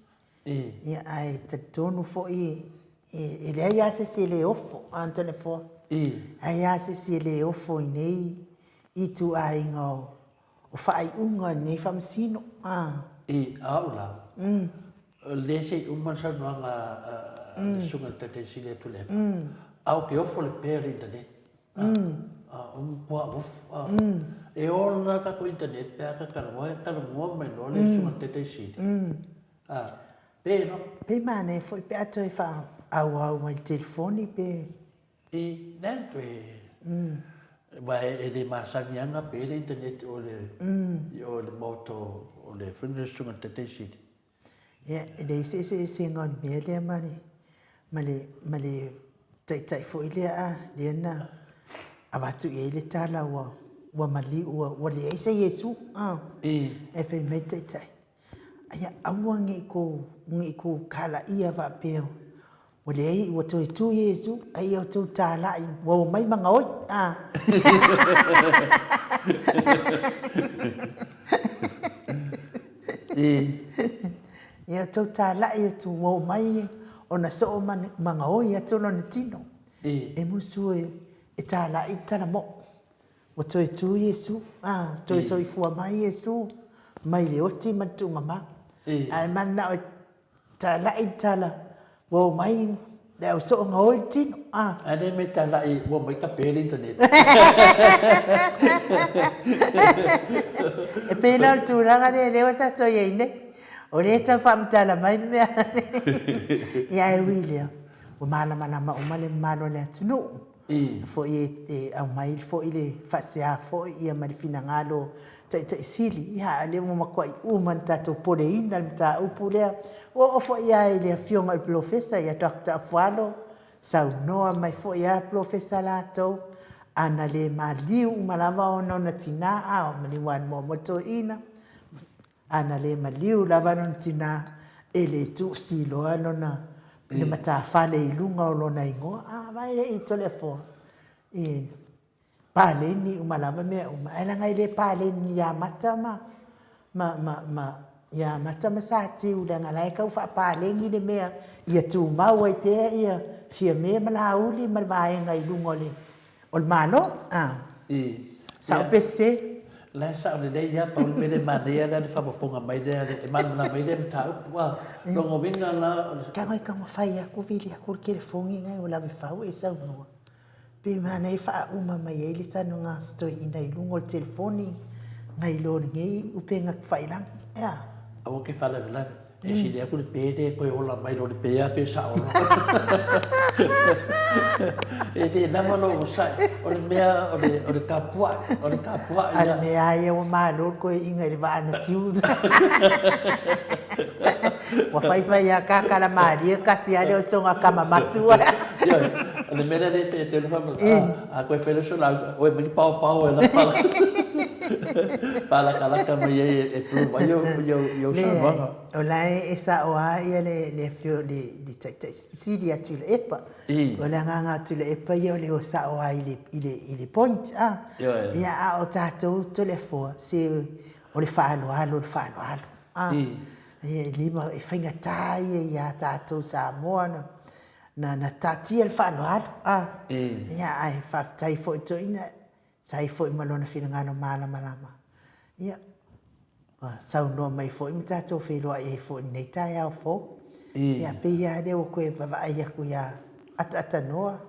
Ia, ae talitonu foi e leai lava se isi e le ofo, a Toleafoa? Leai lava se isi e le ofo i nei ituaiga o faaiuga i nei faamasino. I au la, lea se i uma le saunoaga a le Susuga i le Taitai Sili a Tuilaepa, a ou te ofo i le pea o le internet. O matua ofo. E ola tatou internet pe a ta talanoa, e talanoa mai loa le Susuga i le Taitai Sili. Pe loa. Pe manaia foi pe a toe faaauau ai i le telefoni pe. I, lea na toe, aua e le masani lava ona pe le internet i o i o i le maota o le foi lenei susuga i le Taitai Sili. Ia, e leai se eseesega o le mea lea ma le, ma le, ma le taitai foi lea a, lea na avatu i ai le tala ua, ua maliu, ua, ua leai se Iesu, a. Ae fai mai le taitai, Ia aua ne i kou, ne i kou kalaia faapea ua leai, ua toe tu Iesu, a ia outou talai, ua omai magaoi. A. Ia outou talai atu, ua omai ona soo magaoi atu lona tino. E musu e talai le tala moʻo. Ua toe tu Iesu, a, ua toe soifua mai Iesu mai le oti ma le tuugamā. Ae mananao e talai le tala, ua omai le au soo gaoi le tino, a. Ae le mea talai ua omai tape le internet. E pei la o le tulaga lea lea ua tatou i ai nei. O lea e tau faamatala mai le mea. Ia ae ui i lea, ua malamalama uma le mamalu o le atunuu. Foi e aumai foi le faasea foi ia ma le finagalo Taitai Sili, ia a o lea ua matuai uma ona tatou poleina le mataupu lea. Ua oo foi lava i le Afioga i le Polofesa ia Doctor Afualo, saunoa mai foi lava le Polofesa latou, ana le maliu uma lava ona ona tina, a o maliu lava i le muamua le toeaina, Ana le maliu lava lona tina, e le tuusiloa lona le matafale i luga o lona igoa. A, vaai le i Toleafoa, e paleni uma lava mea uma, ae leaga e le paleni ia Mata ma, ma, ma, ma, ia Mata ma Satiu, leaga la e tau faapaleni le mea ia tumau ai pea ia Fiame ma Laauli ma le vaega i luga o le O le Malo, a. Sao pe sese? La e sao lelei lava, pau le mea lea e manaia lea le faaopoopoga mai lea, e malamalama ai lea mataupu. A, lona uiga la o le. Tago e taumafai atu vili atu le telefoni nai ua lave fau e saunoa. Pe manaia e faauma mai ai le saunoaga a si toeaina i luga o le telefoni nai lo lenei upega tafailagi, ea? Aua ke faalavelave. E sili atu le pe lea toe ola mai lo le pe a pe sao loa. E le lava lou onosai, o le mea o le, o le tapuai, o le tapuai. A le mea lava ia ua malo le toeaina i le vaa na tiu. Ua faifai lava kakala malie kasi lava le oso a tama matua. Ioe, o le mea lea e fai atu ai le faamatalaga, a toe fai loa so lauga, oi mai ni paopao e lapa. Faalakalaka mai ai e prove ai iou saunoaga. O la e sao lava ia le afio le Taitai Sili ia Tuilaepa. O le agaga o Tuilaepa ia o le o sao lava i le point a. Ia a o tatou Toleafoa, se o le faaaloalo o le faaaloalo a. E faigata ia ia tatou Samoa na taatia le faaaloalo a. Ia ae faafetai foi toeaina. Sa ai foi ma lona finagalo malamalama. Ia, Ua saunoa mai foi ma tatou feiloai ai foi i lenei taeao fou. Ia, pei lava lea ua toe vaavaai atu ia Ataatanoa,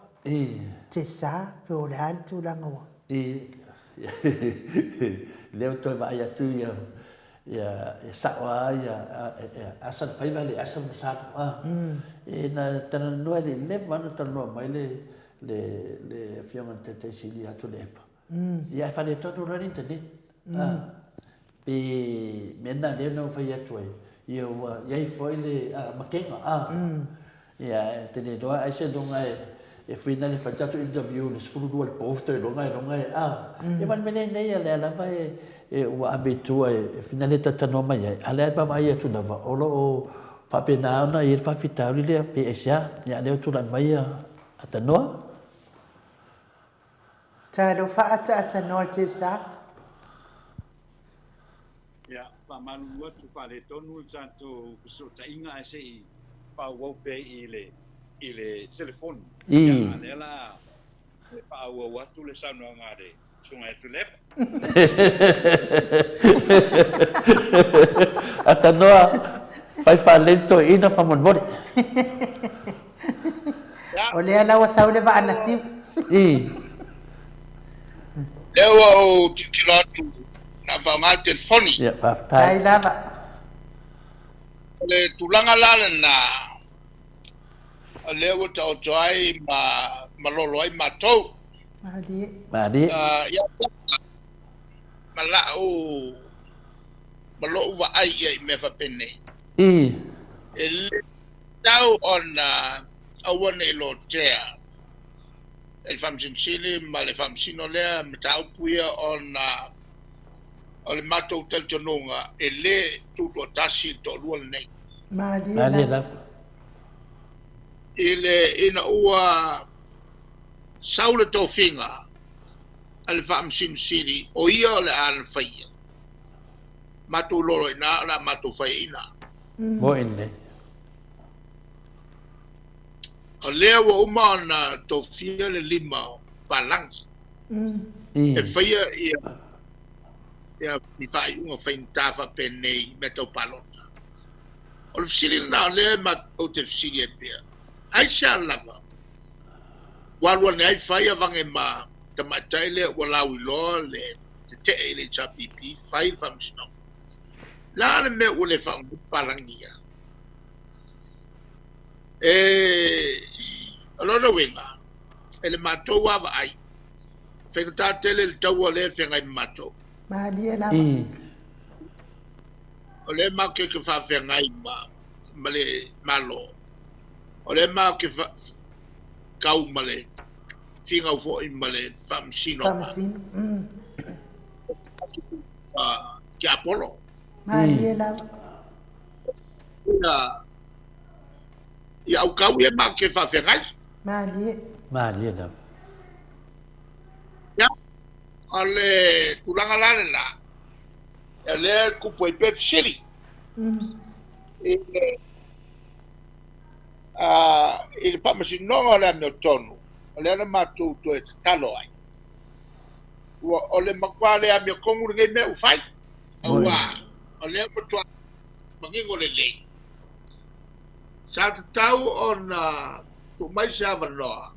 Tesa, pe o le a le tulaga ua. Lea ua toe vaai atu ia, ia sao lava ia Asa le faiva le Asa le masalo. E na talanoa e le i leva ona talanoa mai le le le afioga i le Taitai Sili ia Tuilaepa. Ia ae faaletonu loa le internet. Pe mea lena lea na ou fai atu ai, ia ua i ai foi le makega. Ia e te le iloa aiseloga e free na le fai le tatou interview i le 12 i le po faatoa iloga iloga e a. Ia ma le mea lenei a lea lava e ua ave i tua e fina le talatalanoa mai ai, a o lea e vaavaai atu lava o lo o faapena ona i ai le faafitauli lea pe aisea. Ia a o lea ua tulai mai Atanoa. Talofa ataatanoa Tessa. Ia, faamalulu atu faaletonu le tatou fesootaiga ae se i faaauau pea i le i le telefoni. Ia, a o lea la e faaauau atu le saunoaga a le Susuga ia Tuilaepa. Atanoa, fai faalelei le toeaina faamolemole. O lea la ua sau le vaa natiu. I. Lea ua ou tilotilo atu na faaaoga le telefoni. Ia, faafetai. Faafetai lava. O le tulaga la lena, o lea ua taoto ai ma malolo ai matou. Malie. Malie. Ia, ma la'u, ma lo'u vaai ia i mea faapenei. I. E le tatau ona aua ne i lotea e le Faamasino Sili ma le Faamasino lea mataupu ia ona o le matou talitonuga e le tutoatasi le toalua lenei. Malie Malie lava. I le ina ua sau le tofiga a le Faamasino Sili o ia o le a na faia, matou lolo i ina o le a matou faia i ina. Moe nei. O lea ua uma ona tofia le lima o palagi e faia ia ia ni faaiuga faigata faapenei i mea tau palota. O le fesili lena o lea matou te fesili ai pea, aisea lava ua alu ane ai fai avage ma tamaitai lea ua lauiloa le tetee i le HRPP fai le faamasinoga? Le a le mea ua le faaaoga ai palagi ia? E, o lona uiga, e le matou lava vaai, faigata tele le taua lea e feagai ma matou. Malie lava. O lea matou te faafeagai ma, ma le Malo, o lea matou te fa, kau ma le finau foi ma le Faamasinoga. Faamasino. Mm. Tiapolo. Malie lava. Ia, ia aukau ia matou te faafeagai. Malie. Malie lava. Ia, o le tulaga la lena, o lea e tupu ai pea fesili. I le, i le faamasinoga o le amiotonu, o lea na matou toe tatalo ai. Ua, o le matua le amiotonu lenei mea ua fai. Aua, o lea matua manino lelei. Sa tatau ona tuu mai se avanoa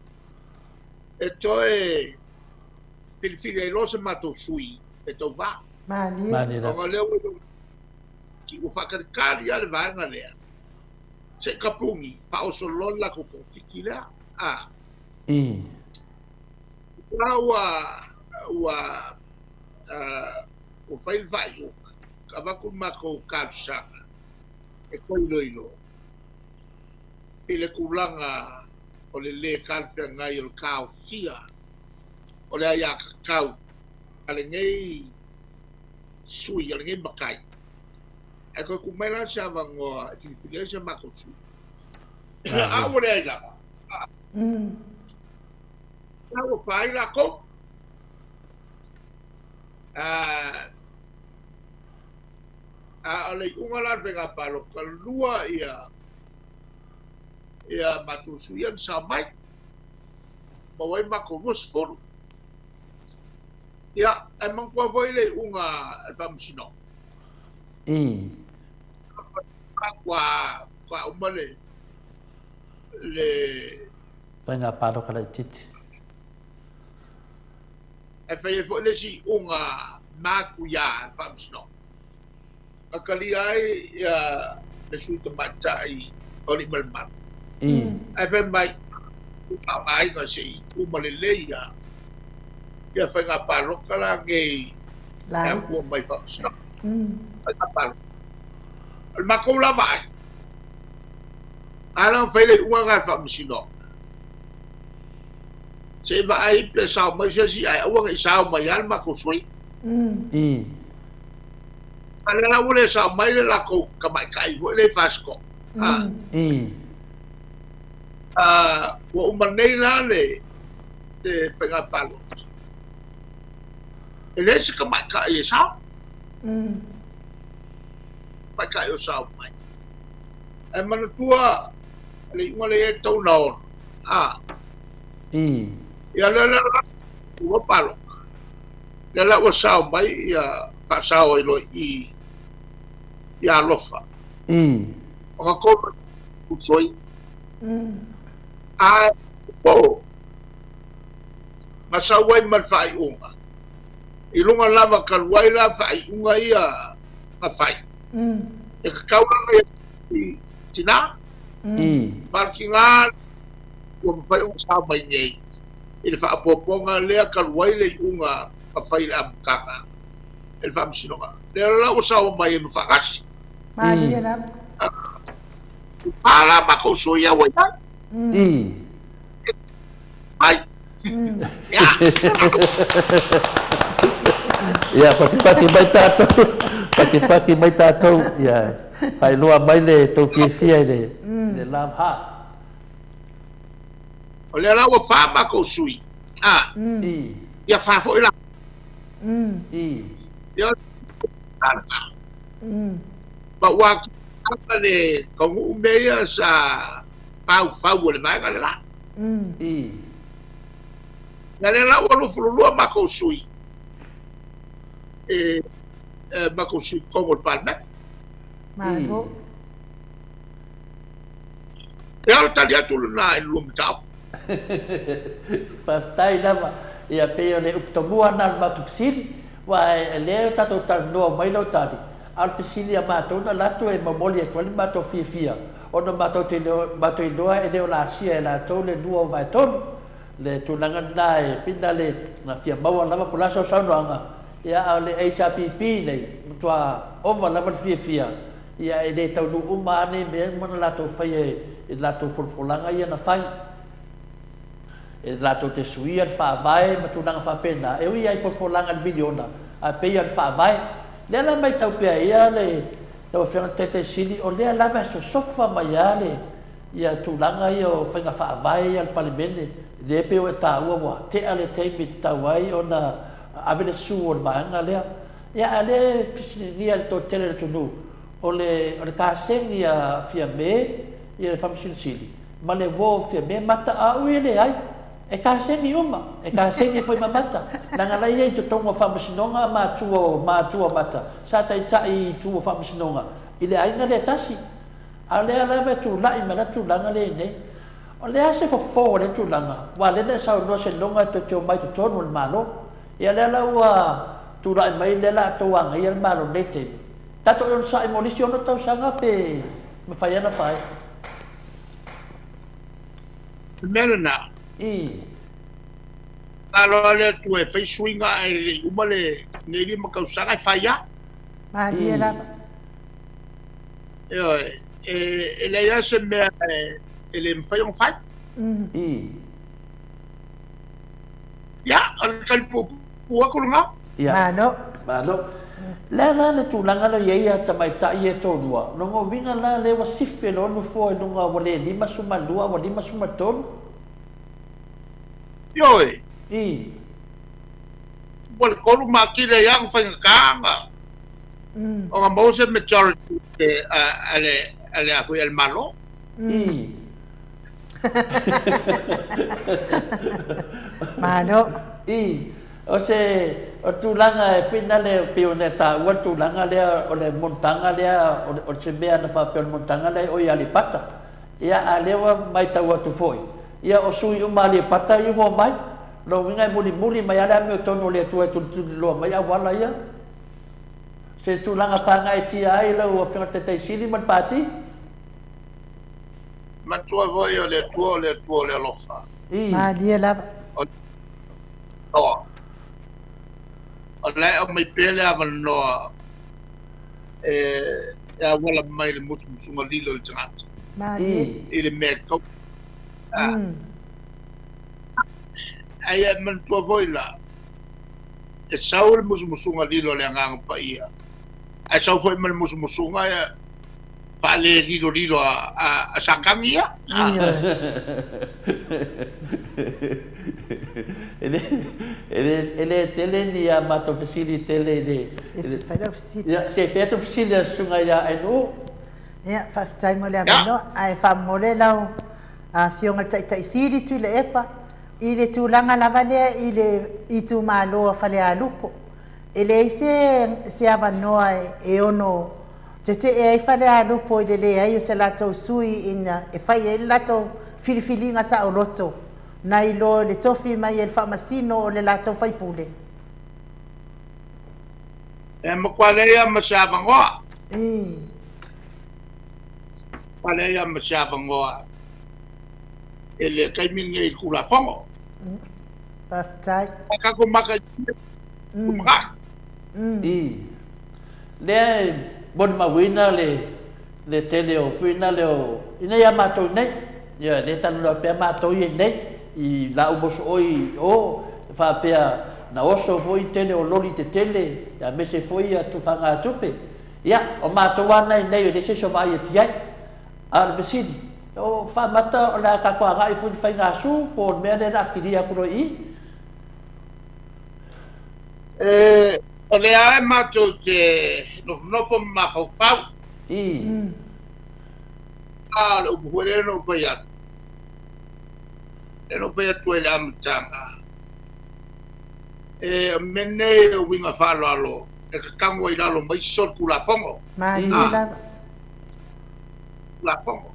e toe filifili ai loa se matou sui e tauva. Malie. Malie Ona lea ua ua faatalikali lava le vaega lea. Se i tapuni, faaoso loa le latou togafiti lea. A. La ua ua ua fai le faaiuga, avatu le matou talosaga e toe iloilo i le tulaga o le lē talafeagai o le taofia o le aiatatau a lenei sui, a lenei matai, ae toe tuu mai la se avanoa e filifili ai se matou sui. A ua leai lava. A ua fai latou. A o le iuga la o le faiga palota, lua ia ia matou sui ia na sao mai. Maua ai matou 20. Ia, ae manatua foi le iuga a le Faamasinoga. I. Ua ua uma le le Faiga palota laitiiti. E fai ai foi le isi iuga matuia a le Faamasinoga, na talia ai ia le sui tamaitai o Aliimalemanu. Ae fai mai, ua faaaogaina se i uma lelei ia faiga palota la nei e afua mai Faamasinoga. Faiga palota. O le matou la vaai, a la ona fai le iuga lena e le Faamasinoga, se i vaai pe sao mai se isi ae aua ne i sao mai lava le matou sui. A lea la ua le sao mai le latou tamaitai foi lea i Fasitoouta. Ua uma nei la le faiga palota, e leai se tamaitai e sao. Tamaitai o sao mai. Ae manatua le iuga lea e tatau ona ono. Ia lea la ua palota, lea la ua sao mai ia faasao ai loa i i Alofa. Ona tolu sui. Ae po na sau ai ma le faaiuga i luga lava talu ai la faaiuga ia na fai. E tatau la ona i tina. Ma le tina ua mafai ona sao mai nei i le faaopoopoga lea talu ai le iuga na fai i le amataga e le Faamasinoga. Lea la ua sao mai ai ma faagasi. Malie lava. A la matou sui ua i ai. Mai. Ia. Ia, patipati mai tatou, patipati mai tatou, ia, faailoa mai le tou fiafia i le, le love heart. O lea la ua fa matou sui. A. Ia fa foi la. Ia, ma ua atiae le taunuu mea ia sa faufau o le vaega le la. Ia lea la ua 22 matou sui, e matou sui totonu o le Palemene. Malo. Ia o le tali atu lena i le lua mataupu. Faafetai lava. Ia pei o le upu tomua lena o le matou fesili, aua o lea ua tatou talanoa mai lau tali, a o le fesili a matou na alu atu e momoli atu ai le matou fiafia, ona matou te matou iloa e le o laasia e latou le lua o vaetolu. Le tulaga lena e pei na le na fia maua lava po o le a sau saunoaga, ia a o le HRPP nei, matua ova lava le fiafia, ia e le taunuu uma lava nei mea uma na latou faia i latou folafolaga ia na fai. E latou te suia le faavae ma tulaga faapena, e ui lava i folafolaga i le miliona, ae pei lava o le faavae. O lea la e matau pea ia le lau Afioga i le Taitai Sili, o lea lava e sosofa mai lava le ia tulaga ia o faiga faavae ia a le Palemene, lea e pei ua e taua ua tea le taimi e tatau ai ona ave le sue o le vaega lea. Ia a o lea e fesiligia e le toatele o le atunuu, o le o le kasegi a Fiame ia le Faamasino Sili ma le uo o Fiame mata a ui e leai, e kasegi uma, e kasegi foi ma mata, leaga la e i ai i totonu o Faamasinoga matua o matua o mata sa taitai i itu o Faamasinoga i le aiga lea e tasi. A o lea lava e tulai mai la tulaga lea i inei. O le a se fofo o lea tulaga? Aua o lea na e saunoa seiloga e toe te omai i totonu o le Malo. Ia lea la ua tulai mai lea la tou agaia le Malo i lenei taimi. Tatou e onosai mo le isi 6 tausaga pe mafai lava ona fai. O le mea lena. I. Malo lava le Atua e fai suiga ae le i uma lenei 5 tausaga e fai lava. Malie lava. Ioe, e leai lava se mea e le mafai ona fai. I. Ia, o le tali puupuu atu lena. Ia. Malo. Malo. Le a la le tulaga lea e i ai tamaitai ia e toalua? Lona uiga la lea ua sife loa nofoa i luga ua le 52 a ua 53? Ioe. I. Ua le tolu makina ai lava ona faigata ona ona maua se majority a le a le a foi a le Malo. I. Malo. I. O se o tulaga e finale pei ona e taua le tulaga lea o le monotaga lea o se mea na faapea o le monotaga lea e oi Aleipata. Ia a lea ua matau atu foi, ia o sui uma Aleipata ia ua omai. Lona uiga e mulimuli mai lava le amiotonu o le Atua e tulituliloa mai auala ia. Se tulaga faagaeetia ai lau Afioga i le Taitai Sili ma le Pati. Manatua foi o le Atua o le Atua o le alofa. Malie lava. O le O la e aumai pea le avanoa e auala mai le musumusuga lilo i le tagata. Malie. I le mea e tau. Ae ia manatua foi la, e sau le musumusuga lilo a le Agaga Paia, ae sau foi ma le musumusuga faalelilolilo a Satani ia. E le tele ni a matou fesili tele i le... E fai lau fesili. Ia, se i fai atu fesili a le susuga ia Ainuu. Ia, faafetai mo le avanoa. Ae faamomoli lau Afioga i le Taitai Sili Tuilaepa i le tulaga lava lea i le itumalo o Falealupo. E leai se se avanoa e ono tetee ai Falealupo i le leai o se latou sui ina e fai ai le latou filifiliga saoloto nai lo le tofi mai e le Faamasino o le latou faipule. E matua leai lava ma se avanoa. Matua leai lava ma se avanoa i le taimi lenei i le Tulafono. Faafetai. A tatou mataituina lumanai. I. Lea e molimauina le le tele o fuina le o ina ia matou nei. Ia le talanoa pea matou ia nei i lau mosooi i o faapea na oso foi tele o loli tetele aemaise foi ia tufagatupe. Ia o matou lava na i nei e leai se isi o vaai atu i ai. A o le fesili, o faamata o le a tatou agai foi i le faigasu po o le mea lea o le a kilia atu loa i i? E, o lea lava matou te nofonofo ma mafaufau. I. A o le upu foi lea na ou fai atu, lea na ou fai atu ai i le amataga, e, o mea nei o uiga faaaloalo e tatago ai i lalo ma isi solitulafono. Malie lava. Tulafono.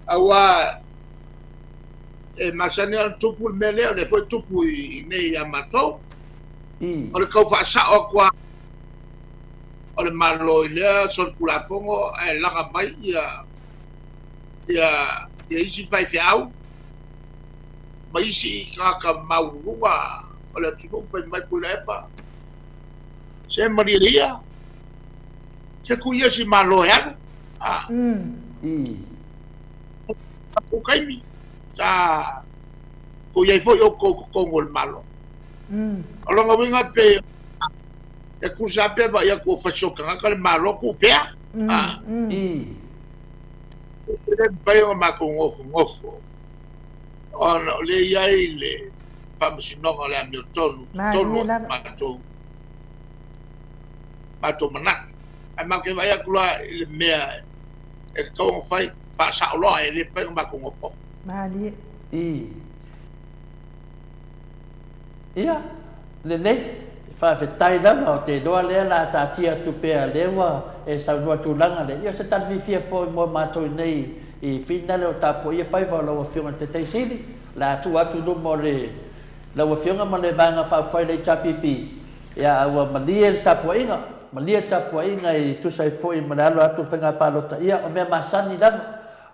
Aua e masani ona tupu le mea lea, o lea foi e tupu i inei ia matou. O le tau faasao atu lava o le Malo i lea solitulafono ae laga mai ia ia ia isi faifeau ma isi tagata maualuluga o le atunuu fai mai Tuilaepa, se malie ia, se tuu ia si Malo e alu. A. Tatou taimi, sa tou i ai foi outou i totonu o le Malo. O lona uiga pe e tusa lava pe vaai atu ua fasiso tagata le Malo, tuu pea. E le mafai ona matou nofonofo ona o lea e i ai le Faamasinoga o le Amiotonu i totonu o matou matou manatu. Ae matou te vaai atu loa i le mea e tatau ona fai, faasao loa, e le mafai ona matou nofonofo. Malie. I. Ia, lelei, faafetai lava, ou te iloa lea o le a taatia atu pea, lea ua e saunoa i le tulaga lea. Ia, o se tala fiafia foi mo matou i inei i Finale o tapuaia faiva o lau Afioga i le Taitai Sili. O le a tuu atu i luma o le lau Afioga ma le Vaega Faaupufai o le HRPP. Ia, a ua malie le tapuaiga, malie le tapuaiga e tusa ai foi ma le alo atu o le faiga palota, ia, o mea masani lava,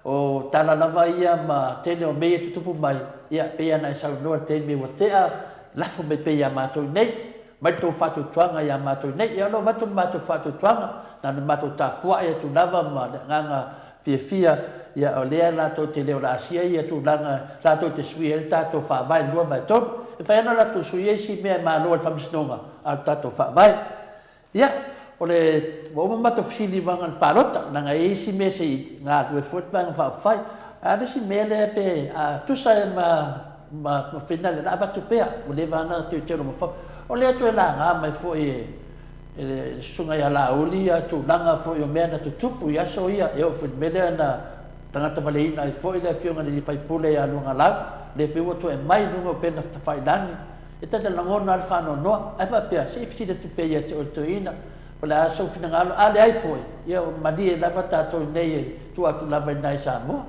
o tala lava ia ma tele o mea ia e tutupu mai, ia, pei lava ona e saunoa i le taimi ua tea, lafo mai pea ia matou i inei, mai le tou faatuatuaga ia matou i inei. Ia, o lo o avatu le matou faatuatuaga, na ona matou tapuai atu lava ma le agaga fiafia, ia o lea latou te le o le asia ia tulaga latou te suia ai le tatou Faavae 2/3. E mafai lava ona latou suia isi mea e malo ai le Faamasinoga, a o le tatou Faavae. Ia, o le, ua uma matou fesili i vaega o le palota, leaga e i ai isi mea se i galulue foi le Vaega Faaupufai. A o le isi mea lea pe a tusa ai ma, ma, ma finale, o le a avatu pea, ua leva lava ona teuteu loma fau. O lea toe laga mai foi e, e le susuga ia Laauli ia tulaga foi o mea na tutupu i aso ia, e oo foi i le mea lea na tagata valeina ai foi le afioga i le sui usufono ia Luagalau, lea foi ua toe aumai i luga o upega tafailagi. E ta te lagona lava le faanoanoa, ae faapea, se i fesili atu pea ia te oe toeaina, po o le a sou finagalo, a leai foi, ia malie lava tatou i inei e tuu atu lava i ina i Samoa.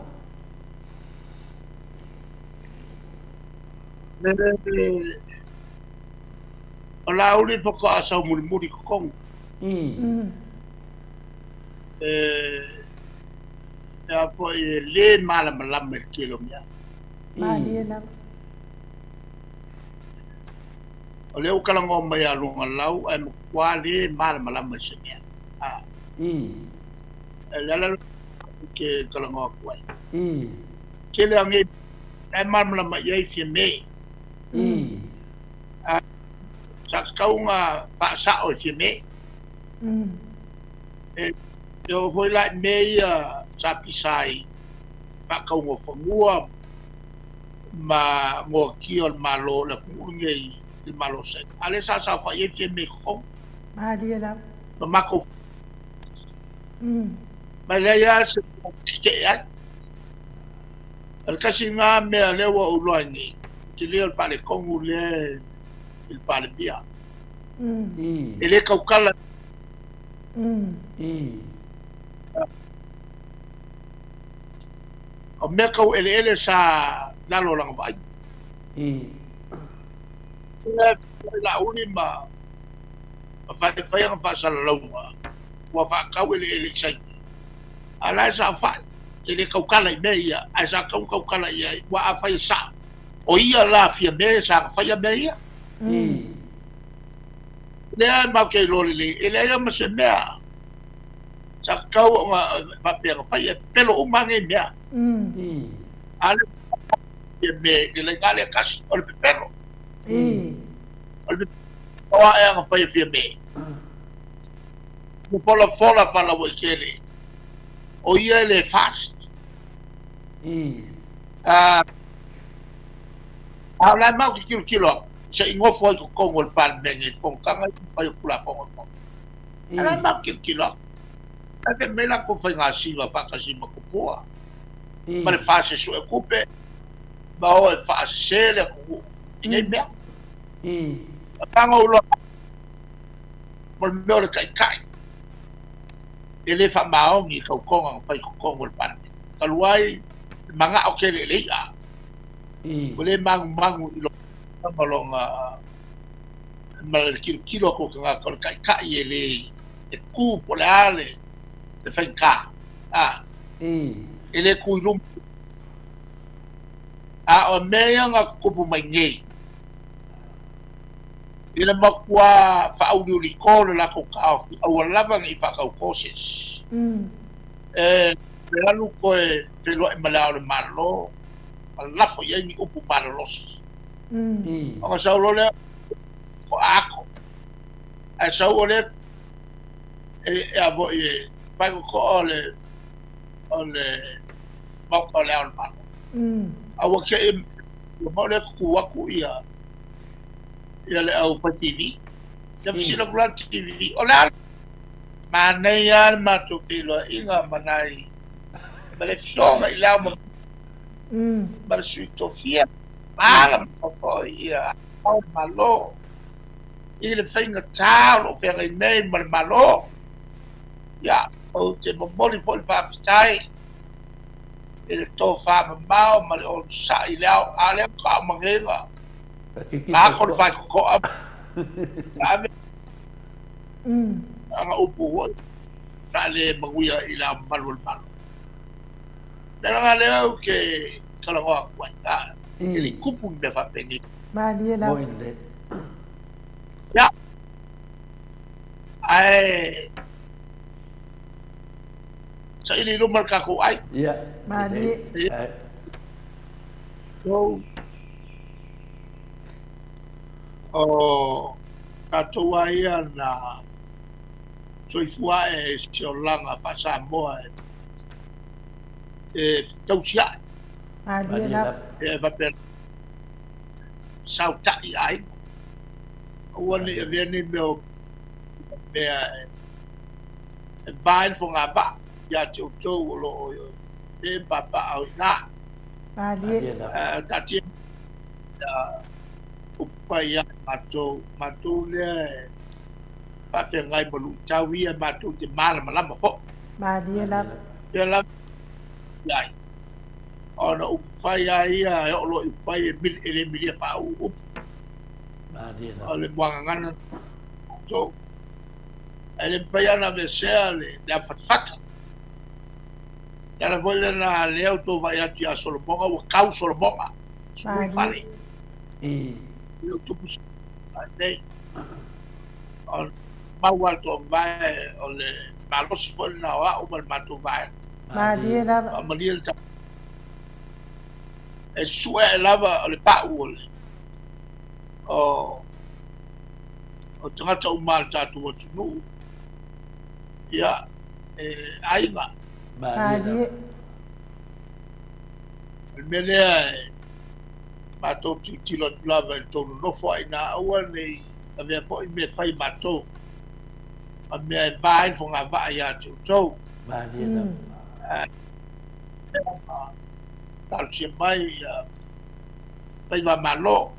O Laauli faatoa sau mulimuli i totonu. E a foi e le malamalama i le tele o mea. Malie lava. O lea ua talanoa mai ia Luagalau ae matua le malamalama i se mea. E le ala ou te talanoa atu ai. Tele a nei la e malamalama i ai Fiame. Sa tatau ona faasao e Fiame. E oo foi la i mea ia sa pisa ai faatauga o fanua ma goatia o le Malo o le atunuu lenei i le Malo o Saina. A lea sa saofai ai Fiame i totonu. Malie lava. Ma matou Ma e leai lava se mea e tetee ai. O le tasi lena mea lea ua ou iloa ai nei, o le tele o le faaletonu lea i le Palemia. E le tautala. O mea tau eleele sa lalo o lana vaaiga. Lea Laauli ma fai ana faasalalauga ua faatau eleele i Saina. A o la e saofai, e le tautala i mea ia, ae sa tatau ona tautala i ai, aua afai e sao, o ia la Fiame sa na faia mea ia. Lea e matou te iloa lelei, e leai lava ma se mea sa tatau ona faapea na faia, e pepelo uma lava nei mea. A lea Fiame i le laina lea e tasi, o le pepelo. O le pepelo o a ea na faia Fiame. Ua folafola faalauaitele, o ia e le fast. A o la e matou te tilotilo atu, se i nofo ai i totonu o le Palemene i le fonotaga lea e fai o Tulafono o le Maota. A o la e matou te tilotilo atu, ae fai mai latou faigasima faatasi ma Tupua, ma le FAST e sue tupe, ma o e faasese le atunuu i nei mea. O le agaga o ou iloa mo le mea o le taitai e le faamaoni i tautoga na fai i totonu o le Palemene. Talu ai le manao tele i le i'a, ua le manumanu i lona lona ma le tilotilo atu o tagata o le taitai e le e tu po o le a le le faigata, a, e le tu i luma. A o mea ia na tutupu mai nei, I le matua faauliuliko le latou taofi, aua lava ne i faatautō se isi. E alu toe feiloai ma Le Ao o le Malo ma lafo i ai ni upu malolosi. Ona sau loa lea o aako, ae sau o lea e a foi e faitotoa o le o le Maota o Le Ao o le Malo. A ua te i ua lea tutu atu ia ia le au fai TV. Ia fesili atu la le TV, o le a? Manaia lava le matou feiloaiga ma nai ma le afioga i Le Ao ma le Sui Tofia, malamalama foi ia Ao Malo i le faigata o lo o feagai nei ma le Malo. Ia, ou te momoli foi le faafetai i le tofamamao ma le onosai i le ao, a o lea faatoa uma nei ona Ako le faitotoa na ave ana upu foi sa le manuia i le Ao Mamalu o le Malo. O le ala lea ou te talanoa atu ai, e le i tupu ni mea faapenei. Malie lava. Ia, ae saili i luma le tatou ai. Ia. Malie. So, O tatou lava ia na soifua ae i se olaga faa-Samoa e tausi ae. Malie lava. E faapena sauta'i i aiga. Aua ne i avea nei mea o mea e va ai le fogavaa ia te outou o lo o e papaaao i ina. Malie. Taatia pai ia matou, matou lea e faafeagai ma luitau ia matou te malamalama foi. Malie lava. Pea lava i ai, ona upu fai lava ia e oo loa i upu fai e mili, e le milia faauu upu. Malie O lava. le muagagana matou. Ae le mafai lava ona aveesea le, le afatafata. Le ala foi lena lea ua tou vaai atu ia Solomoga ua kau Solomoga, sui fale. I. E le o tupu se nei. O mau lava le toavae o le malosi foi lena o au ma le matou vaega. Malie lava. Faamalie le E sue ae lava o le pau o le o o tagata uma a le tatou atunuu ia e aiga. Malie. O le mea lea e matou tilotilo atu lava i le tou nonofo a ina aua ne i avea foi mea e fai e matou ma mea e va ai le fogavaa ia te outou. Malie lava. Talosia mai ia faigamalo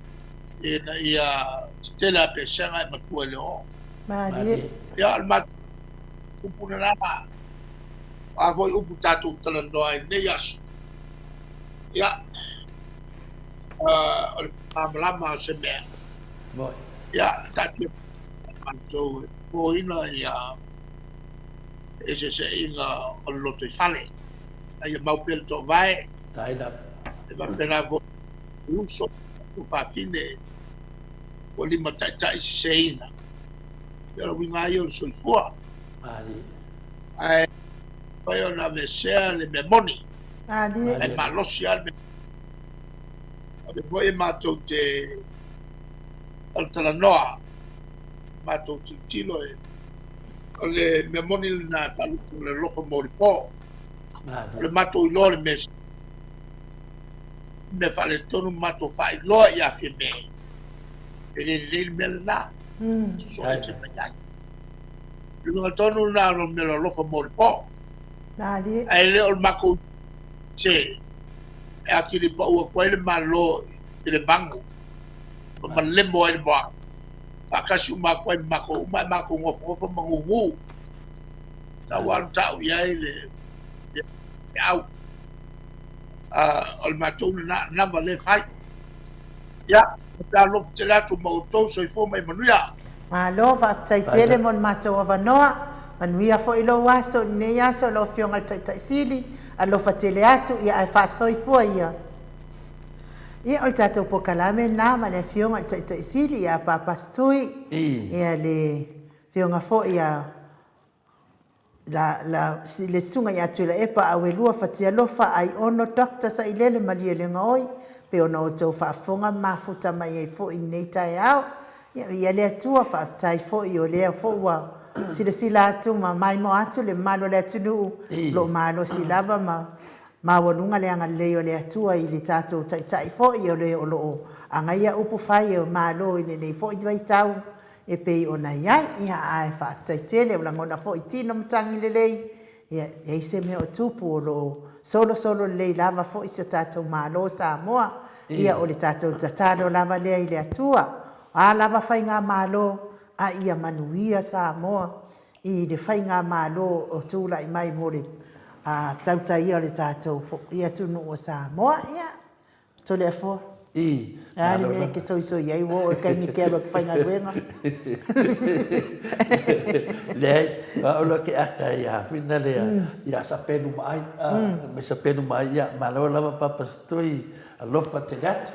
ina ia tetele a pesega e matua i le oo. Malie. Ia, o le matou upu lena, o a foi upu tatou talanoa ai i lenei aso, ia, o le malamalama o se mea. Ia, taatia matou e fofoina ia eseeseiga o le lotoifale. A ia mau pea le toovae. E faapena foi i uso ma fafine ua limataitai seseina. Ia o le uiga lava ia o le soifua. Ae mafai ona aveesea le mea moni. Ae malosi lava le mea. O lea foi e matou te talatalanoa, matou tilotilo e o le mea moni lena e faalupe o le alofa molipo. O le matou iloa o le mea mea faaletonu matou faailoa ia Fiame e le lelei le mea lena. Sosoo ese mai ai. O le uiga tonu lena o le mea o le alofa molipo. Ae le o le matou se e atili pau atu ai le Malo i le vagu ma malemo ai le moana, faatasi uma atu ai ma matou uma ae matou nofonofo ma gugu. Tau lava ona tau i ai le feau. O le matou lena anava lea e fai. Ia, talofa tele atu ma outou, soifua ma ia manuia. Malo, faafetai tele mo le matou avanoa. Manuia foi lou aso i lenei aso lau Afioga i le Taitai Sili. Alofa tele atu, ia ae faasoifua ia. Ia, o le tatou polokalame lena ma le Afioga i le Taitai Sili ia Papa Stui, ia le Afioga foi ia la, la, le Susuga ia Tuilaepa Auelua Fatialofa Aiono Doctor Sailele Malielegaoi, pei ona outou faafofoga ma mafuta mai ai foi i lenei taeao. Ia, ia le Atua, faafetai foi o lea foi ua silasila atu ma maimoa atu le mamalu o le atunuu, o lo o malosi lava ma maualuga le agalelei o le Atua i le tatou Taitai foi o le o lo o agaia upu fai o Malo i lenei foi vaitau e pei ona i ai. Ia, ae faafetai tele, ua lagona foi i tino matagi lelei, ia, leai se mea o tupu, o lo o solosolo lelei lava foi si o tatou Malo o Samoa. Ia, o le tatou tatalo lava lea i le Atua, o a lava faigamalo, a ia manuia Samoa i le faigamalo o tulai mai mo le tautaia o le tatou atunuu o Samoa. Ia, Toleafoa. I. Le a le mea e te soisoi ai, ua oo i le taimi e te alu atu faigaluega. Leai, o au loa ke aka ia whina lea, ia sa penu ma ai, me sa penu ma ai, ia malo lava papa stui, alofa tele atu,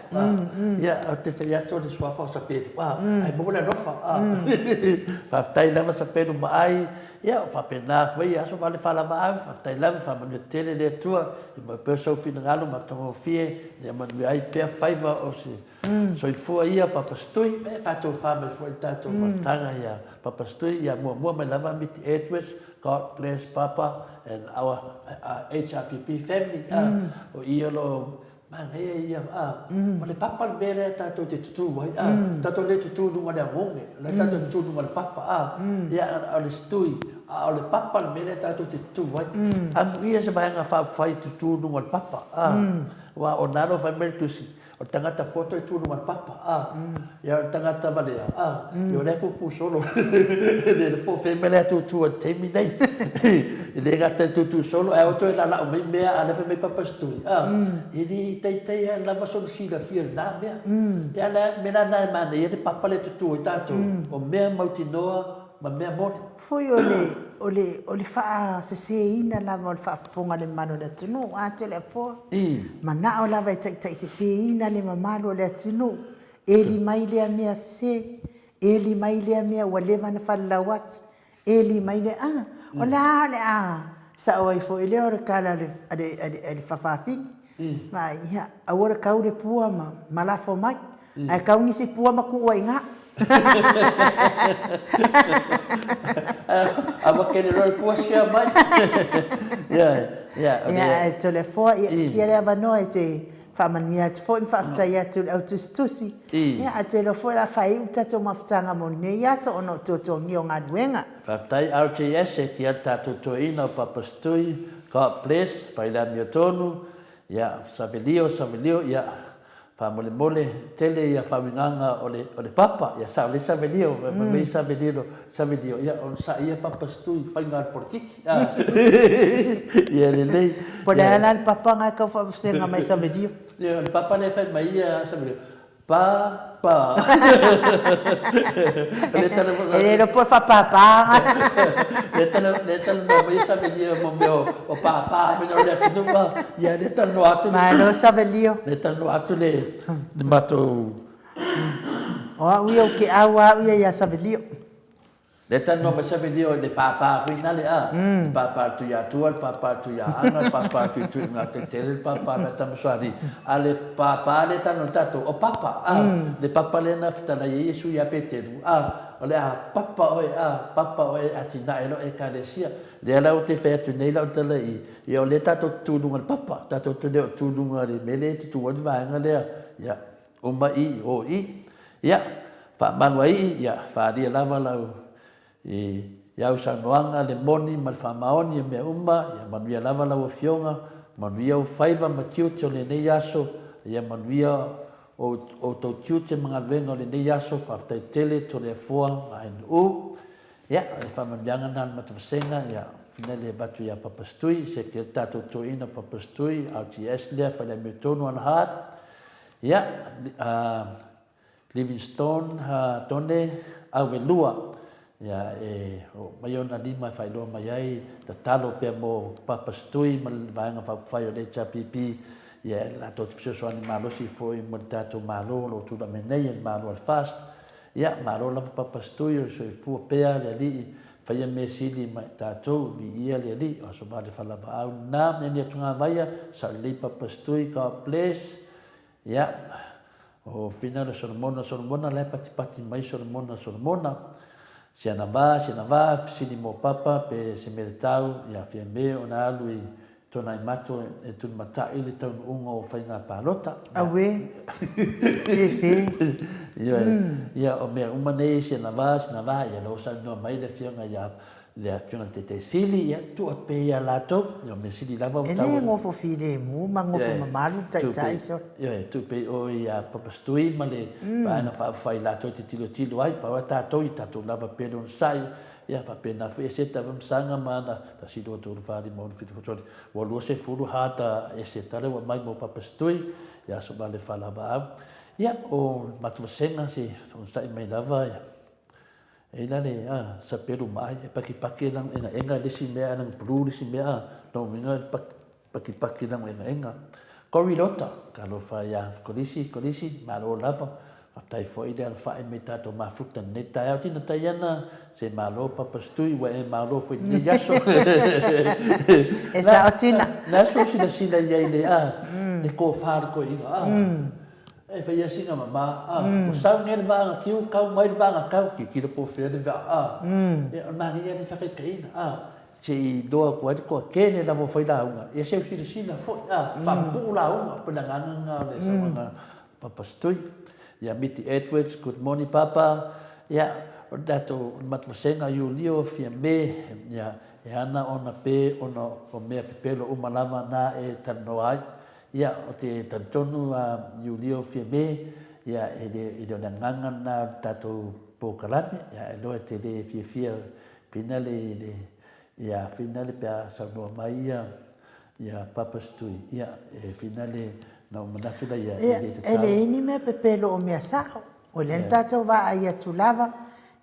ia o te whai atu o le suafa o sa penu, ai mo le alofa, faafetai lava sa penu ma ai, ia o faapena foi aso ma le whalava au, faafetai lava, whamanua tele le Atua, I mau pea sou finagalo matagofie ina ia manuia ai pea faiva o se soifua ia Papasitui, e faatofa mai foi le tatou mafutaga ia Papasitui, ia muamua mai lava Miti Edwards, God bless Papa and our HRPP family, o i o lo o Manaia ia, a, o le papa le mea lea tatou te tutū ai, a, tatou le tutū i luga o le agoge, o lea tatou te tutū i luga o le papa, a, ia, o le stui, a o le papa le mea lea tatou te tutū ai. Amuia se vaega faaupufai e tutū i luga o le papa, a, aua o nalo fai mai le tusi, O le tagata poto e tu i luga o le papa, a. Ia, o le tagata valea, a, ia o lea e tutu solo. Le iloa po o fea le mea la e tutu ai i le taimi nei. E le gata i le tutu solo, ae o toe lalao mai mea, a o lea e fai mai Papa Stui, a, e le taitai lava sona silafia i lena mea. Ia, o le mea la lena e manaia ai le papa lea e tutu ai tatou, o mea mautinoa ma mea moni. Foi o le, o le, o le faaseseina lava o le faafofoga a le mamalu o le atunuu, a Toleafoa? Manao lava e taitaiseseina le mamalu o le atunuu, eli mai lea mea sese, eli mai lea mea ua leva ona falelauasi, eli mai lea, a, o le a o le a sao ai foi lea o le tala a le, a le, a le, a le fafafine. Ma, ia, aua le kau le pua ma, ma lafo mai. Ae kau nisi pua ma kuu ai ina. A ua kele loa le pua sia mai. Ia, ia, o le... Ia, ae Toleafoa, ia, kia le avanoa e te faamanuia atu foi ma faafetai atu i le au tusitusi. Ia, ae te iloa foi o le a faaiu le tatou mafutaga mo lenei aso ona o tuatuagia o galuega. Faafetai RJS e tia le tatou toeaina o Papa Stui, God bless, fai le amiotonu, ia, Savelio, Savelio, ia, Faamolemole, tele ia faauigaga o le o le papa, ia sao lelei Savelio, fai mai Savelio, Savelio, ia onosai ia papa si tui faiga o le polokiki a. Ia lelei. Po o le a la le papa na e tau faavasega mai Savelio? Ia o le papa lea e fai mai ia Savelio, pa pa. E le iloa po o le faapapa. Lea talanoa mai Savelio mo mea o papa mea o le atunuu a. Ia lea talanoa atu. Malo Savelio. Lea talanoa atu le matou. O au ia ou te au a au ia ia Savelio. Lea talanoa mai Savelio i le pāpā foi nale a, le pāpā le Tuiatua, le pāpā le Tuiaaga, le pāpā le Tuituigatele, le pāpā le Tamasoalii. A le pāpā lea talanoa tatou, o Papa, a, le Papa lea na fetalai ai Iesu ia Peteru, a, o le a papa oe, a, papa oe e atinae loa Ekalesia. Lea la ou te fai atu nei lau tala i, ia o lea tatou te tu i luga o le papa, tatou te le o tu i luga i le mea lea e tutu ai le vaega lea, ia, Uma i, o i. Ia, faamalu ai i, ia, faaalia lava lau, i, i au saunoaga, le moni ma le faamaoni o mea uma, ia manuia lava lau Afioga, manuia ou faiva ma tiute o lenei aso, ia manuia ou, outou tiute ma galuega o lenei aso, faafetai tele Toleafoa ma NU. Ia, o le faamanuiaga lena a le Matavasega, ia, fina le avatu ia Papa Stui, se ke tatou toeaina Papa Stui, RGS lea, fai le amiotonu ana heart, Ia, Livingstone Tone Auvelua, ia, e oo mai ona lima e faailoa mai ai, tatalo pea mo Papa Stui ma le Vaega Faaupufai o le HRPP, ia, e latou te fesoasoani malosi foi mo le tatou Malo o lo o tulai mai nei, le Malo a le FAST. Ia, malo lava Papa Stui, o le soifua pea le Alii, faia mea sili ma i tatou, viia le Alii, o Aso Vale Falavaau lena, mea ni atugavaia, sao lelei Papa Stui, God bless. Ia, o Fina le Solomona, Solomona la e patipati mai Solomona, Solomona. Si ana va, si ana va, fesili mo Papa pe se mea tatau ia Fiame ona alu i Tuanaimato e tulimata'i le taunuuga o faiga palota. Auē, fefe. Ioe, ia o mea uma nei si ana va, si ana va, ia lea ua saunoa mai le Afioga ia le Afioga i le Taitai Sili, ia, tuu atu pea ia latou, ia o mea sili lava ua E le nofo filemu ma nofo mamalu le Taitai sole. Ioe, tuu pea i o ia Papa Stui ma le Vaega Faaupufai latou te tilotilo ai, pau lava tatou, ia tatou lava pea le onosai, ia faapena foi Eseta Vamasaga ma ana 1, 2, 3, 4, 5, 6, 7, 8, ua 20 ha ta Eseta lea ua aumai mo Papa Stui, ia Aso Vale Falavaau. Ia, o le matou vasega se onosai mai lava, ia, E la le a sapelu ma ai e pakipaki e lang enga enga le isi mea e lang blue le isi mea a no uiga e pakipaki lang enga enga. Cory Lota, talofa ia Kolisi, Kolisi, malo lava, faafetai foi le alafai me tatou mafuta lenei taeao tina tai ana se malo Papa Stui ua e malo foi lenei aso. E sao tina. Le aso silasila i ai le a le tofa le toeaina a. E fai ia sina mama, a, ua sau nei le vaega kiu, kau mai le vaega kau, tilotilo po o fea le vaa, a, ia, o le manaia lea faataitaiga, a, se i iloa atu ai le toatele lava o failauga, ia seu silasila foi, a, faapupuu lauga, pei o le agaga lena o le saunoaga a Papa Stui. Ia, Miti Edwards, good morning Papa, ia, o le tatou, o le matou vasega, Iulio, Fiame, ia, e ana ona pe ona o mea pepelo uma lava na e talanoa ai. Ia, ou te talitonu a Iulio Fiame, ia, e le, e le o le agaga lena o le tatou polokalame, ia, e iloa e te le fiafia finale i le, ia, finale pe a saunoa mai ia, ia Papa Stui, ia, e finale na ou manatu la ia, e le tatau. E leai ni mea pepelo o mea sao. O lea na tatou vaai atu lava,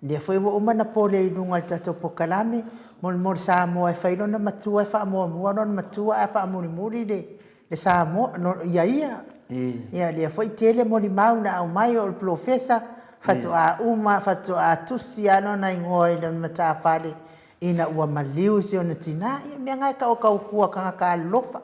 lea foi ua uma ona pole i luga o le tatou polokalame, molimoli Samoa e fai lona matua e faamuamua lona matua ae faamulimuli le le Samoa, no, ia ia. Ia lea foi tele molimau na aumai o le polofesa faatoa uma, faatoa tusi lava lona igoa i lona matafale ina ua maliu si ona tina. Ia mea na e tau o tautua tagata alolofa.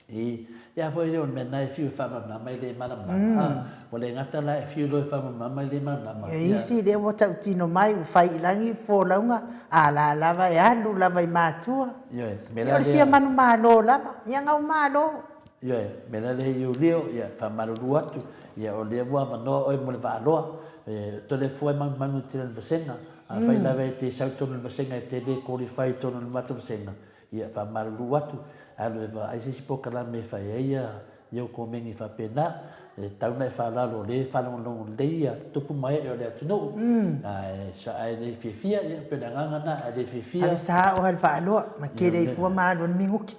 I, ia foi lea o le mea na e fiu e faamalamalama e le malamalama. A, ua le gata la e fiu loa e faamalamalama e le malamalama. Ia isi lea ua tautino mai ua fai i lagi folauga, a la lava e alu lava i matua. Ioe, me la lea. Ia o le fia manumalo lava, ia gau malo. Ioe, me la lea Iulio, ia faamalulu atu, ia o lea ua avanoa oe mo le vaaloa, e tole fua e manumanu i tele o le vasega, afai lava e te sau i totonu o le vasega e te le qualify i totonu o le matou vasega, Ia faamalulu atu, alu e vaai se isi polokalame e fai ai ia ou komeni faapena. E tatau ona e faaaloalo o lea e faalogologo lelei ia tupu ma ee o le atunuu. Ae ae le fiafia, ia pei o le agaga lena, ae le fiafia. Ale sa o hale faaloa, ma tele ai fua ma alu ai le minute.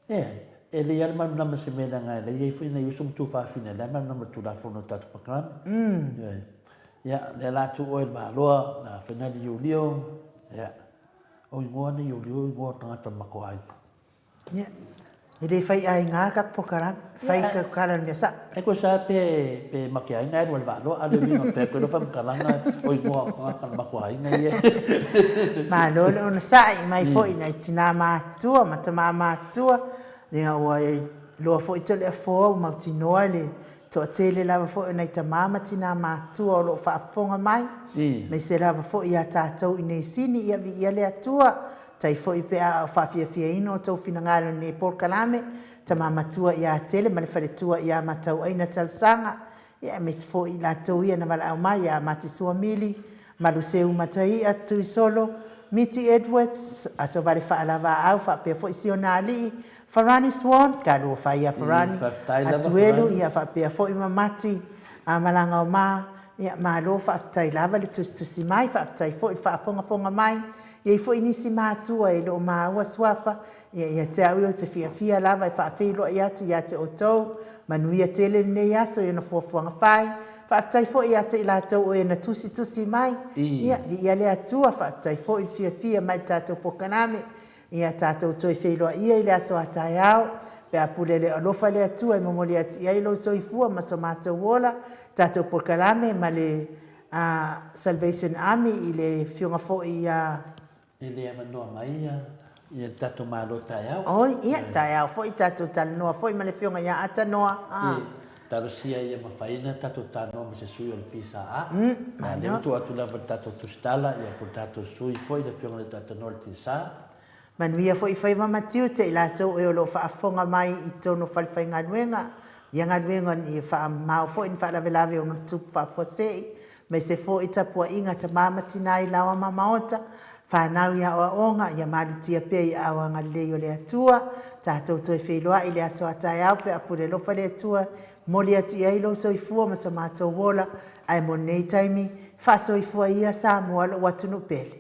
E, e lelei lava le malamalama i se mea leaga e leai ai foi nai uso ma tuafafine o lea e malamalama i le Tulafono o le tatou polokalame. Ioe. Ia, lea la tuu oe i le Valoa, Fainali Iulio, ia. O igoa nei o leo igoa o tagata ma ko aiga. Ia, e le fai aiga le tatou polokalame, fai ka kala le mea sao. E koe sa pe pe ma ke aiga e lua le vaaloa a le uiga o fea koe loa faamatalaga o igoa o tagata ma ko aiga ia. Malo le onosai mai foi nai tina matua ma tama matua, ia ua iloa foi Toleafoa ua mautinoa le Toatele lava foi o nai tama ma tina matua o lo o faafofoga mai, aemaise lava foi ia tatou i nei sini, ia viia le Atua. Tai foi pe a o faafiafiaina outou finagalo i lenei polokalame, tama matua ia Tele ma le faletua ia Matauaina Talosaga, ia aemaise foi i latou ia na valaau mai ia Matisua Mili, Maluseu Mataia, Tuisolo, Miti Edwards, Asovale Faalavaau faapea foi si ona alii, Farani Swan, talofa ia Farani, Asuelu, ia faapea foi ma Mati, Malagaoma, ia malo faafetai lava le tusitusi mai, faafetai foi le faafogafoga mai, i ai foi nisi matua e le o maua suafa, ia ia te au ia ou te fiafia lava e faafeiloai atu ia te outou, manuia tele lenei aso i ona fuafuaga fai, faafetai foi ia te i latou o e na tusitusi mai, ia viia le Atua, faafetai foi le fiafia mai le tatou polokalame, Ia tatou toe feiloaia i le aso a taeao, pe a pule le alofa le Atua e momoli atu i ai lou soifua ma so matou ola, tatou polokalame ma le Salvation Army i le afioga foi ia. E le avanoa mai ia le tatou Malo taeao. Oi, ia, taeao foi tatou talanoa foi ma le afioga ia Atanoa. E talosia ia mafai ona tatou talanoa ma se sui o le PSA. A lea ua tuu atu lava i le tatou tusitala ia po o le tatou sui foi le afioga i le Atanoa i le PSA. Manuia foi faiva ma tiute i latou e o lo o faafofoga mai i totonu o falefaigaluega, ia galuega ni faamamao foi ni faalavelave ono tutupu faafuasei, aemaise foi tapuaiga tama ma tina i laoa ma maota, fanau i aoaoga, ia malutia pea i aao agalelei o le Atua. Tatou toe feiloai i le aso a taeao pe a pule alofa le Atua, momoli atu i ai lou soifua ma so matou ola, ae mo lenei taimi, faasoifua ia Samoa lou atunuu pele.